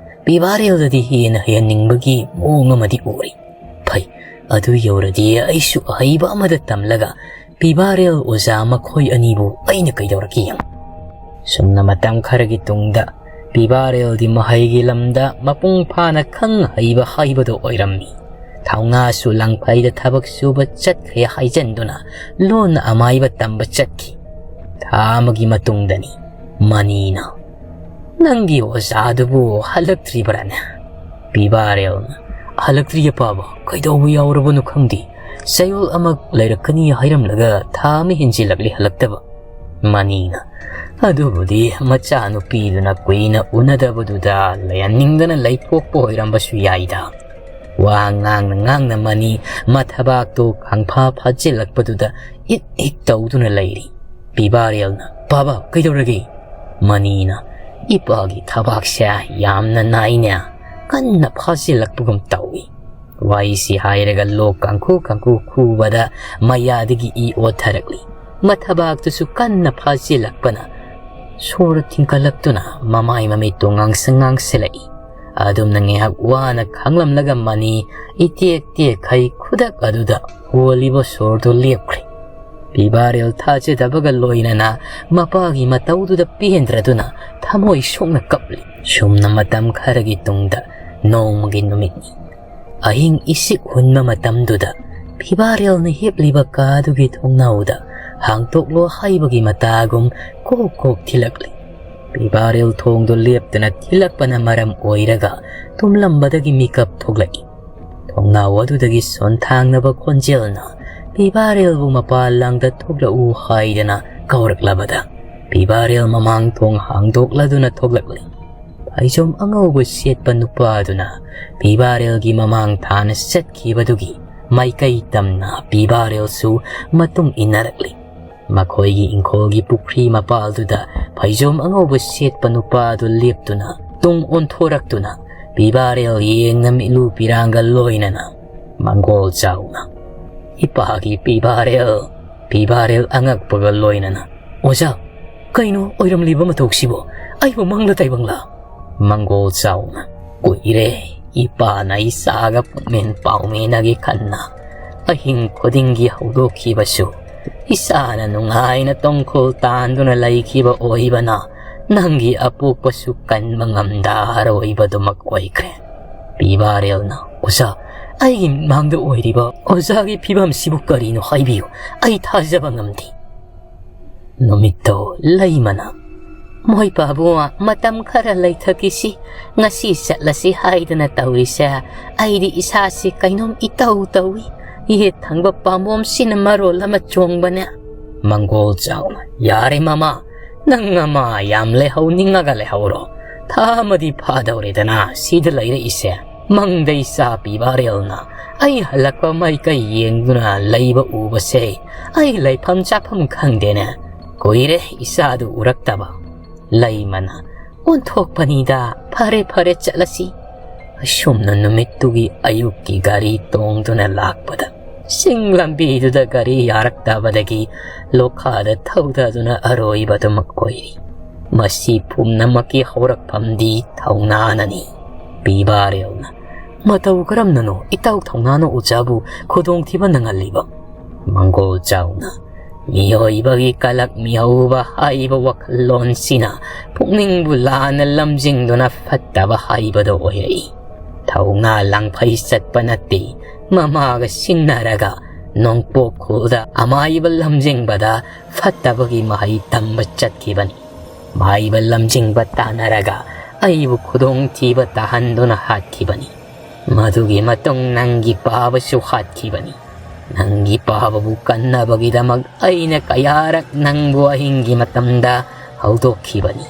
ꯄꯤꯕꯥꯔꯦꯜꯗꯗꯤ ꯍꯦꯟꯅ ꯍꯩꯍꯟꯅꯤꯡꯕꯒꯤ ꯃꯑꯣꯡ ꯑꯃꯗꯤ ꯎꯔꯤ꯫ ꯐꯩ, ꯑꯗꯨ ꯌꯧꯔꯗꯤ ꯑꯩꯁꯨ ꯑꯍꯩꯕ ꯑꯃꯗ ꯇꯝꯂꯒ ꯄꯤꯕꯥꯔꯦꯜ ꯑꯣꯖꯥ ꯃꯈꯣꯏ ꯑꯅꯤꯕꯨ ꯑꯩꯅ ꯀꯩꯗꯧꯔꯛꯀꯦ ꯌꯦꯡꯉꯨ꯫ ꯁꯨꯝꯅ ꯃꯇꯝ ꯈꯔꯒꯤ ꯇꯨꯡꯗ ꯄꯤꯕꯥꯔꯦꯜꯗꯤ ꯃꯍꯩꯒꯤ ꯂꯝꯗ ꯃꯄꯨꯡ ꯐꯥꯅ ꯈꯪ ꯍꯩꯕ ꯍꯥꯏꯕꯗꯨ ꯑꯣꯏꯔꯝꯃꯤ꯫ ꯊꯧꯅꯥꯁꯨ ꯂꯪꯐꯩꯗ ꯊꯕꯛ ꯁꯨꯕ ꯆꯠꯈ꯭ꯔꯦ ꯍꯥꯏꯖꯟꯗꯨꯅ ꯂꯣꯟꯅ ꯑꯃꯥꯏꯕ ꯇꯝꯕ ꯆꯠꯈꯤ꯫ ꯊꯥ ꯑꯃꯒꯤ ꯃꯇꯨꯡꯗꯅꯤ ꯃꯅꯤꯅ, "ꯅꯪꯒꯤ ꯑꯣꯖꯥꯗꯨꯕꯨ ꯍꯜꯂꯛꯇ꯭ꯔꯤꯕ꯭ꯔꯥꯅꯦ?" ꯄꯤꯕꯥꯔꯦꯜꯅ, "ꯍꯜꯂꯛꯇ꯭ꯔꯤꯌꯦ ꯄꯥꯕ, ꯀꯩꯗꯧꯕ ꯌꯥꯎꯔꯕꯅꯣ ꯈꯪꯗꯦ꯫ ꯆꯌꯣꯜ ꯑꯃ ꯂꯩꯔꯛꯀꯅꯤ ꯍꯥꯏꯔꯝꯂꯒ ꯊꯥ ꯑꯃ ꯍꯦꯟꯖꯤꯜꯂꯛꯂꯦ ꯍꯜꯂꯛꯇꯕ꯫" ꯃꯅꯤꯅ, "ꯑꯗꯨꯕꯨꯗꯤ ꯃꯆꯥꯅꯨꯄꯤꯗꯨꯅ ꯀꯨꯏꯅ ꯎꯅꯗꯕꯗꯨꯗ ꯂꯩꯍꯟꯅꯤꯡꯗꯅ ꯂꯩꯊꯣꯛꯄ ꯑꯣꯏꯔꯝꯕꯁꯨ ꯌꯥꯏꯗ꯫" ꯋꯥ ꯉꯥꯡꯅ ꯉꯥꯡꯅ ꯃꯅꯤ ꯃꯊꯕꯥꯛꯇꯨ ꯈꯪꯐꯥ ꯐꯥꯖꯤꯜꯂꯛꯄꯗꯨꯗ ꯏꯛ ꯏꯛ ꯇꯧꯗꯨꯅ ꯂꯩꯔꯤ꯫ ꯄꯤꯕꯥꯔꯦꯜꯅ, "ꯄꯥꯕ, ꯀꯩꯗꯧꯔꯒꯦ?" ꯃꯅꯤꯅ, "ꯏꯄꯥꯒꯤ ꯊꯕꯥꯛꯁꯦ ꯌꯥꯝꯅ ꯅꯥꯏꯅꯦ, ꯀꯟꯅ ꯐꯥꯖꯤꯜꯂꯛꯄꯒꯨꯝ ꯇꯧꯏ꯫" ꯋꯥꯔꯤꯁꯤ ꯍꯥꯏꯔꯒ ꯂꯣꯛ ꯀꯥꯡꯈꯨ ꯀꯥꯡꯈꯨ ꯈꯨꯕꯗ ꯃꯌꯥꯗꯒꯤ ꯏ ꯑꯣꯠꯊꯔꯛꯂꯤ꯫ ꯃꯊꯕꯥꯛꯇꯨꯁꯨ ꯀꯟꯅ ꯐꯥꯖꯤꯜꯂꯛꯄꯅ ꯁꯣꯔ ꯊꯤꯡꯀꯠꯂꯛꯇꯨꯅ ꯃꯃꯥꯏ ꯃꯃꯤꯠꯇꯨ ꯉꯥꯡꯁꯪ ꯉꯥꯡꯁꯤꯜꯂꯛꯏ꯫ ꯑꯗꯨꯝꯅ ꯉꯥꯏꯍꯥꯛ ꯋꯥꯅ ꯈꯥꯡꯂꯝꯂꯒ ꯃꯅꯤ ꯏꯇꯦꯛ ꯇꯦꯛꯈꯩ ꯈꯨꯗꯛ ꯑꯗꯨꯗ ꯍꯣꯜꯂꯤꯕ ꯁꯣꯔꯗꯨ ꯂꯦꯞꯈ꯭ꯔꯦ꯫ ꯄꯤꯕꯥꯔꯦꯜ ꯊꯥꯖꯗꯕꯒ ꯂꯣꯏꯅꯅ ꯃꯄꯥꯒꯤ ꯃꯇꯧꯗꯨꯗ ꯄꯦꯟꯗ꯭ꯔꯗꯨꯅ ꯊꯃꯣꯏ ꯁꯣꯛꯅ ꯀꯞꯂꯤ꯫ ꯁꯨꯝꯅ ꯃꯇꯝ ꯈꯔꯒꯤ ꯇꯨꯡꯗ ꯅꯣꯡꯃꯒꯤ ꯅꯨꯃꯤꯠꯅꯤ꯫ ꯑꯍꯤꯡ ꯏꯁꯤꯛ ꯍꯨꯟꯕ ꯃꯇꯝꯗꯨꯗ ꯄꯤꯕꯥꯔꯦꯜꯅ ꯍꯤꯞꯂꯤꯕ ꯀꯥꯗꯨꯒꯤ ꯊꯣꯡꯅꯥꯎꯗ ꯍꯥꯡꯇꯣꯛꯂꯣ ꯍꯥꯏꯕꯒꯤ ꯃꯇꯥꯒꯨꯝ ꯀꯣꯛ ꯀꯣꯛ ꯊꯤꯜꯂꯛꯂꯤ꯫ ꯄꯤꯕꯥꯔꯦꯜ ꯊꯣꯡꯗꯨ ꯂꯦꯞꯇꯅ ꯊꯤꯜꯂꯛꯄꯅ ꯃꯔꯝ ꯑꯣꯏꯔꯒ ꯇꯨꯝꯂꯝꯕꯗꯒꯤ ꯃꯤꯀꯞ ꯊꯣꯛꯂꯛꯏ꯫ ꯊꯣꯡꯅꯥꯎ ꯑꯗꯨꯗꯒꯤ ꯁꯣꯟꯊꯥꯡꯅꯕ ꯈꯣꯟꯖꯦꯜꯅ ꯄꯤꯕꯥꯔꯦꯜꯕꯨ ꯃꯄꯥꯟ ꯂꯥꯡꯗ ꯊꯣꯛꯂꯛꯎ ꯍꯥꯏꯗꯅ ꯀꯧꯔꯛꯂꯕꯗ ꯄꯤꯕꯥꯔꯦꯜ ꯃꯃꯥꯡ ꯊꯣꯡ ꯍꯥꯡꯗꯣꯛꯂꯗꯨꯅ ꯊꯣꯛꯂꯛꯂꯤ꯫ ꯐꯩꯖꯣꯝ ꯑꯉꯧꯕ ꯁꯦꯠꯄ ꯅꯨꯄꯥꯗꯨꯅ ꯄꯤꯕꯥꯔꯦꯜꯒꯤ ꯃꯃꯥꯡ ꯊꯥꯅ ꯆꯠꯈꯤꯕꯗꯨꯒꯤ ꯃꯥꯏꯀꯩ ꯇꯝꯅ ꯄꯤꯕꯥꯔꯦꯜꯁꯨ ꯃꯇꯨꯡ ꯏꯟꯅꯔꯛꯂꯤ꯫ ꯃꯈꯣꯏꯒꯤ ꯏꯪꯈꯣꯜꯒꯤ ꯄꯨꯈ꯭ꯔꯤ ꯃꯄꯥꯜꯗꯨꯗ ꯐꯩꯖꯣꯝ ꯑꯉꯧꯕ ꯁꯦꯠꯄ ꯅꯨꯄꯥꯗꯨ ꯂꯦꯞꯇꯨꯅ ꯇꯨꯡ ꯑꯣꯟꯊꯣꯔꯛꯇꯨꯅ ꯄꯤꯕꯥꯔꯦꯜ ꯌꯦꯡꯅ ꯃꯤꯠꯂꯨ ꯄꯤꯔꯥꯡꯒ ꯂꯣꯏꯅꯅ ꯃꯪꯒꯣꯜ ꯆꯥꯎꯅ, "ꯏꯄꯥꯒꯤ ꯄꯤꯕꯥꯔꯦꯜ, ꯄꯤꯕꯥꯔꯦꯜ ꯑꯉꯛꯄꯒ ꯂꯣꯏꯅꯅ, "ꯑꯣꯖꯥ, ꯀꯩꯅꯣ ꯑꯣꯏꯔꯝꯂꯤꯕ ꯃꯊꯧꯁꯤꯕꯣ? ꯑꯩꯕꯨ ꯃꯪꯂ ꯇꯥꯏꯕꯪꯂ?" ꯃꯪꯒꯣꯜ ꯆꯥꯎꯅ, "ꯀꯨꯏꯔꯦ ꯏꯄꯥꯅ ꯏꯆꯥꯒ ꯄꯨꯛꯃꯦꯟ ꯄꯥꯎꯃꯦꯟꯅꯒꯦ ꯈꯟꯅ ꯑꯍꯤꯡ ꯈꯨꯗꯤꯡꯒꯤ ꯍꯧꯗꯣꯛꯈꯤꯕꯁꯨ, ꯏꯆꯥꯅ ꯅꯨꯡꯉꯥꯏꯅ ꯇꯣꯡꯈꯨꯜ ꯇꯥꯟꯗꯨꯅ ꯂꯩꯈꯤꯕ ꯑꯣꯏꯕꯅ ꯅꯪꯒꯤ ꯑꯄꯣꯛꯄꯁꯨ ꯀꯟꯕ ꯉꯝꯗ ꯑꯔꯣꯏꯕꯗꯨꯃꯛ ꯑꯣꯏꯈ꯭ꯔꯦ꯫" ꯄꯤꯕꯥꯔꯦꯜꯅ, "ꯑꯣꯖꯥ, ꯑꯩꯒꯤ ꯃꯤꯠꯃꯥꯡꯗ ꯑꯣꯏꯔꯤꯕ ꯑꯣꯖꯥꯒꯤ ꯐꯤꯕꯝꯁꯤꯕꯨ ꯀꯔꯤꯅꯣ ꯍꯥꯏꯕꯤꯌꯨ, ꯑꯩ ꯊꯥꯖꯕ ꯉꯝꯗꯦ꯫" ꯅꯨꯃꯤꯠꯇꯣ ꯂꯩꯃꯅ, "ꯃꯣꯏ ꯄꯥꯕꯨ ꯃꯇꯝ ꯈꯔ ꯂꯩꯊꯈꯤꯁꯤ, ꯉꯁꯤ ꯆꯠꯂꯁꯤ ꯍꯥꯏꯗꯅ ꯇꯧꯔꯤꯁꯦ, ꯑꯩꯗꯤ ꯏꯁꯥꯁꯤ ꯀꯩꯅꯣꯝ ꯏꯇꯧ ꯇꯧꯏ, ꯌꯦꯠ ꯊꯪꯕ ꯄꯥꯝꯕꯣꯝꯁꯤꯅ ꯃꯔꯣꯜ ꯑꯃ ꯆꯣꯡꯕꯅꯦ꯫" ꯃꯪꯒꯣꯜ ꯆꯥꯎꯅ, "ꯌꯥꯔꯦ ꯃꯃꯥ, ꯅꯪ ꯑꯃ ꯌꯥꯝ ꯂꯩꯍꯧꯅꯤꯡꯉꯒ ꯂꯩꯍꯧꯔꯣ, ꯊꯥ ꯑꯃꯗꯤ ꯐꯥꯗꯧꯔꯦꯗꯅ ꯁꯤꯗ ꯂꯩꯔꯛꯏꯁꯦ꯫ ꯃꯪꯗ ꯏꯆꯥ ꯄꯤꯕꯥꯔꯦꯜꯅ ꯑꯩ ꯍꯜꯂꯛꯄ ꯃꯥꯏꯀꯩ ꯌꯦꯡꯗꯨꯅ ꯂꯩꯕ ꯎꯕꯁꯦ ꯑꯩ ꯂꯩꯐꯝ ꯆꯥꯐꯝ ꯈꯪꯗꯦꯅꯦ꯫ ꯀꯨꯏꯔꯦ ꯏꯆꯥꯗꯨ ꯎꯔꯛꯇꯕ꯫" ꯂꯩꯃꯅ, "ꯑꯣꯟꯊꯣꯛꯄꯅꯤꯗ, ꯐꯔꯦ ꯐꯔꯦ ꯆꯠꯂꯁꯤ꯫" ꯑꯁꯨꯝꯅ ꯅꯨꯃꯤꯠꯇꯨꯒꯤ ꯑꯌꯨꯛꯀꯤ ꯒꯥꯔꯤ ꯇꯣꯡꯗꯨꯅ ꯂꯥꯛꯄꯗ ꯆꯤꯡ ꯂꯝꯕꯤꯗꯨꯗ ꯒꯥꯔꯤ ꯌꯥꯔꯛꯇꯕꯗꯒꯤ ꯂꯣꯈꯥꯗ ꯊꯧꯗꯗꯨꯅ ꯑꯔꯣꯏꯕꯗꯨꯃꯛ ꯑꯣꯏꯔꯤ꯫ ꯃꯁꯤ ꯄꯨꯝꯅꯃꯛꯀꯤ ꯍꯧꯔꯛꯐꯝꯗꯤ ꯊꯧꯅꯥꯅꯅꯤ꯫ ꯄꯤꯕꯥꯔꯦꯜꯅ, "ꯃꯇꯧ ꯀꯔꯝꯅꯅꯣ ꯏꯇꯥꯎ ꯊꯧꯅꯥꯅ ꯑꯣꯖꯥꯕꯨ ꯈꯨꯗꯣꯡꯊꯤꯕ ꯅꯪꯍꯜꯂꯤꯕ?" ꯃꯪꯒꯣꯜ ꯆꯥꯎꯅ, "ꯃꯤꯑꯣꯏꯕꯒꯤ ꯀꯂꯛ ꯃꯤꯍꯧꯕ ꯍꯥꯏꯕ ꯋꯥꯈꯜꯂꯣꯟꯁꯤꯅ ꯄꯨꯛꯅꯤꯡꯕꯨ ꯂꯥꯟꯅ ꯂꯝꯖꯤꯡꯗꯨꯅ ꯐꯠꯇꯕ ꯍꯥꯏꯕꯗꯣ ꯑꯣꯏꯔꯛꯏ꯫ ꯊꯧꯅꯥ ꯂꯥꯡꯐꯩ ꯆꯠꯄ ꯅꯠꯇꯦ, ꯃꯃꯥꯒ ꯁꯤꯟꯅꯔꯒ ꯅꯣꯡꯄꯣꯛ ꯈꯨꯜꯗ ꯑꯃꯥꯏꯕ ꯂꯝꯖꯤꯡꯕꯗ ꯐꯠꯇꯕꯒꯤ ꯃꯍꯩ ꯇꯝꯕ ꯆꯠꯈꯤꯕꯅꯤ꯫ ꯃꯥꯏꯕ ꯂꯝꯖꯤꯡꯕ ꯇꯥꯟꯅꯔꯒ ꯑꯩꯕꯨ ꯈꯨꯗꯣꯡꯊꯤꯕ ꯇꯥꯍꯟꯗꯨꯅ ꯍꯥꯠꯈꯤꯕꯅꯤ꯫ ꯃꯗꯨꯒꯤ ꯃꯇꯨꯡ ꯅꯪꯒꯤ ꯄꯥꯕꯁꯨ ꯍꯥꯠꯈꯤꯕꯅꯤ꯫ ꯅꯪꯒꯤ ꯄꯥꯕꯕꯨ ꯀꯟꯅꯕꯒꯤꯗꯃꯛ ꯑꯩꯅ ꯀꯌꯥꯔꯛ ꯅꯪꯕꯨ ꯑꯍꯤꯡꯒꯤ ꯃꯇꯝꯗ ꯍꯧꯗꯣꯛꯈꯤꯕꯅꯤ꯫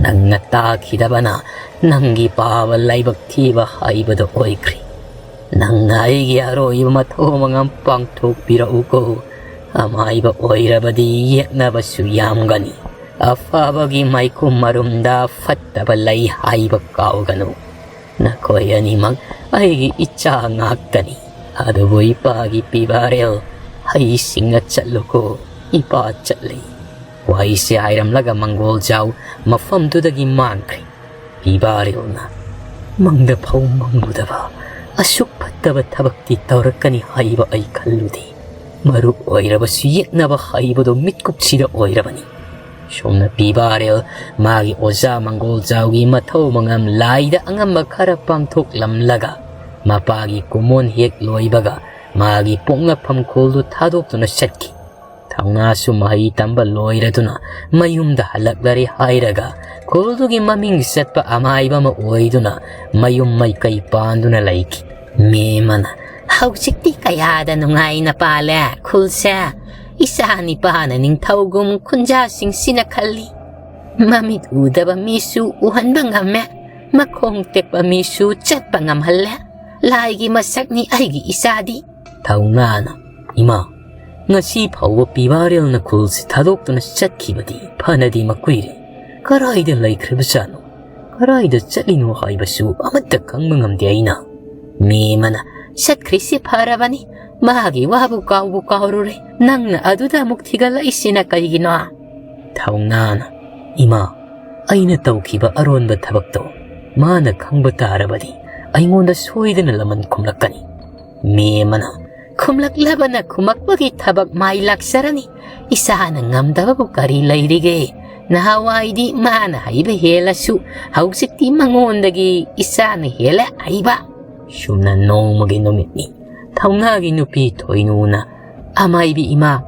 ꯅꯪꯅ ꯇꯥꯈꯤꯗꯕꯅ ꯅꯪꯒꯤ ꯄꯥꯕ ꯂꯥꯏꯕꯛ ꯊꯤꯕ ꯍꯥꯏꯕꯗꯨ ꯑꯣꯏꯈ꯭ꯔꯦ꯫ ꯅꯪꯅ ꯑꯩꯒꯤ ꯑꯔꯣꯏꯕ ꯃꯊꯧ ꯃꯉꯝ ꯄꯥꯡꯊꯣꯛꯄꯤꯔꯛꯎꯀꯣ꯫ ꯑꯃꯥꯏꯕ ꯑꯣꯏꯔꯕꯗꯤ ꯌꯦꯛꯅꯕꯁꯨ ꯌꯥꯝꯒꯅꯤ꯫ ꯑꯐꯕꯒꯤ ꯃꯥꯏꯈꯨꯝ ꯃꯔꯨꯝꯗ ꯐꯠꯇꯕ ꯂꯩ ꯍꯥꯏꯕ ꯀꯥꯎꯒꯅꯨ꯫ ꯅꯈꯣꯏ ꯑꯅꯤꯃꯛ ꯑꯩꯒꯤ ꯏꯆꯥ ꯉꯥꯛꯇꯅꯤ꯫ ꯑꯗꯨꯕꯨ ꯏꯄꯥꯒꯤ ꯄꯤꯕꯥꯔꯦꯜ ꯍꯩꯁꯤꯡꯅ ꯆꯠꯂꯨꯀꯣ, ꯏꯄꯥ ꯆꯠꯂꯤ꯫ ꯋꯥꯍꯩꯁꯦ ꯍꯥꯏꯔꯝꯂꯒ ꯃꯪꯒꯣꯜꯖꯥꯎ ꯃꯐꯝꯗꯨꯗꯒꯤ ꯃꯥꯡꯈ꯭ꯔꯦ꯫ ꯄꯤꯕꯥꯔꯦꯜꯅ, "ꯃꯪꯗ ꯐꯥꯎ ꯃꯪꯂꯨꯗꯕ ꯑꯁꯨꯛ ꯐꯠꯇꯕ ꯊꯕꯛꯇꯤ ꯇꯧꯔꯛꯀꯅꯤ ꯍꯥꯏꯕ ꯑꯩ ꯈꯜꯂꯨꯗꯦ꯫ ꯃꯔꯨꯞ ꯑꯣꯏꯔꯕꯁꯨ ꯌꯦꯛꯅꯕ ꯍꯥꯏꯕꯗꯣ ꯃꯤꯠꯀꯨꯞꯁꯤꯗ ꯑꯣꯏꯔꯕꯅꯤ꯫" ꯁꯣꯝꯅ ꯄꯤꯕꯥꯔꯦꯜ ꯃꯥꯒꯤ ꯑꯣꯖꯥ ꯃꯪꯒꯣꯜꯖꯥꯎꯒꯤ ꯃꯊꯧ ꯃꯉꯝ ꯂꯥꯏꯗ ꯑꯉꯝꯕ ꯈꯔ ꯄꯥꯡꯊꯣꯛꯂꯝꯂꯒ, ꯃꯄꯥꯒꯤ ꯀꯨꯃꯣꯟ ꯍꯦꯛ ꯂꯣꯏꯕꯒ ꯃꯥꯒꯤ ꯄꯣꯛꯅꯐꯝ ꯈꯨꯜꯗꯨ ꯊꯥꯗꯣꯛꯇꯨꯅ ꯆꯠꯈꯤ꯫ ꯊꯧꯅꯥꯁꯨ ꯃꯍꯩ ꯇꯝꯕ ꯂꯣꯏꯔꯗꯨꯅ ꯃꯌꯨꯝꯗ ꯍꯜꯂꯛꯂꯔꯦ ꯍꯥꯏꯔꯒ, ꯈꯨꯜꯗꯨꯒꯤ ꯃꯃꯤꯡ ꯆꯠꯄ ꯑꯃꯥꯏꯕ ꯑꯃ ꯑꯣꯏꯗꯨꯅ ꯃꯌꯨꯝ ꯃꯥꯏꯀꯩ ꯄꯥꯟꯗꯨꯅ ꯂꯩꯈꯤ꯫ ꯃꯦꯃꯅ, "ꯍꯧꯖꯤꯛꯇꯤ ꯀꯌꯥꯗ ꯅꯨꯡꯉꯥꯏꯅ ꯄꯥꯜꯂꯦ ꯈꯨꯜꯁꯦ꯫ ꯏꯆꯥ ꯅꯤꯄꯥꯅ ꯅꯤꯡꯊꯧꯒꯨꯝ ꯈꯨꯟꯖꯥꯁꯤꯡꯁꯤꯅ ꯈꯜꯂꯤ꯫ ꯃꯃꯤꯠ ꯎꯗꯕ ꯃꯤꯁꯨ ꯎꯍꯟꯕ ꯉꯝꯃꯦ, ꯃꯈꯣꯡ ꯇꯦꯛꯄ ꯃꯤꯁꯨ ꯆꯠꯄ ꯉꯝꯍꯜꯂꯦ꯫ ꯂꯥꯏꯒꯤ ꯃꯁꯛꯅꯤ ꯑꯩꯒꯤ ꯏꯆꯥꯗꯤ꯫" ꯊꯧꯅꯥꯅ, "ꯏꯃꯥ, ꯉꯁꯤ ꯐꯥꯎꯕ ꯄꯤꯕꯥꯔꯦꯜꯅ ꯈꯨꯜꯁꯤ ꯊꯥꯗꯣꯛꯇꯨꯅ ꯆꯠꯈꯤꯕꯗꯤ ꯐꯅꯗꯤ ꯃꯀꯨꯏꯔꯦ꯫ ꯀꯔꯥꯏꯗ ꯂꯩꯈ꯭ꯔꯕꯖꯥꯠꯅꯣ? ꯀꯔꯥꯏꯗ ꯆꯠꯂꯤꯅꯣ ꯍꯥꯏꯕꯁꯨ ꯑꯃꯠꯇ ꯈꯪꯕ ꯉꯝꯗꯦ ꯑꯩꯅ꯫" ꯃꯦꯃꯅ, "ꯆꯠꯈ꯭ꯔꯤꯁꯤ ꯐꯔꯕꯅꯤ, ꯃꯥꯒꯤ ꯋꯥꯕꯨ ꯀꯥꯎꯕꯨ ꯀꯥꯎꯔꯨꯔꯦ꯫ ꯅꯪꯅ ꯑꯗꯨꯗ ꯑꯃꯨꯛ ꯊꯤꯒꯠꯂꯛꯏꯁꯤꯅ ꯀꯩꯒꯤꯅꯣ?" ꯊꯧꯅꯥꯅ, "ꯏꯃꯥ, ꯑꯩꯅ ꯇꯧꯈꯤꯕ ꯑꯔꯣꯟꯕ ꯊꯕꯛꯇꯣ ꯃꯥꯅ ꯈꯪꯕ ꯇꯥꯔꯕꯗꯤ ꯑꯩꯉꯣꯟꯗ ꯁꯣꯏꯗꯅ ꯂꯃꯟ ꯈꯨꯝꯂꯛꯀꯅꯤ꯫" ꯃꯦꯃꯅ, "ꯈꯨꯝꯂꯛꯂꯕꯅ ꯈꯨꯝꯃꯛꯄꯒꯤ ꯊꯕꯛ ꯃꯥꯏ ꯂꯥꯛꯆꯔꯅꯤ꯫ ꯏꯆꯥꯅ ꯉꯝꯗꯕꯕꯨ ꯀꯔꯤ ꯂꯩꯔꯤꯒꯦ? ꯅꯍꯥꯟꯋꯥꯏꯗꯤ ꯃꯥꯅ ꯍꯩꯕ ꯍꯦꯜꯂꯁꯨ ꯍꯧꯖꯤꯛꯇꯤ ꯃꯉꯣꯟꯗꯒꯤ ꯏꯆꯥꯅ ꯍꯦꯜꯂꯦ ꯍꯩꯕ꯫" ꯁꯨꯝꯅ ꯅꯣꯡꯃꯒꯤ ꯅꯨꯃꯤꯠꯅꯤ꯫ ꯊꯧꯅꯥꯒꯤ ꯅꯨꯄꯤ ꯊꯣꯏꯅꯨꯅ, "ꯑꯃꯥꯏꯕꯤ ꯏꯃꯥ,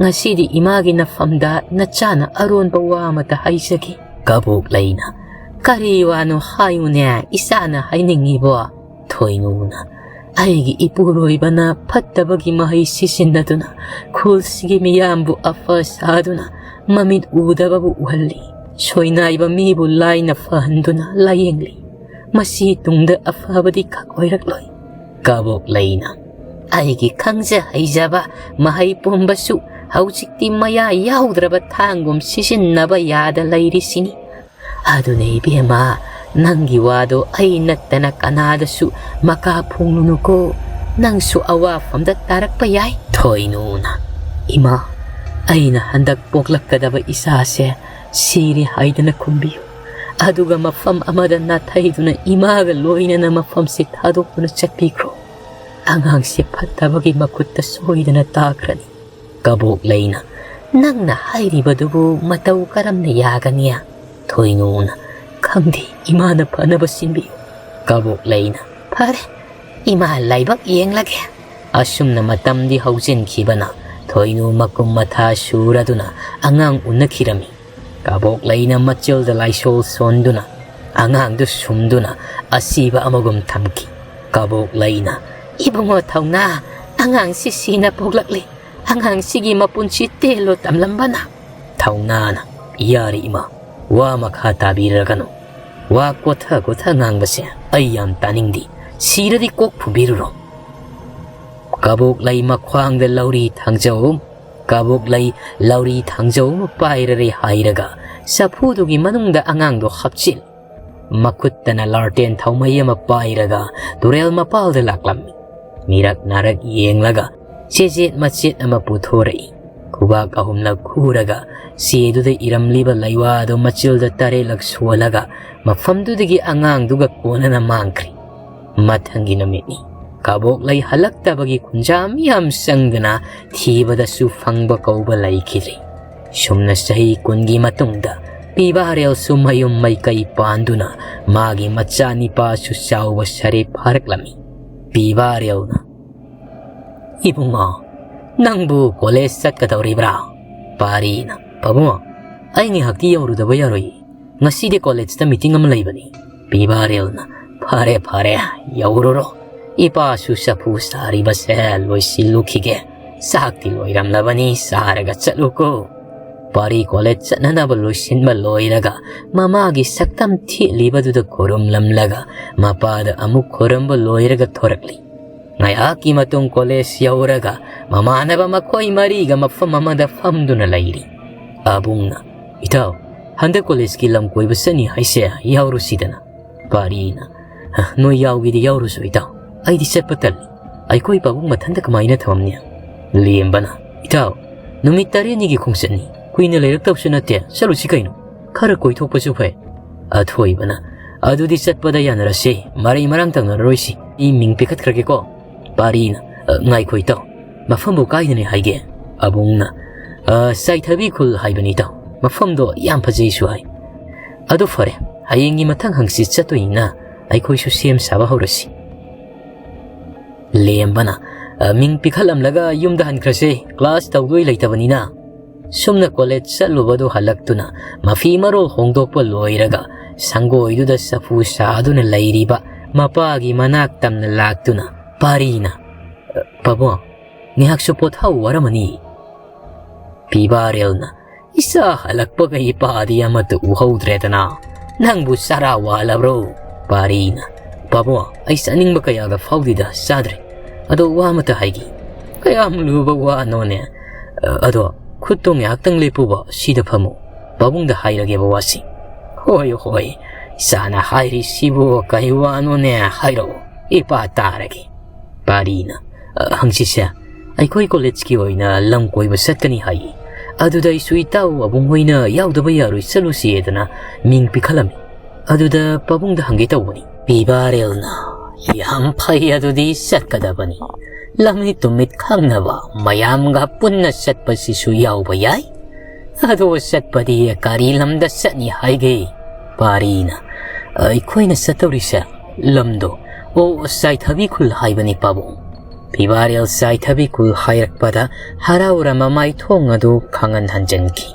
ꯉꯁꯤꯗꯤ ꯏꯃꯥꯒꯤ ꯅꯐꯝꯗ ꯅꯆꯥꯅ ꯑꯔꯣꯟꯕ ꯋꯥ ꯑꯃꯇ ꯍꯥꯏꯖꯒꯦ꯫" ꯀꯕꯣꯛ ꯂꯩꯅ, "ꯀꯔꯤ ꯋꯥꯅꯣ ꯍꯥꯏꯌꯨꯅꯦ, ꯏꯆꯥꯅ ꯍꯥꯏꯅꯤꯡꯉꯤꯕꯣ?" ꯊꯣꯏꯅꯨꯅ, "ꯑꯩꯒꯤ ꯏꯄꯨꯔꯣꯏꯕꯅ ꯐꯠꯇꯕꯒꯤ ꯃꯍꯩ ꯁꯤꯖꯤꯟꯅꯗꯨꯅ ꯈꯨꯜꯁꯤꯒꯤ ꯃꯤꯌꯥꯝꯕꯨ ꯑꯐ ꯁꯥꯗꯨꯅ ꯃꯃꯤꯠ ꯎꯗꯕꯕꯨ ꯎꯍꯜꯂꯤ꯫ ꯁꯣꯏꯅꯥꯏꯕ ꯃꯤꯕꯨ ꯂꯥꯏꯅ ꯐꯍꯟꯗꯨꯅ ꯂꯥꯌꯦꯡꯂꯤ꯫ ꯃꯁꯤ ꯇꯨꯡꯗ ꯑꯐꯕꯗꯤ ꯈꯛ ꯑꯣꯏꯔꯛꯂꯣꯏ꯫" ꯀꯕꯣꯛ ꯂꯩꯅ, "ꯑꯩꯒꯤ ꯈꯪꯖ ꯍꯩꯖꯕ ꯃꯍꯩ ꯄꯨꯝꯕꯁꯨ ꯍꯧꯖꯤꯛꯇꯤ ꯃꯌꯥ ꯌꯥꯎꯗ꯭ꯔꯕ ꯊꯥꯡꯒꯨꯝ ꯁꯤꯖꯤꯟꯅꯕ ꯌꯥꯗ ꯂꯩꯔꯤꯁꯤꯅꯤ꯫ ꯑꯗꯨꯅ ꯏꯕꯦꯝꯃ, ꯅꯪꯒꯤ ꯋꯥꯗꯣ ꯑꯩ ꯅꯠꯇꯅ ꯀꯅꯥꯗꯁꯨ ꯃꯀꯥ ꯐꯣꯡꯂꯨꯅꯨꯀꯣ꯫ ꯅꯪꯁꯨ ꯑꯋꯥꯐꯝꯗ ꯇꯥꯔꯛꯄ ꯌꯥꯏ꯫ ꯊꯣꯏꯅꯨꯅ, "ꯏꯃꯥ, ꯑꯩꯅ ꯍꯟꯗꯛ ꯄꯣꯛꯂꯛꯀꯗꯕ ꯏꯆꯥꯁꯦ ꯁꯤꯔꯦ ꯍꯥꯏꯗꯅ ꯈꯨꯝꯕꯤꯌꯨ꯫ ꯑꯗꯨꯒ ꯃꯐꯝ ꯑꯃꯗ ꯅꯥꯊꯩꯗꯨꯅ ꯏꯃꯥꯒ ꯂꯣꯏꯅꯅ ꯃꯐꯝꯁꯤ ꯊꯥꯗꯣꯛꯇꯨꯅ ꯆꯠꯄꯤꯈ꯭ꯔꯣ꯫ ꯑꯉꯥꯡꯁꯦ ꯐꯠꯇꯕꯒꯤ ꯃꯈꯨꯠꯇ ꯁꯣꯏꯗꯅ ꯇꯥꯈ꯭ꯔꯅꯤ꯫" ꯀꯕꯣꯛꯂꯩꯅ, "ꯅꯪꯅ ꯍꯥꯏꯔꯤꯕꯗꯨꯕꯨ ꯃꯇꯧ ꯀꯔꯝꯅ ꯌꯥꯒꯅꯤ?" ꯊꯣꯏꯅꯨꯅ, "ꯈꯪꯗꯦ, ꯏꯃꯥꯅ ꯐꯅꯕ ꯁꯤꯟꯕꯤꯌꯨ꯫" ꯀꯕꯣꯛꯂꯩꯅ, "ꯐꯔꯦ, ꯏꯃꯥ ꯂꯥꯏꯕꯛ ꯌꯦꯡꯂꯒꯦ꯫" ꯑꯁꯨꯝꯅ ꯃꯇꯝꯗꯤ ꯍꯧꯖꯤꯟꯈꯤꯕꯅ ꯊꯣꯏꯅꯨ ꯃꯀꯨꯝ ꯃꯊꯥ ꯁꯨꯔꯗꯨꯅ ꯑꯉꯥꯡ ꯎꯅꯈꯤꯔꯝꯃꯤ꯫ ꯀꯕꯣꯛꯂꯩꯅ ꯃꯆꯤꯜꯗ ꯂꯥꯏꯁꯣꯜ ꯁꯣꯟꯗꯨꯅ ꯑꯉꯥꯡꯗꯨ ꯁꯨꯝꯗꯨꯅ ꯑꯁꯤꯕ ꯑꯃꯒꯨꯝ ꯊꯝꯈꯤ꯫ ꯀꯕꯣꯛꯂꯩꯅ, "ꯏꯕꯨꯡꯉꯣ ꯊꯧꯅꯥ, ꯑꯉꯥꯡꯁꯤ ꯁꯤꯅ ꯄꯣꯛꯂꯛꯂꯤ꯫ ꯑꯉꯥꯡꯁꯤꯒꯤ ꯃꯄꯨꯟꯁꯤ ꯇꯦꯜꯂꯣ ꯇꯝꯂꯝꯕꯅ꯫" ꯊꯧꯅꯥꯅ, "ꯌꯥꯔꯦ ꯏꯃꯥ, ꯋꯥ ꯃꯈꯥ ꯇꯥꯕꯤꯔꯒꯅꯨ꯫ ꯋꯥ ꯀꯣꯊ ꯀꯣꯊ ꯉꯥꯡꯕꯁꯦ ꯑꯩ ꯌꯥꯝ ꯇꯥꯅꯤꯡꯗꯦ꯫ ꯁꯤꯔꯗꯤ ꯀꯣꯛ ꯐꯨꯕꯤꯔꯨꯔꯣ꯫" ꯀꯕꯣꯛꯂꯩ ꯃꯈ꯭ꯋꯥꯡꯗ ꯂꯧꯔꯤ ꯊꯥꯡꯖꯧ, ꯀꯕꯣꯛꯂꯩ ꯂꯧꯔꯤ ꯊꯥꯡꯖꯧ ꯑꯃ ꯄꯥꯏꯔꯔꯦ ꯍꯥꯏꯔꯒ ꯆꯐꯨꯗꯨꯒꯤ ꯃꯅꯨꯡꯗ ꯑꯉꯥꯡꯗꯣ ꯍꯥꯞꯆꯤꯜ꯫ ꯃꯈꯨꯠꯇꯅ ꯂꯥꯔꯇꯦꯟ ꯊꯥꯎꯃꯩ ꯑꯃ ꯄꯥꯏꯔꯒ ꯇꯨꯔꯦꯜ ꯃꯄꯥꯜꯗ ꯂꯥꯛꯂꯝꯃꯤ꯫ ꯃꯤꯔꯛ ꯅꯥꯔꯛ ꯌꯦꯡꯂꯒ ꯆꯦꯖꯦꯠ ꯃꯆꯦꯠ ꯑꯃ ꯄꯨꯊꯣꯔꯛꯏ꯫ ꯈꯨꯕꯥꯛ ꯑꯍꯨꯝꯂꯛ ꯈꯨꯔꯒ ꯆꯦꯗꯨꯗ ꯏꯔꯝꯂꯤꯕ ꯂꯩꯋꯥꯗꯨ ꯃꯆꯤꯜꯗ ꯇꯔꯦꯠꯂꯛ ꯁꯣꯜꯂꯒ ꯃꯐꯝꯗꯨꯗꯒꯤ ꯑꯉꯥꯡꯗꯨꯒ ꯀꯣꯟꯅꯅ ꯃꯥꯡꯈ꯭ꯔꯤ꯫ ꯃꯊꯪꯒꯤ ꯅꯨꯃꯤꯠꯅꯤ꯫ ꯀꯕꯣꯛꯂꯩ ꯍꯜꯂꯛꯇꯕꯒꯤ ꯈꯨꯟꯖꯥ ꯃꯤꯌꯥꯝ ꯆꯪꯗꯨꯅ ꯊꯤꯕꯗꯁꯨ ꯐꯪꯕ ꯀꯧꯕ ꯂꯩꯈꯤꯗ꯭ꯔꯤ꯫ ꯁꯨꯝꯅ ꯆꯍꯤ ꯀꯨꯟꯒꯤ ꯃꯇꯨꯡꯗ ꯄꯤꯕꯥꯔꯦꯜꯁꯨ ꯃꯌꯨꯝ ꯃꯩꯀꯩ ꯄꯥꯟꯗꯨꯅ ꯃꯥꯒꯤ ꯃꯆꯥꯅꯤꯄꯥꯁꯨ ꯆꯥꯎꯕ ꯁꯔꯦ ꯐꯥꯔꯛꯂꯝꯃꯤ꯫ ꯄꯤꯕꯥꯔꯦꯜꯅ, "ꯏꯕꯨꯡꯉꯣ, ꯅꯪꯕꯨ ꯀꯣꯂꯦꯖ ꯆꯠꯀꯗꯧꯔꯤꯕ꯭ꯔꯥ?" ꯄꯥꯔꯤꯅ, "ꯄꯥꯕꯨꯡ, ꯑꯩ ꯉꯥꯏꯍꯥꯛꯇꯤ ꯌꯧꯔꯨꯗꯕ ꯌꯥꯔꯣꯏ꯫ ꯉꯁꯤꯗꯤ ꯀꯣꯂꯦꯖꯇ ꯃꯤꯇꯤꯡ ꯑꯃ ꯂꯩꯕꯅꯤ꯫" ꯄꯤꯕꯥꯔꯦꯜꯅ, "ꯐꯔꯦ, ꯐꯔꯦ, ꯌꯧꯔꯨꯔꯣ꯫ ꯏꯄꯥꯁꯨ ꯆꯐꯨ ꯁꯥꯔꯤꯕꯁꯦ ꯂꯣꯏꯁꯤꯜꯂꯨꯈꯤꯒꯦ꯫ ꯆꯥꯛꯇꯤ ꯂꯣꯏꯔꯝꯂꯕꯅꯤ, ꯆꯥꯔꯒ ꯆꯠꯂꯨꯀꯣ꯫" ꯄꯥꯔꯤ ꯀꯣꯂꯦꯖ ꯆꯠꯅꯅꯕ ꯂꯣꯏꯁꯤꯟꯕ ꯂꯣꯏꯔꯒ ꯃꯃꯥꯒꯤ ꯁꯛꯇꯝ ꯊꯦꯠꯂꯤꯕꯗꯨꯗ ꯈꯨꯔꯨꯝꯂꯝꯂꯒ ꯃꯄꯥꯗ ꯑꯃꯨꯛ ꯈꯨꯔꯨꯝꯕ ꯂꯣꯏꯔꯒ ꯊꯣꯔꯛꯂꯤ꯫ ꯉꯥꯏꯍꯥꯛꯀꯤ ꯃꯇꯨꯡ ꯀꯣꯂꯦꯖ ꯌꯧꯔꯒ ꯃꯃꯥꯟꯅꯕ ꯃꯈꯣꯏ ꯃꯔꯤꯒ ꯃꯐꯝ ꯑꯃꯗ ꯐꯝꯗꯨꯅ ꯂꯩꯔꯤ꯫ ꯑꯕꯨꯡꯅ, "ꯏꯇꯥꯎ, ꯍꯟꯗꯛ ꯀꯣꯂꯦꯖꯀꯤ ꯂꯝ ꯀꯣꯏꯕ ꯆꯠꯅꯤ ꯍꯥꯏꯁꯦ ꯌꯥꯎꯔꯨꯁꯤꯗꯅ?" ꯄꯥꯔꯤꯅ, "ꯅꯣꯏ ꯌꯥꯎꯒꯦꯗꯤ ꯌꯥꯎꯔꯨꯁꯣ ꯏꯇꯥꯎ, ꯑꯩꯗꯤ ꯆꯠꯄ ꯇꯜꯂꯤ꯫ ꯑꯩꯈꯣꯏ ꯄꯥꯕꯨꯡ ꯃꯊꯟꯇ ꯀꯃꯥꯏꯅ ꯊꯝꯃꯝꯅꯤ? ꯂꯦꯝꯕꯅ, "ꯏꯇꯥꯎ, ꯅꯨꯃꯤꯠ ꯇꯔꯦꯠꯅꯤꯒꯤ ꯈꯣꯡꯆꯠꯅꯤ, ꯀꯨꯏꯅ ꯂꯩꯔꯛꯇꯕꯁꯨ ꯅꯠꯇꯦ, ꯆꯠꯂꯨꯁꯤ ꯀꯩꯅꯣ, ꯈꯔ ꯀꯣꯏꯊꯣꯛꯄꯁꯨ ꯐꯩ"꯫ ꯑꯊꯣꯏꯕꯅ, "ꯑꯗꯨꯗꯤ ꯆꯠꯄꯗ ꯌꯥꯅꯔꯁꯤ, ꯃꯔꯩ ꯃꯔꯥꯡ ꯇꯧꯅꯔꯔꯣꯏꯁꯤ, ꯑꯩ ꯃꯤꯡ ꯄꯤꯈꯠꯈ꯭ꯔꯒꯦꯀꯣ"꯫ ꯄꯥꯔꯤꯅ, "ꯑ, ꯉꯥꯏꯈꯣ ꯏꯇꯥꯎ, ꯃꯐꯝꯕꯨ ꯀꯥꯏꯗꯅꯤ ꯍꯥꯏꯒꯦ?" ꯑꯕꯨꯡꯅ, "ꯑ, ꯆꯥꯏꯊꯕꯤ ꯈꯨꯜ ꯍꯥꯏꯕꯅꯤ ꯏꯇꯥꯎ, ꯃꯐꯝꯗꯣ ꯌꯥꯝ ꯐꯖꯩꯁꯨ ꯍꯥꯏ"꯫ "ꯑꯗꯨ ꯐꯔꯦ, ꯍꯌꯦꯡꯒꯤ ꯃꯊꯪ ꯍꯪꯆꯤꯠ ꯆꯠꯇꯣꯏꯅꯤꯅ ꯑꯩꯈꯣꯏꯁꯨ ꯁꯦꯝ ꯁꯥꯕ ꯍꯧꯔꯁꯤ"꯫ ꯂꯦꯝꯕꯅ, "ꯑ, ꯃꯤꯡ ꯄꯤꯈꯠꯂꯝꯂꯒ ꯌꯨꯝꯗ ꯍꯟꯈ꯭ꯔꯁꯦ, ꯀ꯭ꯂꯥꯁ ꯇꯧꯗꯣꯏ ꯂꯩꯇꯕꯅꯤꯅ"꯫ ꯁꯨꯝꯅ ꯀꯣꯂꯦꯖ ꯆꯠꯂꯨꯕꯗꯨ ꯍꯜꯂꯛꯇꯨꯅ ꯃꯐꯤ ꯃꯔꯣꯜ ꯍꯣꯡꯗꯣꯛꯄ ꯂꯣꯏꯔꯒ ꯁꯪꯒꯣꯏꯗꯨꯗ ꯆꯐꯨ ꯁꯥꯗꯨꯅ ꯂꯩꯔꯤꯕ ꯃꯄꯥꯒꯤ ꯃꯅꯥꯛ ꯇꯝꯅ ꯂꯥꯛꯇꯨꯅ ꯄꯥꯔꯤꯅ, "ꯄꯥꯕꯨꯡ, ꯉꯥꯏꯍꯥꯛꯁꯨ ꯄꯣꯊꯥꯎ, ꯋꯥꯔꯝꯃꯅꯤ"꯫ ꯄꯤꯕꯥꯔꯦꯜꯅ, "ꯏꯆꯥ ꯍꯜꯂꯛꯄꯒ ꯏꯄꯥꯗꯤ ꯑꯃꯠꯇ ꯎꯍꯧꯗ꯭ꯔꯦꯗꯅ꯫ ꯅꯪꯕꯨ ꯆꯔꯥ ꯋꯥꯜꯂꯕ꯭ꯔꯣ?" ꯄꯥꯔꯤꯅ, "ꯄꯥꯕꯨꯡ, ꯑꯩ ꯆꯥꯅꯤꯡꯕ ꯀꯌꯥꯒ ꯐꯥꯎꯗꯦꯗ, ꯆꯥꯗ꯭ꯔꯦ꯫ ꯑꯗꯣ ꯋꯥ ꯑꯃꯇ ꯍꯥꯏꯒꯦ"꯫ "ꯀꯌꯥꯝ ꯂꯨꯕ ꯋꯥꯅꯣꯅꯦ? ꯑꯗꯣ ꯈꯨꯠꯇꯣ ꯉꯥꯏꯍꯥꯛꯇꯪ ꯂꯦꯞꯄꯨꯕ, ꯁꯤꯗ ꯐꯝꯃꯨ꯫ ꯄꯥꯕꯨꯡꯗ ꯍꯥꯏꯔꯒꯦꯕ ꯋꯥꯁꯤ"꯫ "ꯍꯣꯏ, ꯍꯣꯏ, ꯏꯆꯥꯅ ꯍꯥꯏꯔꯤꯁꯤꯕꯨ ꯀꯩ ꯋꯥꯅꯣꯅꯦ? ꯍꯥꯏꯔꯛꯑꯣ, ꯏꯄꯥ ꯇꯥꯔꯒꯦ"꯫ ꯄꯥꯔꯤꯅ, "ꯑ, ꯍꯪꯆꯤꯠꯁꯦ ꯑꯩꯈꯣꯏ ꯀꯣꯂꯦꯖꯀꯤ ꯑꯣꯏꯅ ꯂꯝ ꯀꯣꯏꯕ ꯆꯠꯀꯅꯤ ꯍꯥꯏꯌꯦ꯫ ꯑꯗꯨꯗ ꯑꯩꯁꯨ ꯏꯇꯥꯎ ꯑꯕꯨꯡ ꯍꯣꯏꯅ ꯌꯥꯎꯗꯕ ꯌꯥꯔꯣꯏ, ꯆꯠꯂꯨꯁꯦꯗꯅ ꯃꯤꯡ ꯄꯤꯈꯠꯂꯝꯃꯤ꯫ ꯑꯗꯨꯗ ꯄꯥꯕꯨꯡꯗ ꯍꯪꯒꯦ ꯇꯧꯕꯅꯤ"꯫ ꯄꯤꯕꯥꯔꯦꯜꯅ, "ꯌꯥꯝ ꯐꯩ, ꯑꯗꯨꯗꯤ ꯆꯠꯀꯗꯕꯅꯤ꯫ ꯂꯝꯃꯤꯠ ꯇꯨꯃꯤꯠ ꯈꯪꯅꯕ ꯃꯌꯥꯝꯒ ꯄꯨꯟꯅ ꯆꯠꯄꯁꯤꯁꯨ ꯌꯥꯎꯕ ꯌꯥꯏ꯫ ꯑꯗꯣ ꯆꯠꯄꯗꯤ ꯀꯔꯤ ꯂꯝꯗ ꯆꯠꯅꯤ ꯍꯥꯏꯒꯦ?" ꯄꯥꯔꯤꯅ, "ꯑꯩꯈꯣꯏꯅ ꯆꯠꯇꯧꯔꯤꯁꯦ ꯂꯝꯗꯣ, ꯑꯣ, ꯆꯥꯏꯊꯕꯤ ꯈꯨꯜ ꯍꯥꯏꯕꯅꯤ ꯄꯥꯕꯨꯡ"꯫ ꯄꯤꯕꯥꯔꯦꯜ ꯆꯥꯏꯊꯕꯤ ꯈꯨꯜ ꯍꯥꯏꯔꯛꯄꯗ ꯍꯔꯥꯎꯔ ꯃꯃꯥꯏ ꯊꯣꯡ ꯑꯗꯨ ꯈꯪꯍꯟ ꯍꯟꯖꯤꯟꯈꯤ꯫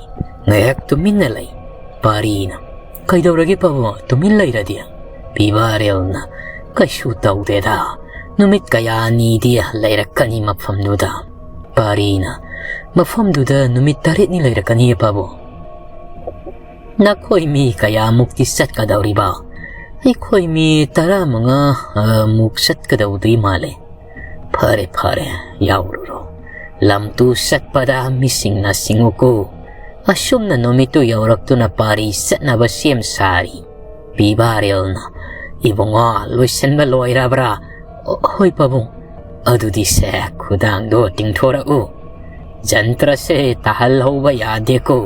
ꯉꯥꯏꯍꯥꯛ ꯇꯨꯃꯤꯟꯅ ꯂꯩ꯫ ꯄꯥꯔꯤꯅ, "ꯀꯩꯗꯧꯔꯒꯦ ꯄꯥꯕꯨꯡ, ꯇꯨꯃꯤꯟ ꯂꯩꯔꯗꯤ?" ꯄꯤꯕꯥꯔꯦꯜꯅ, "ꯀꯩꯁꯨ ꯇꯧꯗꯦꯗ, ꯅꯨꯃꯤꯠ ꯀꯌꯥꯅꯤꯗꯤ ꯂꯩꯔꯛꯀꯅꯤ ꯃꯐꯝꯗꯨꯗ"꯫ ꯄꯥꯔꯤꯅ, "ꯃꯐꯝꯗꯨꯗ ꯅꯨꯃꯤꯠ ꯇꯔꯦꯠꯅꯤ ꯂꯩꯔꯛꯀꯅꯤ ꯄꯥꯕꯨꯡ"꯫ "ꯅꯈꯣꯏ ꯃꯤ ꯀꯌꯥꯃꯨꯛꯇꯤ ꯆꯠꯀꯗꯧꯔꯤꯕ?" "ꯑꯩꯈꯣꯏ ꯃꯤ ꯇꯔꯥꯃꯉꯥ, ꯑ, ꯃꯨꯛ ꯆꯠꯀꯗꯧꯗꯤ ꯃꯥꯜꯂꯦ"꯫ "ꯐꯔꯦ, ꯐꯔꯦ, ꯌꯥꯎꯔꯨꯔꯣ꯫ ꯂꯝꯇꯨ ꯆꯠꯄꯗ ꯃꯤꯁꯤꯡꯅ ꯁꯤꯡꯉꯨꯀꯣ"꯫ ꯑꯁꯨꯝꯅ ꯅꯨꯃꯤꯠꯇꯨ ꯌꯧꯔꯛꯇꯨꯅ ꯄꯥꯔꯤ ꯆꯠꯅꯕ ꯁꯦꯝ ꯁꯥꯔꯤ꯫ ꯄꯤꯕꯥꯔꯦꯜꯅ, "ꯏꯕꯨꯡꯉꯣ, ꯂꯣꯏꯁꯤꯟꯕ ꯂꯣꯏꯔꯕ꯭ꯔꯥ?" "ꯑꯣ, ꯍꯣꯏ ꯄꯥꯕꯨꯡ"꯫ "ꯑꯗꯨꯗꯤ ꯁꯦ, ꯈꯨꯗꯥꯡꯗꯣ ꯇꯤꯡꯊꯣꯔꯛꯎ꯫ ꯖꯟꯇ꯭ꯔꯁꯦ ꯇꯥꯍꯜꯍꯧꯕ ꯌꯥꯗꯦꯀꯣ꯫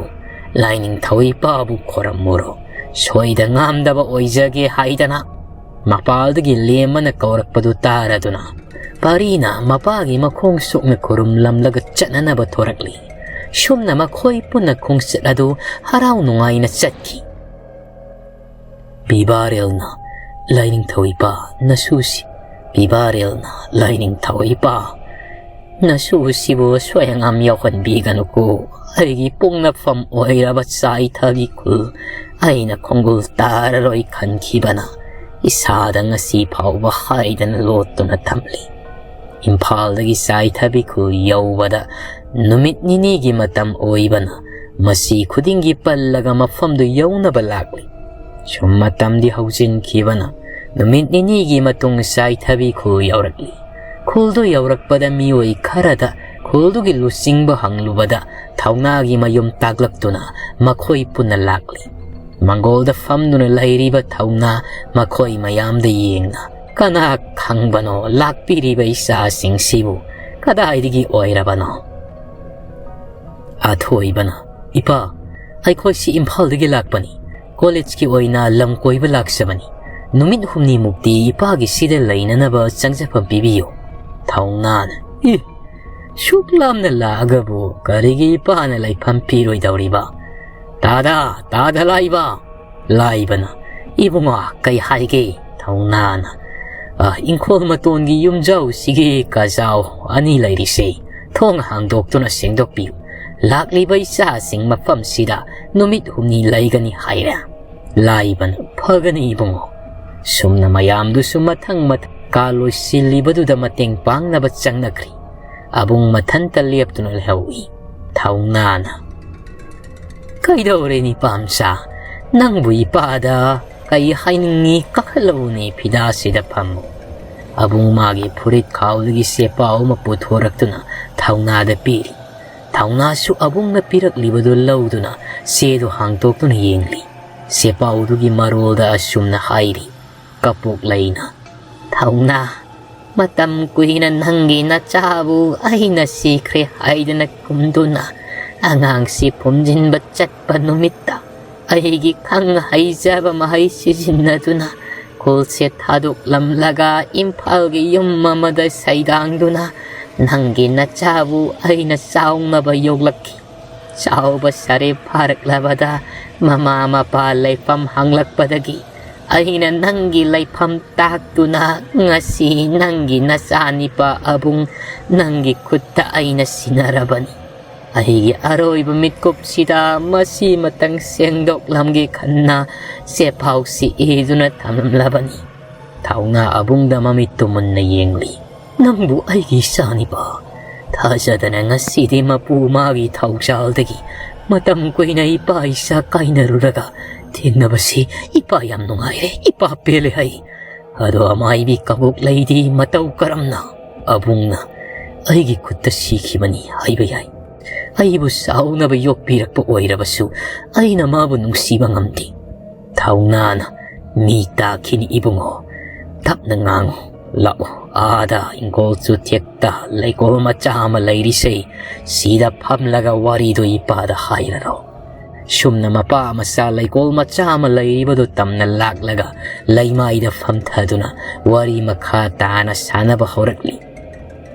ꯂꯥꯏꯅꯤꯡꯊꯧ ꯏꯄꯥꯕꯨ ꯈꯣꯏꯔꯝꯃꯨꯔꯣ꯫ ꯁꯣꯏꯗ ꯉꯥꯝꯗꯕ ꯑꯣꯏꯖꯒꯦ" ꯍꯥꯏꯗꯅ ꯃꯄꯥꯜꯗꯒꯤ ꯂꯦꯝ ꯑꯃꯅ ꯀꯧꯔꯛꯄꯗꯨ ꯇꯥꯔꯗꯨꯅ ꯄꯥꯔꯤꯅ ꯃꯄꯥꯒꯤ ꯃꯈꯣꯡ ꯁꯣꯛꯅ ꯈꯨꯔꯨꯝꯂꯝꯂꯒ ꯆꯠꯅꯅꯕ ꯊꯣꯔꯛꯂꯤ꯫ ꯁꯨꯝꯅ ꯃꯈꯣꯏ ꯄꯨꯟꯅ ꯈꯣꯡꯆꯠ ꯑꯗꯨ ꯍꯔꯥꯎ ꯅꯨꯡꯉꯥꯏꯅ ꯆꯠꯈꯤ꯫ ꯄꯤꯕꯥꯔꯦꯜꯅ, "ꯂꯥꯏꯅꯤꯡꯊꯧ ꯏꯄꯥ, ꯅꯁꯨꯁꯤ"꯫ ꯄꯤꯕꯥꯔꯦꯜꯅ, "ꯂꯥꯏꯅꯤꯡꯊꯧ ꯏꯄꯥ, ꯅꯁꯨꯁꯤꯕꯨ ꯁꯣꯏ ꯑꯉꯥꯝ ꯌꯥꯎꯍꯟꯕꯤꯒꯅꯨꯀꯣ꯫ ꯑꯩꯒꯤ ꯄꯣꯛꯅꯐꯝ ꯑꯣꯏꯔꯕ ꯆꯥꯏꯊꯕꯤ ꯈꯨꯜ ꯑꯩꯅ ꯈꯣꯡꯒꯨꯜ ꯇꯥꯔꯔꯣꯏ ꯈꯟꯈꯤꯕꯅ ꯏꯁꯥꯗ ꯉꯁꯤ ꯐꯥꯎꯕ ꯍꯥꯏꯗꯅ ꯂꯣꯠꯇꯨꯅ ꯊꯝꯂꯤ꯫ ꯏꯝꯐꯥꯜꯗꯒꯤ ꯆꯥꯏꯊꯕꯤ ꯈꯨꯜ ꯌꯧꯕꯗ ꯅꯨꯃꯤꯠ ꯅꯤꯅꯤꯒꯤ ꯃꯇꯝ ꯑꯣꯏꯕꯅ ꯃꯁꯤ ꯈꯨꯗꯤꯡꯒꯤ ꯄꯜꯂꯒ ꯃꯐꯝꯗꯨ ꯌꯧꯅꯕ ꯂꯥꯛꯂꯤ꯫ ꯁꯨꯝ ꯃꯇꯝꯗꯤ ꯍꯧꯖꯤꯟꯈꯤꯕꯅ ꯅꯨꯃꯤꯠ ꯅꯤꯅꯤꯒꯤ ꯃꯇꯨꯡ ꯆꯥꯏꯊꯕꯤ ꯈꯨꯜ ꯌꯧꯔꯛꯂꯤ꯫ ꯈꯨꯜꯗꯨ ꯌꯧꯔꯛꯄꯗ ꯃꯤꯑꯣꯏ ꯈꯔꯗ ꯈꯨꯜꯗꯨꯒꯤ ꯂꯨꯆꯤꯡꯕ ꯍꯪꯂꯨꯕꯗ ꯊꯧꯅꯥꯒꯤ ꯃꯌꯨꯝ ꯇꯥꯛꯂꯛꯇꯨꯅ ꯃꯈꯣꯏ ꯄꯨꯟꯅ ꯂꯥꯛꯂꯤ꯫ ꯃꯪꯒꯣꯜꯗ ꯐꯝꯗꯨꯅ ꯂꯩꯔꯤꯕ ꯊꯧꯅꯥ ꯃꯈꯣꯏ ꯃꯌꯥꯝꯗ ꯌꯦꯡꯅ, "ꯀꯅꯥ ꯈꯪꯕꯅꯣ ꯂꯥꯛꯄꯤꯔꯤꯕ ꯏꯆꯥꯁꯤꯡꯁꯤꯕꯨ ꯀꯗꯥꯏꯗꯒꯤ ꯑꯣꯏꯔꯕꯅꯣ?" ꯑꯊꯣꯏꯕꯅ, "ꯏꯄꯥ, ꯑꯩꯈꯣꯏꯁꯤ ꯏꯝꯐꯥꯜꯗꯒꯤ ꯂꯥꯛꯄꯅꯤ꯫ ꯀꯣꯂꯦꯖꯀꯤ ꯑꯣꯏꯅ ꯂꯝ ꯀꯣꯏꯕ ꯂꯥꯛꯆꯕꯅꯤ꯫ ꯅꯨꯃꯤꯠ ꯍꯨꯝꯅꯤꯃꯨꯛꯇꯤ ꯏꯄꯥꯒꯤ ꯁꯤꯗ ꯂꯩꯅꯅꯕ ꯆꯪꯖꯐꯝ ꯄꯤꯕꯤꯌꯨ"꯫ ꯊꯧꯅꯥꯅ, "ꯏ, ꯁꯨꯛ ꯂꯥꯞꯅ ꯂꯥꯛꯑꯒꯕꯨ ꯀꯔꯤꯒꯤ ꯏꯄꯥꯅ ꯂꯩꯐꯝ ꯄꯤꯔꯣꯏꯗꯧꯔꯤꯕ? ꯇꯥꯗ, ꯇꯥꯗ ꯂꯥꯏꯕ!" ꯂꯥꯏꯕꯅ, "ꯏꯕꯨꯡꯉꯣ, ꯀꯩ ꯍꯥꯏꯒꯦ?" ꯊꯧꯅꯥꯅ, "ꯑ, ꯏꯪꯈꯣꯜ ꯃꯇꯣꯟꯒꯤ ꯌꯨꯝꯖꯥꯎꯁꯤꯒꯤ ꯀꯥꯖꯥꯎ ꯑꯅꯤ ꯂꯩꯔꯤꯁꯦ ꯊꯣꯡ ꯍꯥꯡꯗꯣꯛꯇꯨꯅ ꯁꯦꯡꯗꯣꯛꯄꯤꯌꯨ꯫ ꯂꯥꯛꯂꯤꯕ ꯏꯆꯥꯁꯤꯡ ꯃꯐꯝꯁꯤꯗ ꯅꯨꯃꯤꯠ ꯍꯨꯝꯅꯤ ꯂꯩꯒꯅꯤ ꯍꯥꯏꯔꯦ"꯫ ꯂꯥꯏꯕꯅ, "ꯐꯒꯅꯤ ꯏꯕꯨꯡꯉꯣ"꯫ ꯁꯨꯝꯅ ꯃꯌꯥꯝꯗꯨꯁꯨ ꯃꯊꯪ ꯃꯊꯪ ꯀꯥ ꯂꯣꯏꯁꯤꯜꯂꯤꯕꯗꯨꯗ ꯃꯇꯦꯡ ꯄꯥꯡꯅꯕ ꯆꯪꯅꯈ꯭ꯔꯤ꯫ ꯑꯕꯨꯡ ꯃꯊꯟꯇ ꯂꯦꯞꯇꯨꯅ ꯂꯩꯍꯧꯏ꯫ ꯊꯧꯅꯥꯅ, "ꯀꯩꯗꯧꯔꯦ ꯅꯤꯄꯥꯝꯆꯥ? ꯅꯪꯕꯨ ꯏꯄꯥꯗ ꯀꯩ ꯍꯥꯏꯅꯤꯡꯉꯤ? ꯀꯥꯈꯠꯂꯛꯎꯅꯦ, ꯐꯤꯗꯥꯁꯤꯗ ꯐꯝꯃꯨ"꯫ ꯑꯕꯨꯡ ꯃꯥꯒꯤ ꯐꯨꯔꯤꯠ ꯈꯥꯎꯗꯒꯤ ꯆꯦꯄꯥꯎ ꯑꯃ ꯄꯨꯊꯣꯔꯛꯇꯨꯅ ꯊꯧꯅꯥꯗ ꯄꯤꯔꯤ꯫ ꯊꯧꯅꯥꯁꯨ ꯑꯕꯨꯡꯅ ꯄꯤꯔꯛꯂꯤꯕꯗꯨ ꯂꯧꯗꯨꯅ ꯆꯦꯗꯨ ꯍꯥꯡꯗꯣꯛꯇꯨꯅ ꯌꯦꯡꯂꯤ꯫ ꯆꯦꯄꯥꯎꯗꯨꯒꯤ ꯃꯔꯣꯜꯗ ꯑꯁꯨꯝꯅ ꯍꯥꯏꯔꯤ꯫ ꯀꯄꯣꯛꯂꯩꯅ, "ꯊꯧꯅꯥ, ꯃꯇꯝ ꯀꯨꯏꯅ ꯅꯪꯒꯤ ꯅꯆꯥꯕꯨ ꯑꯩꯅ ꯁꯤꯈ꯭ꯔꯦ ꯍꯥꯏꯗꯅ ꯈꯨꯝꯗꯨꯅ ꯑꯉꯥꯡꯁꯤ ꯐꯨꯝꯖꯤꯟꯕ ꯆꯠꯄ ꯅꯨꯃꯤꯠꯇ ꯑꯩꯒꯤ ꯈꯪ ꯍꯩꯖꯕ ꯃꯍꯩ ꯁꯤꯖꯤꯟꯅꯗꯨꯅ ꯈꯨꯜꯁꯦ ꯊꯥꯗꯣꯛꯂꯝꯂꯒ ꯏꯝꯐꯥꯜꯒꯤ ꯌꯨꯝ ꯑꯃꯗ ꯁꯩꯗꯥꯡꯗꯨꯅ ꯅꯪꯒꯤ ꯅꯆꯥꯕꯨ ꯑꯩꯅ ꯆꯥꯎꯅꯕ ꯌꯣꯛꯂꯛꯈꯤ꯫ ꯆꯥꯎꯕ ꯁꯥꯔꯦ ꯐꯥꯔꯛꯂꯕꯗ ꯃꯃꯥ ꯃꯄꯥ ꯂꯩꯐꯝ ꯍꯪꯂꯛꯄꯗꯒꯤ ꯑꯩꯅ ꯅꯪꯒꯤ ꯂꯩꯐꯝ ꯇꯥꯛꯇꯨꯅ ꯉꯁꯤ ꯅꯪꯒꯤ ꯅꯆꯥꯅꯤꯄꯥ ꯑꯕꯨꯡ ꯅꯪꯒꯤ ꯈꯨꯠꯇ ꯑꯩꯅ ꯁꯤꯟꯅꯔꯕꯅꯤ꯫ ꯑꯩꯒꯤ ꯑꯔꯣꯏꯕ ꯃꯤꯠꯀꯨꯞꯁꯤꯗ ꯃꯁꯤꯃꯇꯪ ꯁꯦꯡꯗꯣꯛꯂꯝꯒꯦ ꯈꯟꯅ ꯆꯦꯐꯥꯎꯁꯤ ꯏꯗꯨꯅ ꯊꯝꯂꯝꯂꯕꯅꯤ꯫ ꯊꯧꯅꯥ ꯑꯕꯨꯡꯗ ꯃꯃꯤꯠꯇꯨ ꯃꯨꯟꯅ ꯌꯦꯡꯂꯤ꯫ "ꯅꯪꯕꯨ ꯑꯩꯒꯤ ꯏꯆꯥꯅꯤꯄꯥ ꯊꯥꯖꯗꯅ ꯉꯁꯤꯗꯤ ꯃꯄꯨ ꯃꯥꯒꯤ ꯊꯧꯖꯥꯜꯗꯒꯤ ꯃꯇꯝ ꯀꯨꯏꯅ ꯏꯄꯥ ꯏꯆꯥ ꯀꯥꯏꯅꯔꯨꯔꯒ ꯊꯦꯡꯅꯕꯁꯤ ꯏꯄꯥ ꯌꯥꯝ ꯅꯨꯡꯉꯥꯏꯔꯦ, ꯏꯄꯥ ꯄꯦꯜꯂꯦ" ꯍꯥꯏ꯫ ꯑꯗꯣ ꯑꯃꯥꯏꯕꯤ ꯀꯕꯣꯛ ꯂꯩꯗꯤ ꯃꯇꯧ ꯀꯔꯝꯅ ꯑꯕꯨꯡꯅ ꯑꯩꯒꯤ ꯈꯨꯠꯇ ꯁꯤꯈꯤꯕꯅꯤ ꯍꯥꯏꯕ ꯌꯥꯏ? ꯑꯩꯕꯨ ꯆꯥꯎꯅꯕ ꯌꯣꯛꯄꯤꯔꯛꯄ ꯑꯣꯏꯔꯕꯁꯨ ꯑꯩꯅ ꯃꯥꯕꯨ ꯅꯨꯡꯁꯤꯕ ꯉꯝꯗꯦ꯫ ꯊꯧꯅꯥꯅ, "ꯃꯤ ꯇꯥꯈꯤꯅꯤ ꯏꯕꯨꯡꯉꯣ, ꯇꯞꯅ ꯉꯥꯡꯉꯨ꯫ ꯂꯥꯛꯑꯣ, ꯑꯥꯗ ꯏꯪꯈꯣꯜ ꯆꯨꯊꯦꯛꯇ ꯂꯩꯀꯣꯜ ꯃꯆꯥ ꯑꯃ ꯂꯩꯔꯤꯁꯦ, ꯁꯤꯗ ꯐꯝꯂꯒ ꯋꯥꯔꯤꯗꯨ ꯏꯄꯥꯗ ꯍꯥꯏꯔꯔꯣ"꯫ ꯁꯨꯝꯅ ꯃꯄꯥ ꯃꯆꯥ ꯂꯩꯀꯣꯜ ꯃꯆꯥ ꯑꯃ ꯂꯩꯔꯤꯕꯗꯨ ꯇꯝꯅ ꯂꯥꯛꯂꯒ ꯂꯩꯃꯥꯏꯗ ꯐꯝꯊꯗꯨꯅ ꯋꯥꯔꯤ ꯃꯈꯥ ꯇꯥꯅ ꯁꯥꯟꯅꯕ ꯍꯧꯔꯛꯂꯤ꯫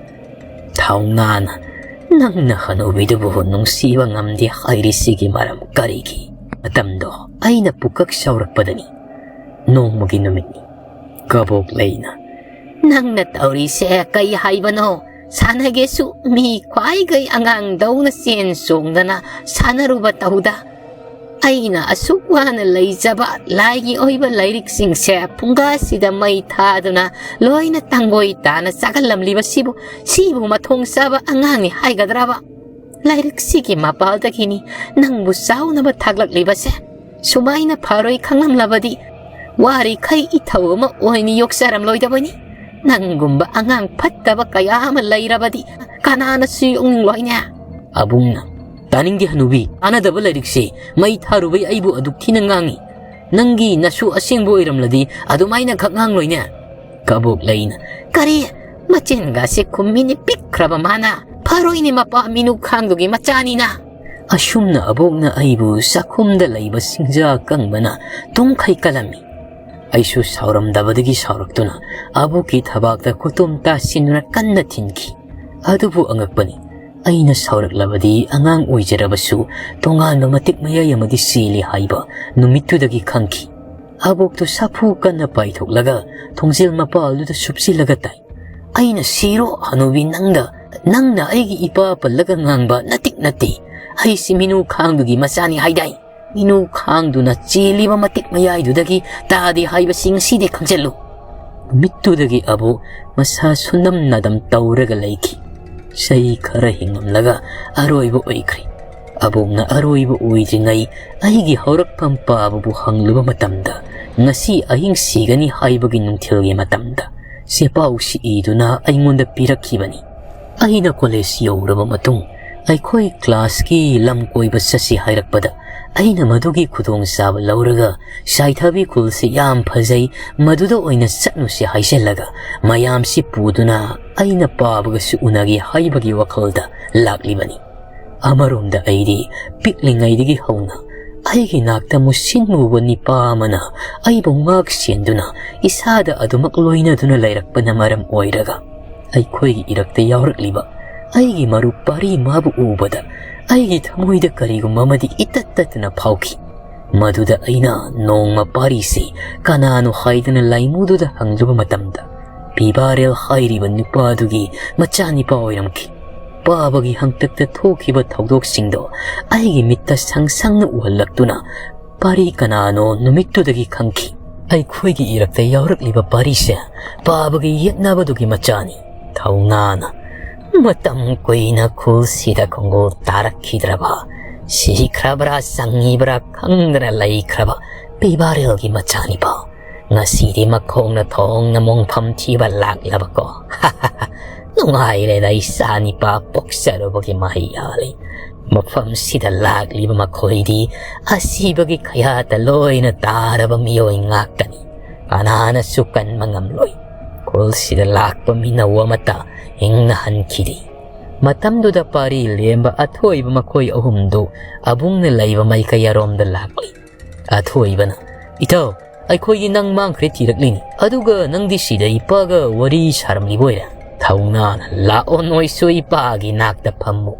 ꯊꯧꯅꯥꯅ, "ꯅꯪꯅ ꯍꯅꯨꯕꯤꯗꯨꯕꯨ ꯅꯨꯡꯁꯤꯕ ꯉꯝꯗꯦ ꯍꯥꯏꯔꯤꯁꯤꯒꯤ ꯃꯔꯝ ꯀꯔꯤꯒꯤ?" ꯃꯇꯝꯗꯣ ꯑꯩꯅ ꯄꯨꯀꯛ ꯁꯧꯔꯛꯄꯗꯅꯤ꯫ ꯅꯣꯡꯃꯒꯤ ꯅꯨꯃꯤꯠꯅꯤ꯫ ꯀꯕꯣꯛ ꯂꯩꯅ, "ꯅꯪꯅ ꯇꯧꯔꯤꯁꯦ ꯀꯩ ꯍꯥꯏꯕꯅꯣ? ꯁꯥꯟꯅꯒꯦꯁꯨ ꯃꯤ ꯈ꯭ꯋꯥꯏꯒꯩ ꯑꯉꯥꯡꯗꯧꯅ ꯆꯦꯟ ꯆꯣꯡꯗꯅ ꯁꯥꯟꯅꯔꯨꯕ ꯇꯧꯗ꯫ ꯑꯩꯅ ꯑꯁꯨꯛ ꯋꯥꯅ ꯂꯩꯖꯕ ꯂꯥꯏꯒꯤ ꯑꯣꯏꯕ ꯂꯥꯏꯔꯤꯛꯁꯤꯡꯁꯦ ꯐꯨꯡꯒꯥꯁꯤꯗ ꯃꯩ ꯊꯥꯗꯨꯅ ꯂꯣꯏꯅ ꯇꯥꯡꯒꯣꯏ ꯇꯥꯅ ꯆꯥꯒꯜꯂꯝꯂꯤꯕꯁꯤꯕꯨ ꯁꯤꯕꯨ ꯃꯊꯣꯡ ꯆꯥꯕ ꯑꯉꯥꯡꯅꯤ ꯍꯥꯏꯒꯗ꯭ꯔꯕ? ꯂꯥꯏꯔꯤꯛꯁꯤꯒꯤ ꯃꯄꯥꯜꯗꯒꯤꯅꯤ ꯅꯪꯕꯨ ꯆꯥꯎꯅꯕ ꯊꯥꯛꯂꯛꯂꯤꯕꯁꯦ꯫ ꯁꯨꯃꯥꯏꯅ ꯐꯔꯣꯏ ꯈꯪꯂꯝꯂꯕꯗꯤ ꯋꯥꯔꯤꯈꯩ ꯏꯊꯧ ꯑꯃ ꯑꯣꯏꯅ ꯌꯣꯛꯆꯔꯝꯂꯣꯏꯗꯕꯅꯤ꯫ ꯅꯪꯒꯨꯝꯕ ꯑꯉꯥꯡ ꯐꯠꯇꯕ ꯀꯌꯥ ꯑꯃ ꯂꯩꯔꯕꯗꯤ ꯀꯅꯥꯅꯁꯨ ꯌꯣꯛꯅꯤꯡꯂꯣꯏꯅꯦ"꯫ ꯑꯕꯨꯡꯅ, "ꯇꯥꯅꯤꯡꯗꯦ ꯍꯅꯨꯕꯤ, ꯀꯥꯟꯅꯗꯕ ꯂꯥꯏꯔꯤꯛꯁꯦ ꯃꯩ ꯊꯥꯔꯨꯕꯩ ꯑꯩꯕꯨ ꯑꯗꯨꯛ ꯊꯤꯅ ꯉꯥꯡꯉꯤ꯫ ꯅꯪꯒꯤ ꯅꯁꯨ ꯑꯁꯦꯡꯕ ꯑꯣꯏꯔꯝꯂꯗꯤ ꯑꯗꯨꯃꯥꯏꯅ ꯈꯛ ꯉꯥꯡꯂꯣꯏꯅꯦ"꯫ ꯀꯕꯣꯛ ꯂꯩꯅ, "ꯀꯔꯤ? ꯃꯆꯤꯟꯒꯁꯦ ꯈꯨꯝꯃꯤꯅꯤ ꯄꯤꯛꯈ꯭ꯔꯕ ꯃꯥꯅ꯫ ꯐꯔꯣꯏꯅꯦ ꯃꯄꯥ ꯃꯤꯅꯨ ꯈꯥꯡꯗꯨꯒꯤ ꯃꯆꯥꯅꯤꯅ"꯫ ꯑꯁꯨꯝꯅ ꯑꯕꯣꯛꯅ ꯑꯩꯕꯨ ꯆꯥꯛꯈꯨꯝꯗ ꯂꯩꯕ ꯁꯤꯡꯖꯥ ꯑꯀꯪꯕꯅ ꯇꯨꯝꯈꯩ ꯀꯜꯂꯝꯃꯤ꯫ ꯑꯩꯁꯨ ꯁꯥꯎꯔꯝꯗꯕꯗꯒꯤ ꯁꯥꯎꯔꯛꯇꯨꯅ ꯑꯕꯣꯛꯀꯤ ꯊꯕꯥꯛꯇ ꯈꯨꯇꯨꯝ ꯇꯥꯁꯤꯟꯗꯨꯅ ꯀꯟꯅ ꯊꯤꯟꯈꯤ꯫ ꯑꯗꯨꯕꯨ ꯑꯉꯛꯄꯅꯤ, ꯑꯩꯅ ꯁꯥꯎꯔꯛꯂꯕꯗꯤ ꯑꯉꯥꯡ ꯑꯣꯏꯖꯔꯕꯁꯨ ꯇꯣꯉꯥꯟꯕ ꯃꯇꯤꯛ ꯃꯌꯥꯏ ꯑꯃꯗꯤ ꯆꯦꯜꯂꯤ ꯍꯥꯏꯕ ꯅꯨꯃꯤꯠꯇꯨꯗꯒꯤ ꯈꯪꯈꯤ꯫ ꯑꯕꯣꯛꯇꯨ ꯁꯥꯐꯨ ꯀꯟꯅ ꯄꯥꯏꯊꯣꯛꯂꯒ ꯊꯣꯡꯖꯤꯜ ꯃꯄꯥꯜꯗꯨꯗ ꯁꯨꯞꯆꯤꯜꯂꯒ ꯇꯥꯏ꯫ ꯑꯩꯅ, "ꯁꯤꯔꯣ ꯍꯅꯨꯕꯤ ꯅꯪꯗ, ꯅꯪꯅ ꯑꯩꯒꯤ ꯏꯄꯥ ꯄꯜꯂꯒ ꯉꯥꯡꯕ ꯅꯇꯤꯛ ꯅꯠꯇꯦ꯫ ꯑꯩꯁꯤ ꯃꯤꯅꯨ ꯈꯥꯡꯗꯨꯒꯤ ꯃꯆꯥꯅꯤ ꯍꯥꯏꯗꯥꯏ? ꯃꯤꯅꯨ ꯈꯥꯡꯗꯨꯅ ꯆꯦꯜꯂꯤꯕ ꯃꯇꯤꯛ ꯃꯌꯥꯏꯗꯨꯗꯒꯤ ꯇꯥꯗꯦ ꯍꯥꯏꯕꯁꯤ ꯉꯁꯤꯗꯤ ꯈꯪꯖꯤꯜꯂꯨ"꯫ ꯅꯨꯃꯤꯠꯇꯨꯗꯒꯤ ꯑꯕꯣꯛ ꯃꯁꯥ ꯁꯨꯅꯝ ꯅꯥꯗꯝ ꯇꯧꯔꯒ ꯂꯩꯈꯤ꯫ ꯆꯍꯤ ꯈꯔ ꯍꯤꯡꯂꯝꯂꯒ ꯑꯔꯣꯏꯕ ꯑꯣꯏꯈ꯭ꯔꯦ꯫ ꯑꯕꯣꯛꯅ ꯑꯔꯣꯏꯕ ꯑꯣꯏꯗ꯭ꯔꯤꯉꯩ ꯑꯩꯒꯤ ꯍꯧꯔꯛꯐꯝ ꯄꯥꯕꯕꯨ ꯍꯪꯂꯨꯕ ꯃꯇꯝꯗ, ꯉꯁꯤ ꯑꯍꯤꯡ ꯁꯤꯒꯅꯤ ꯍꯥꯏꯕꯒꯤ ꯅꯨꯡꯊꯤꯜꯒꯤ ꯃꯇꯝꯗ ꯆꯦꯄꯥꯎꯁꯤ ꯏꯗꯨꯅ ꯑꯩꯉꯣꯟꯗ ꯄꯤꯔꯛꯈꯤꯕꯅꯤ꯫ ꯑꯩꯅ ꯀꯣꯂꯦꯖ ꯌꯧꯔꯕ ꯃꯇꯨꯡ ꯑꯩꯈꯣꯏ ꯀ꯭ꯂꯥꯁꯀꯤ ꯂꯝ ꯀꯣꯏꯕ ꯆꯠꯁꯤ ꯍꯥꯏꯔꯛꯄꯗ, ꯑꯩꯅ ꯃꯗꯨꯒꯤ ꯈꯨꯗꯣꯡꯆꯥꯕ ꯂꯧꯔꯒ ꯆꯥꯏꯊꯕꯤ ꯈꯨꯜꯁꯤ ꯌꯥꯝ ꯐꯖꯩ, ꯃꯗꯨꯗ ꯑꯣꯏꯅ ꯆꯠꯂꯨꯁꯤ ꯍꯥꯏꯖꯤꯜꯂꯒ ꯃꯌꯥꯝꯁꯤ ꯄꯨꯗꯨꯅ ꯑꯩꯅ ꯄꯥꯕꯒꯁꯨ ꯎꯅꯒꯦ ꯍꯥꯏꯕꯒꯤ ꯋꯥꯈꯜꯗ ꯂꯥꯛꯂꯤꯕꯅꯤ꯫ ꯑꯃꯔꯣꯝꯗ ꯑꯩꯗꯤ ꯄꯤꯛꯂꯤꯉꯩꯗꯒꯤ ꯍꯧꯅ ꯑꯩꯒꯤ ꯅꯥꯛꯇ ꯃꯨꯁꯤꯟ ꯃꯨꯕ ꯅꯤꯄꯥ ꯑꯃꯅ ꯑꯩꯕꯨ ꯉꯥꯛ ꯁꯦꯟꯗꯨꯅ ꯏꯁꯥꯗ ꯑꯗꯨꯃꯛ ꯂꯣꯏꯅꯗꯨꯅ ꯂꯩꯔꯛꯄꯅ ꯃꯔꯝ ꯑꯣꯏꯔꯒ ꯑꯩꯈꯣꯏꯒꯤ ꯏꯔꯛꯇ ꯌꯥꯎꯔꯛꯂꯤꯕ ꯑꯩꯒꯤ ꯃꯔꯨꯞ ꯄꯥꯔꯤ ꯃꯥꯕꯨ ꯎꯕꯗ ꯑꯩꯒꯤ ꯊꯃꯣꯏꯗ ꯀꯔꯤꯒꯨꯝꯕ ꯑꯃꯗꯤ ꯏꯇꯠ ꯇꯠꯇꯅ ꯐꯥꯎꯈꯤ꯫ ꯃꯗꯨꯗ ꯑꯩꯅ ꯅꯣꯡꯃ ꯄꯥꯔꯤꯁꯤ ꯀꯅꯥꯅꯣ ꯍꯥꯏꯗꯅ ꯂꯥꯏꯃꯨꯗꯨꯗ ꯍꯪꯂꯨꯕ ꯃꯇꯝꯗ, ꯄꯤꯕꯥꯔꯦꯜ ꯍꯥꯏꯔꯤꯕ ꯅꯨꯄꯥꯗꯨꯒꯤ ꯃꯆꯥꯅꯤꯄꯥ ꯑꯣꯏꯔꯝꯈꯤ꯫ ꯄꯥꯕꯒꯤ ꯍꯪꯇꯛꯇ ꯊꯣꯛꯈꯤꯕ ꯊꯧꯗꯣꯛꯁꯤꯡꯗꯣ ꯑꯩꯒꯤ ꯃꯤꯠꯇ ꯁꯪ ꯁꯪꯅ ꯎꯍꯜꯂꯛꯇꯨꯅ, ꯄꯥꯔꯤ ꯀꯅꯥꯅꯣ ꯅꯨꯃꯤꯠꯇꯨꯗꯒꯤ ꯈꯪꯈꯤ꯫ ꯑꯩꯈꯣꯏꯒꯤ ꯏꯔꯛꯇ ꯌꯥꯎꯔꯛꯂꯤꯕ ꯄꯥꯔꯤꯁꯦ ꯄꯥꯕꯒꯤ ꯌꯦꯛꯅꯕꯗꯨꯒꯤ ꯃꯆꯥꯅꯤ꯫ ꯊꯧꯅꯥꯅ ꯃꯇꯝ ꯀꯨꯏꯅ ꯈꯨꯜꯁꯤꯗ ꯈꯣꯡꯒꯨꯜ ꯇꯥꯔꯛꯈꯤꯗ꯭ꯔꯕ, ꯁꯤꯈ꯭ꯔꯕ꯭ꯔꯥ ꯆꯪꯉꯤꯕ꯭ꯔꯥ ꯈꯪꯗꯅ ꯂꯩꯈ꯭ꯔꯕ ꯄꯤꯕꯥꯔꯦꯜꯒꯤ ꯃꯆꯥꯅꯤꯄꯥ ꯉꯁꯤꯗꯤ ꯃꯈꯣꯡꯅ ꯊꯣꯡꯅ ꯃꯣꯡꯐꯝ ꯊꯤꯕ ꯂꯥꯛꯂꯕꯀꯣ꯫ ꯅꯨꯡꯉꯥꯏꯔꯦꯗ ꯏꯆꯥ ꯅꯤꯄꯥ ꯄꯣꯛꯆꯔꯨꯕꯒꯤ ꯃꯍꯩ ꯌꯥꯜꯂꯤ꯫ ꯃꯐꯝꯁꯤꯗ ꯂꯥꯛꯂꯤꯕ ꯃꯈꯣꯏꯗꯤ ꯑꯁꯤꯕꯒꯤ ꯈꯌꯥꯠꯇ ꯂꯣꯏꯅ ꯇꯥꯔꯕ ꯃꯤꯑꯣꯏ ꯉꯥꯛꯇꯅꯤ꯫ ꯀꯅꯥꯅꯁꯨ ꯀꯟꯕ ꯉꯝꯂꯣꯏ꯫ ꯈꯨꯜꯁꯤꯗ ꯂꯥꯛꯄ ꯃꯤꯅꯧ ꯑꯃꯠꯇ ꯏꯪꯅ ꯍꯟꯈꯤꯗꯦ꯫ ꯃꯇꯝꯗꯨꯗ ꯄꯥꯔꯤ ꯂꯦꯝꯕ ꯑꯊꯣꯏꯕ ꯃꯈꯣꯏ ꯑꯍꯨꯝꯗꯨ ꯑꯕꯨꯡꯅ ꯂꯩꯕ ꯃꯥꯏꯀꯩꯔꯣꯝꯗ ꯂꯥꯛꯂꯤ꯫ ꯑꯊꯣꯏꯕꯅ, "ꯏꯇꯥꯎ, ꯑꯩꯈꯣꯏꯒꯤ ꯅꯪ ꯃꯥꯡꯈ꯭ꯔꯦ ꯊꯤꯔꯛꯂꯤꯅꯤ꯫ ꯑꯗꯨꯒ ꯅꯪꯗꯤ ꯁꯤꯗ ꯏꯄꯥꯒ ꯋꯥꯔꯤ ꯁꯥꯔꯝꯂꯤꯕ ꯑꯣꯏꯔꯦ?" ꯊꯧꯅꯥꯅ, "ꯂꯥꯛꯑꯣ, ꯅꯣꯏꯁꯨ ꯏꯄꯥꯒꯤ ꯅꯥꯛꯇ ꯐꯝꯃꯨ꯫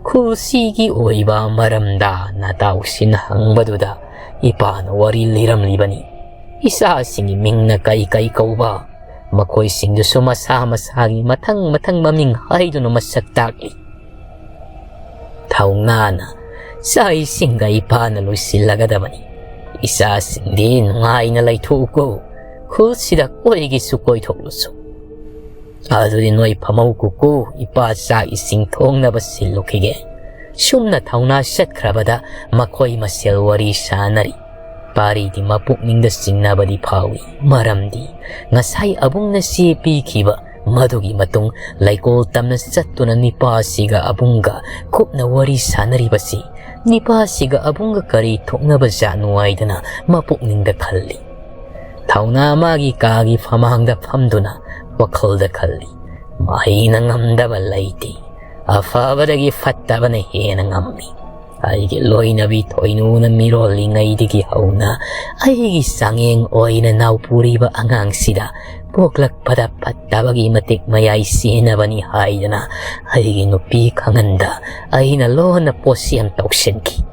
ꯈꯨꯜꯁꯤꯒꯤ ꯑꯣꯏꯕ ꯃꯔꯝꯗ ꯅꯇꯥꯎꯁꯤꯅ ꯍꯪꯕꯗꯨꯗ ꯏꯄꯥꯅ ꯋꯥꯔꯤ ꯂꯤꯔꯝꯂꯤꯕꯅꯤ꯫ ꯏꯆꯥꯁꯤꯡꯒꯤ ꯃꯤꯡꯅ ꯀꯩ ꯀꯩ ꯀꯧꯕ, ꯃꯈꯣꯏꯁꯤꯡꯗꯨꯁꯨ ꯃꯁꯥ ꯃꯁꯥꯒꯤ ꯃꯊꯪ ꯃꯊꯪ ꯃꯃꯤꯡ ꯍꯥꯏꯗꯨꯅ ꯃꯁꯛ ꯇꯥꯛꯂꯤ꯫" ꯊꯧꯅꯥꯅ, "ꯆꯥꯛ ꯏꯁꯤꯡꯒ ꯏꯄꯥꯅ ꯂꯣꯏꯁꯤꯜꯂꯒꯗꯕꯅꯤ꯫ ꯏꯆꯥꯁꯤꯡꯗꯤ ꯅꯨꯡꯉꯥꯏꯅ ꯂꯩꯊꯣꯛꯎꯀꯣ꯫ ꯈꯨꯜꯁꯤꯗ ꯀꯣꯏꯒꯤꯁꯨ ꯀꯣꯏꯊꯣꯛꯂꯨꯁꯨ꯫ ꯑꯗꯨꯗꯤ ꯅꯣꯏ ꯐꯝꯍꯧ ꯀꯨꯀꯨ, ꯏꯄꯥ ꯆꯥꯛ ꯏꯁꯤꯡ ꯊꯣꯡꯅꯕ ꯁꯤꯜꯂꯨꯈꯤꯒꯦ꯫" ꯁꯨꯝꯅ ꯊꯧꯅꯥ ꯆꯠꯈ꯭ꯔꯕꯗ ꯃꯈꯣꯏ ꯃꯁꯦꯜ ꯋꯥꯔꯤ ꯁꯥꯅꯔꯤ꯫ ꯄꯥꯔꯤꯗꯤ ꯃꯄꯨꯛꯅꯤꯡꯗ ꯆꯤꯡꯅꯕꯗꯤ ꯐꯥꯎꯏ꯫ ꯃꯔꯝꯗꯤ ꯉꯁꯥꯏ ꯑꯕꯨꯡꯅ ꯆꯦ ꯄꯤꯈꯤꯕ ꯃꯗꯨꯒꯤ ꯃꯇꯨꯡ ꯂꯩꯀꯣꯜ ꯇꯝꯅ ꯆꯠꯇꯨꯅ ꯅꯤꯄꯥꯁꯤꯒ ꯑꯕꯨꯡꯒ ꯀꯨꯞꯅ ꯋꯥꯔꯤ ꯁꯥꯅꯔꯤꯕꯁꯤ, ꯅꯤꯄꯥꯁꯤꯒ ꯑꯕꯨꯡꯒ ꯀꯔꯤ ꯊꯣꯛꯅꯕꯖꯥꯠꯅꯣ ꯍꯥꯏꯗꯅ ꯃꯄꯨꯛꯅꯤꯡꯗ ꯈꯜꯂꯤ꯫ ꯊꯧꯅꯥ ꯃꯥꯒꯤ ꯀꯥꯒꯤ ꯐꯃꯥꯡꯗ ꯐꯝꯗꯨꯅ ꯋꯥꯈꯜꯗ ꯈꯜꯂꯤ, "ꯃꯍꯩꯅ ꯉꯝꯗꯕ ꯂꯩꯇꯦ꯫ ꯑꯐꯕꯗꯒꯤ ꯐꯠꯇꯕꯅ ꯍꯦꯟꯅ ꯉꯝꯃꯤ꯫ ꯑꯩꯒꯤ ꯂꯣꯏꯅꯕꯤ ꯊꯣꯏꯅꯨꯅ ꯃꯤꯔꯣꯜꯂꯤꯉꯩꯗꯒꯤ ꯍꯧꯅ ꯑꯩꯒꯤ ꯆꯥꯡꯌꯦꯡ ꯑꯣꯏꯅ ꯅꯥꯎꯄꯨꯔꯤꯕ ꯑꯉꯥꯡꯁꯤꯗ ꯄꯣꯛꯂꯛꯄꯗ ꯐꯠꯇꯕꯒꯤ ꯃꯇꯤꯛ ꯃꯌꯥꯏ ꯆꯦꯟꯅꯕꯅꯤ ꯍꯥꯏꯗꯅ ꯑꯩꯒꯤ ꯅꯨꯄꯤ ꯈꯪꯍꯟꯗ ꯑꯩꯅ ꯂꯣꯟꯅ ꯄꯣꯠꯁꯦꯝ ꯇꯧꯁꯤꯟꯈꯤ꯫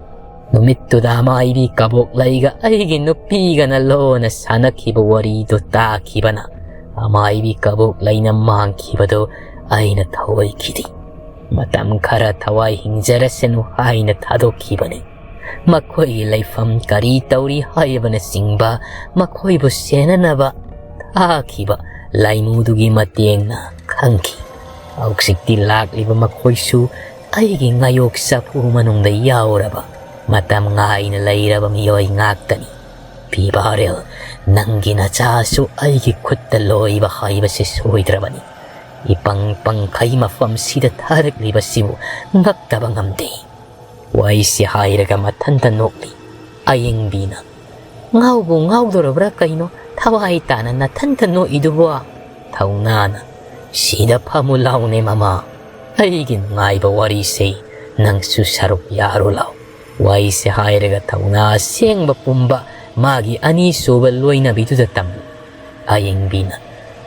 ꯅꯨꯃꯤꯠꯇꯨꯗ ꯑꯃꯥꯏꯕꯤ ꯀꯕꯣꯛꯂꯩꯒ ꯑꯩꯒꯤ ꯅꯨꯄꯤꯒꯅ ꯂꯣꯟꯅ ꯁꯥꯟꯅꯈꯤꯕ ꯋꯥꯔꯤꯗꯨ ꯇꯥꯈꯤꯕꯅ ꯑꯃꯥꯏꯕꯤ ꯀꯕꯣꯛꯂꯩꯅ ꯃꯥꯡꯈꯤꯕꯗꯨ ꯑꯩꯅ ꯊꯧꯑꯣꯏꯈꯤꯗꯦ꯫ ꯃꯇꯝ ꯈꯔ ꯊꯋꯥꯏ ꯍꯤꯡꯖꯔꯁꯅꯨ ꯍꯥꯏꯅ ꯊꯥꯗꯣꯛꯈꯤꯕꯅꯤ꯫ ꯃꯈꯣꯏꯒꯤ ꯂꯩꯐꯝ ꯀꯔꯤ ꯇꯧꯔꯤ ꯍꯥꯏꯕꯅꯆꯤꯡꯕ ꯃꯈꯣꯏꯕꯨ ꯁꯦꯟꯅꯅꯕ ꯊꯥꯈꯤꯕ ꯂꯥꯏꯃꯨꯗꯨꯒꯤ ꯃꯇꯦꯡꯅ ꯈꯪꯈꯤ꯫ ꯍꯧꯖꯤꯛꯇꯤ ꯂꯥꯛꯂꯤꯕ ꯃꯈꯣꯏꯁꯨ ꯑꯩꯒꯤ ꯉꯥꯌꯣꯛ ꯆꯐꯨ ꯃꯅꯨꯡꯗ ꯌꯥꯎꯔꯕ ꯃꯇꯝ ꯉꯥꯏꯅ ꯂꯩꯔꯕ ꯃꯤꯑꯣꯏ ꯉꯥꯛꯇꯅꯤ꯫ ꯄꯤꯕꯥꯔꯦꯜ, ꯅꯪꯒꯤ ꯅꯆꯥꯁꯨ ꯑꯩꯒꯤ ꯈꯨꯠꯇ ꯂꯣꯏꯕ ꯍꯥꯏꯕꯁꯤ ꯁꯣꯏꯗ꯭ꯔꯕꯅꯤ꯫ ꯏꯄꯪ ꯄꯪꯈꯩ ꯃꯐꯝꯁꯤꯗ ꯊꯥꯔꯛꯂꯤꯕꯁꯤꯕꯨ ꯉꯛꯇꯕ ꯉꯝꯗꯦ꯫ ꯋꯥꯍꯩꯁꯤ ꯍꯥꯏꯔꯒ ꯃꯊꯟꯇ ꯅꯣꯛꯂꯤ꯫ ꯑꯌꯦꯡꯕꯤꯅ, "ꯉꯥꯎꯕꯨ ꯉꯥꯎꯗꯣꯔꯕ꯭ꯔꯥ ꯀꯩꯅꯣ ꯊꯋꯥꯏ ꯇꯥꯅ ꯅꯊꯟꯇ ꯅꯣꯛꯏꯗꯨꯕꯣ?" ꯊꯧꯅꯥꯅ, "ꯁꯤꯗ ꯐꯝꯃꯨ ꯂꯥꯎꯅꯦ ꯃꯃꯥ, ꯑꯩꯒꯤ ꯅꯨꯡꯉꯥꯏꯕ ꯋꯥꯔꯤꯁꯦ ꯅꯪꯁꯨ ꯁꯔꯨꯛ ꯌꯥꯔꯨ ꯂꯥꯎ"꯫ ꯋꯥꯔꯤꯁꯦ ꯍꯥꯏꯔꯒ ꯊꯧꯅꯥ ꯑꯁꯦꯡꯕ ꯄꯨꯝꯕ ꯃꯥꯒꯤ ꯑꯅꯤꯁꯨꯕ ꯂꯣꯏꯅꯕꯤꯗꯨꯗ ꯇꯝꯃꯤ꯫ ꯑꯌꯤꯡꯕꯤꯅ,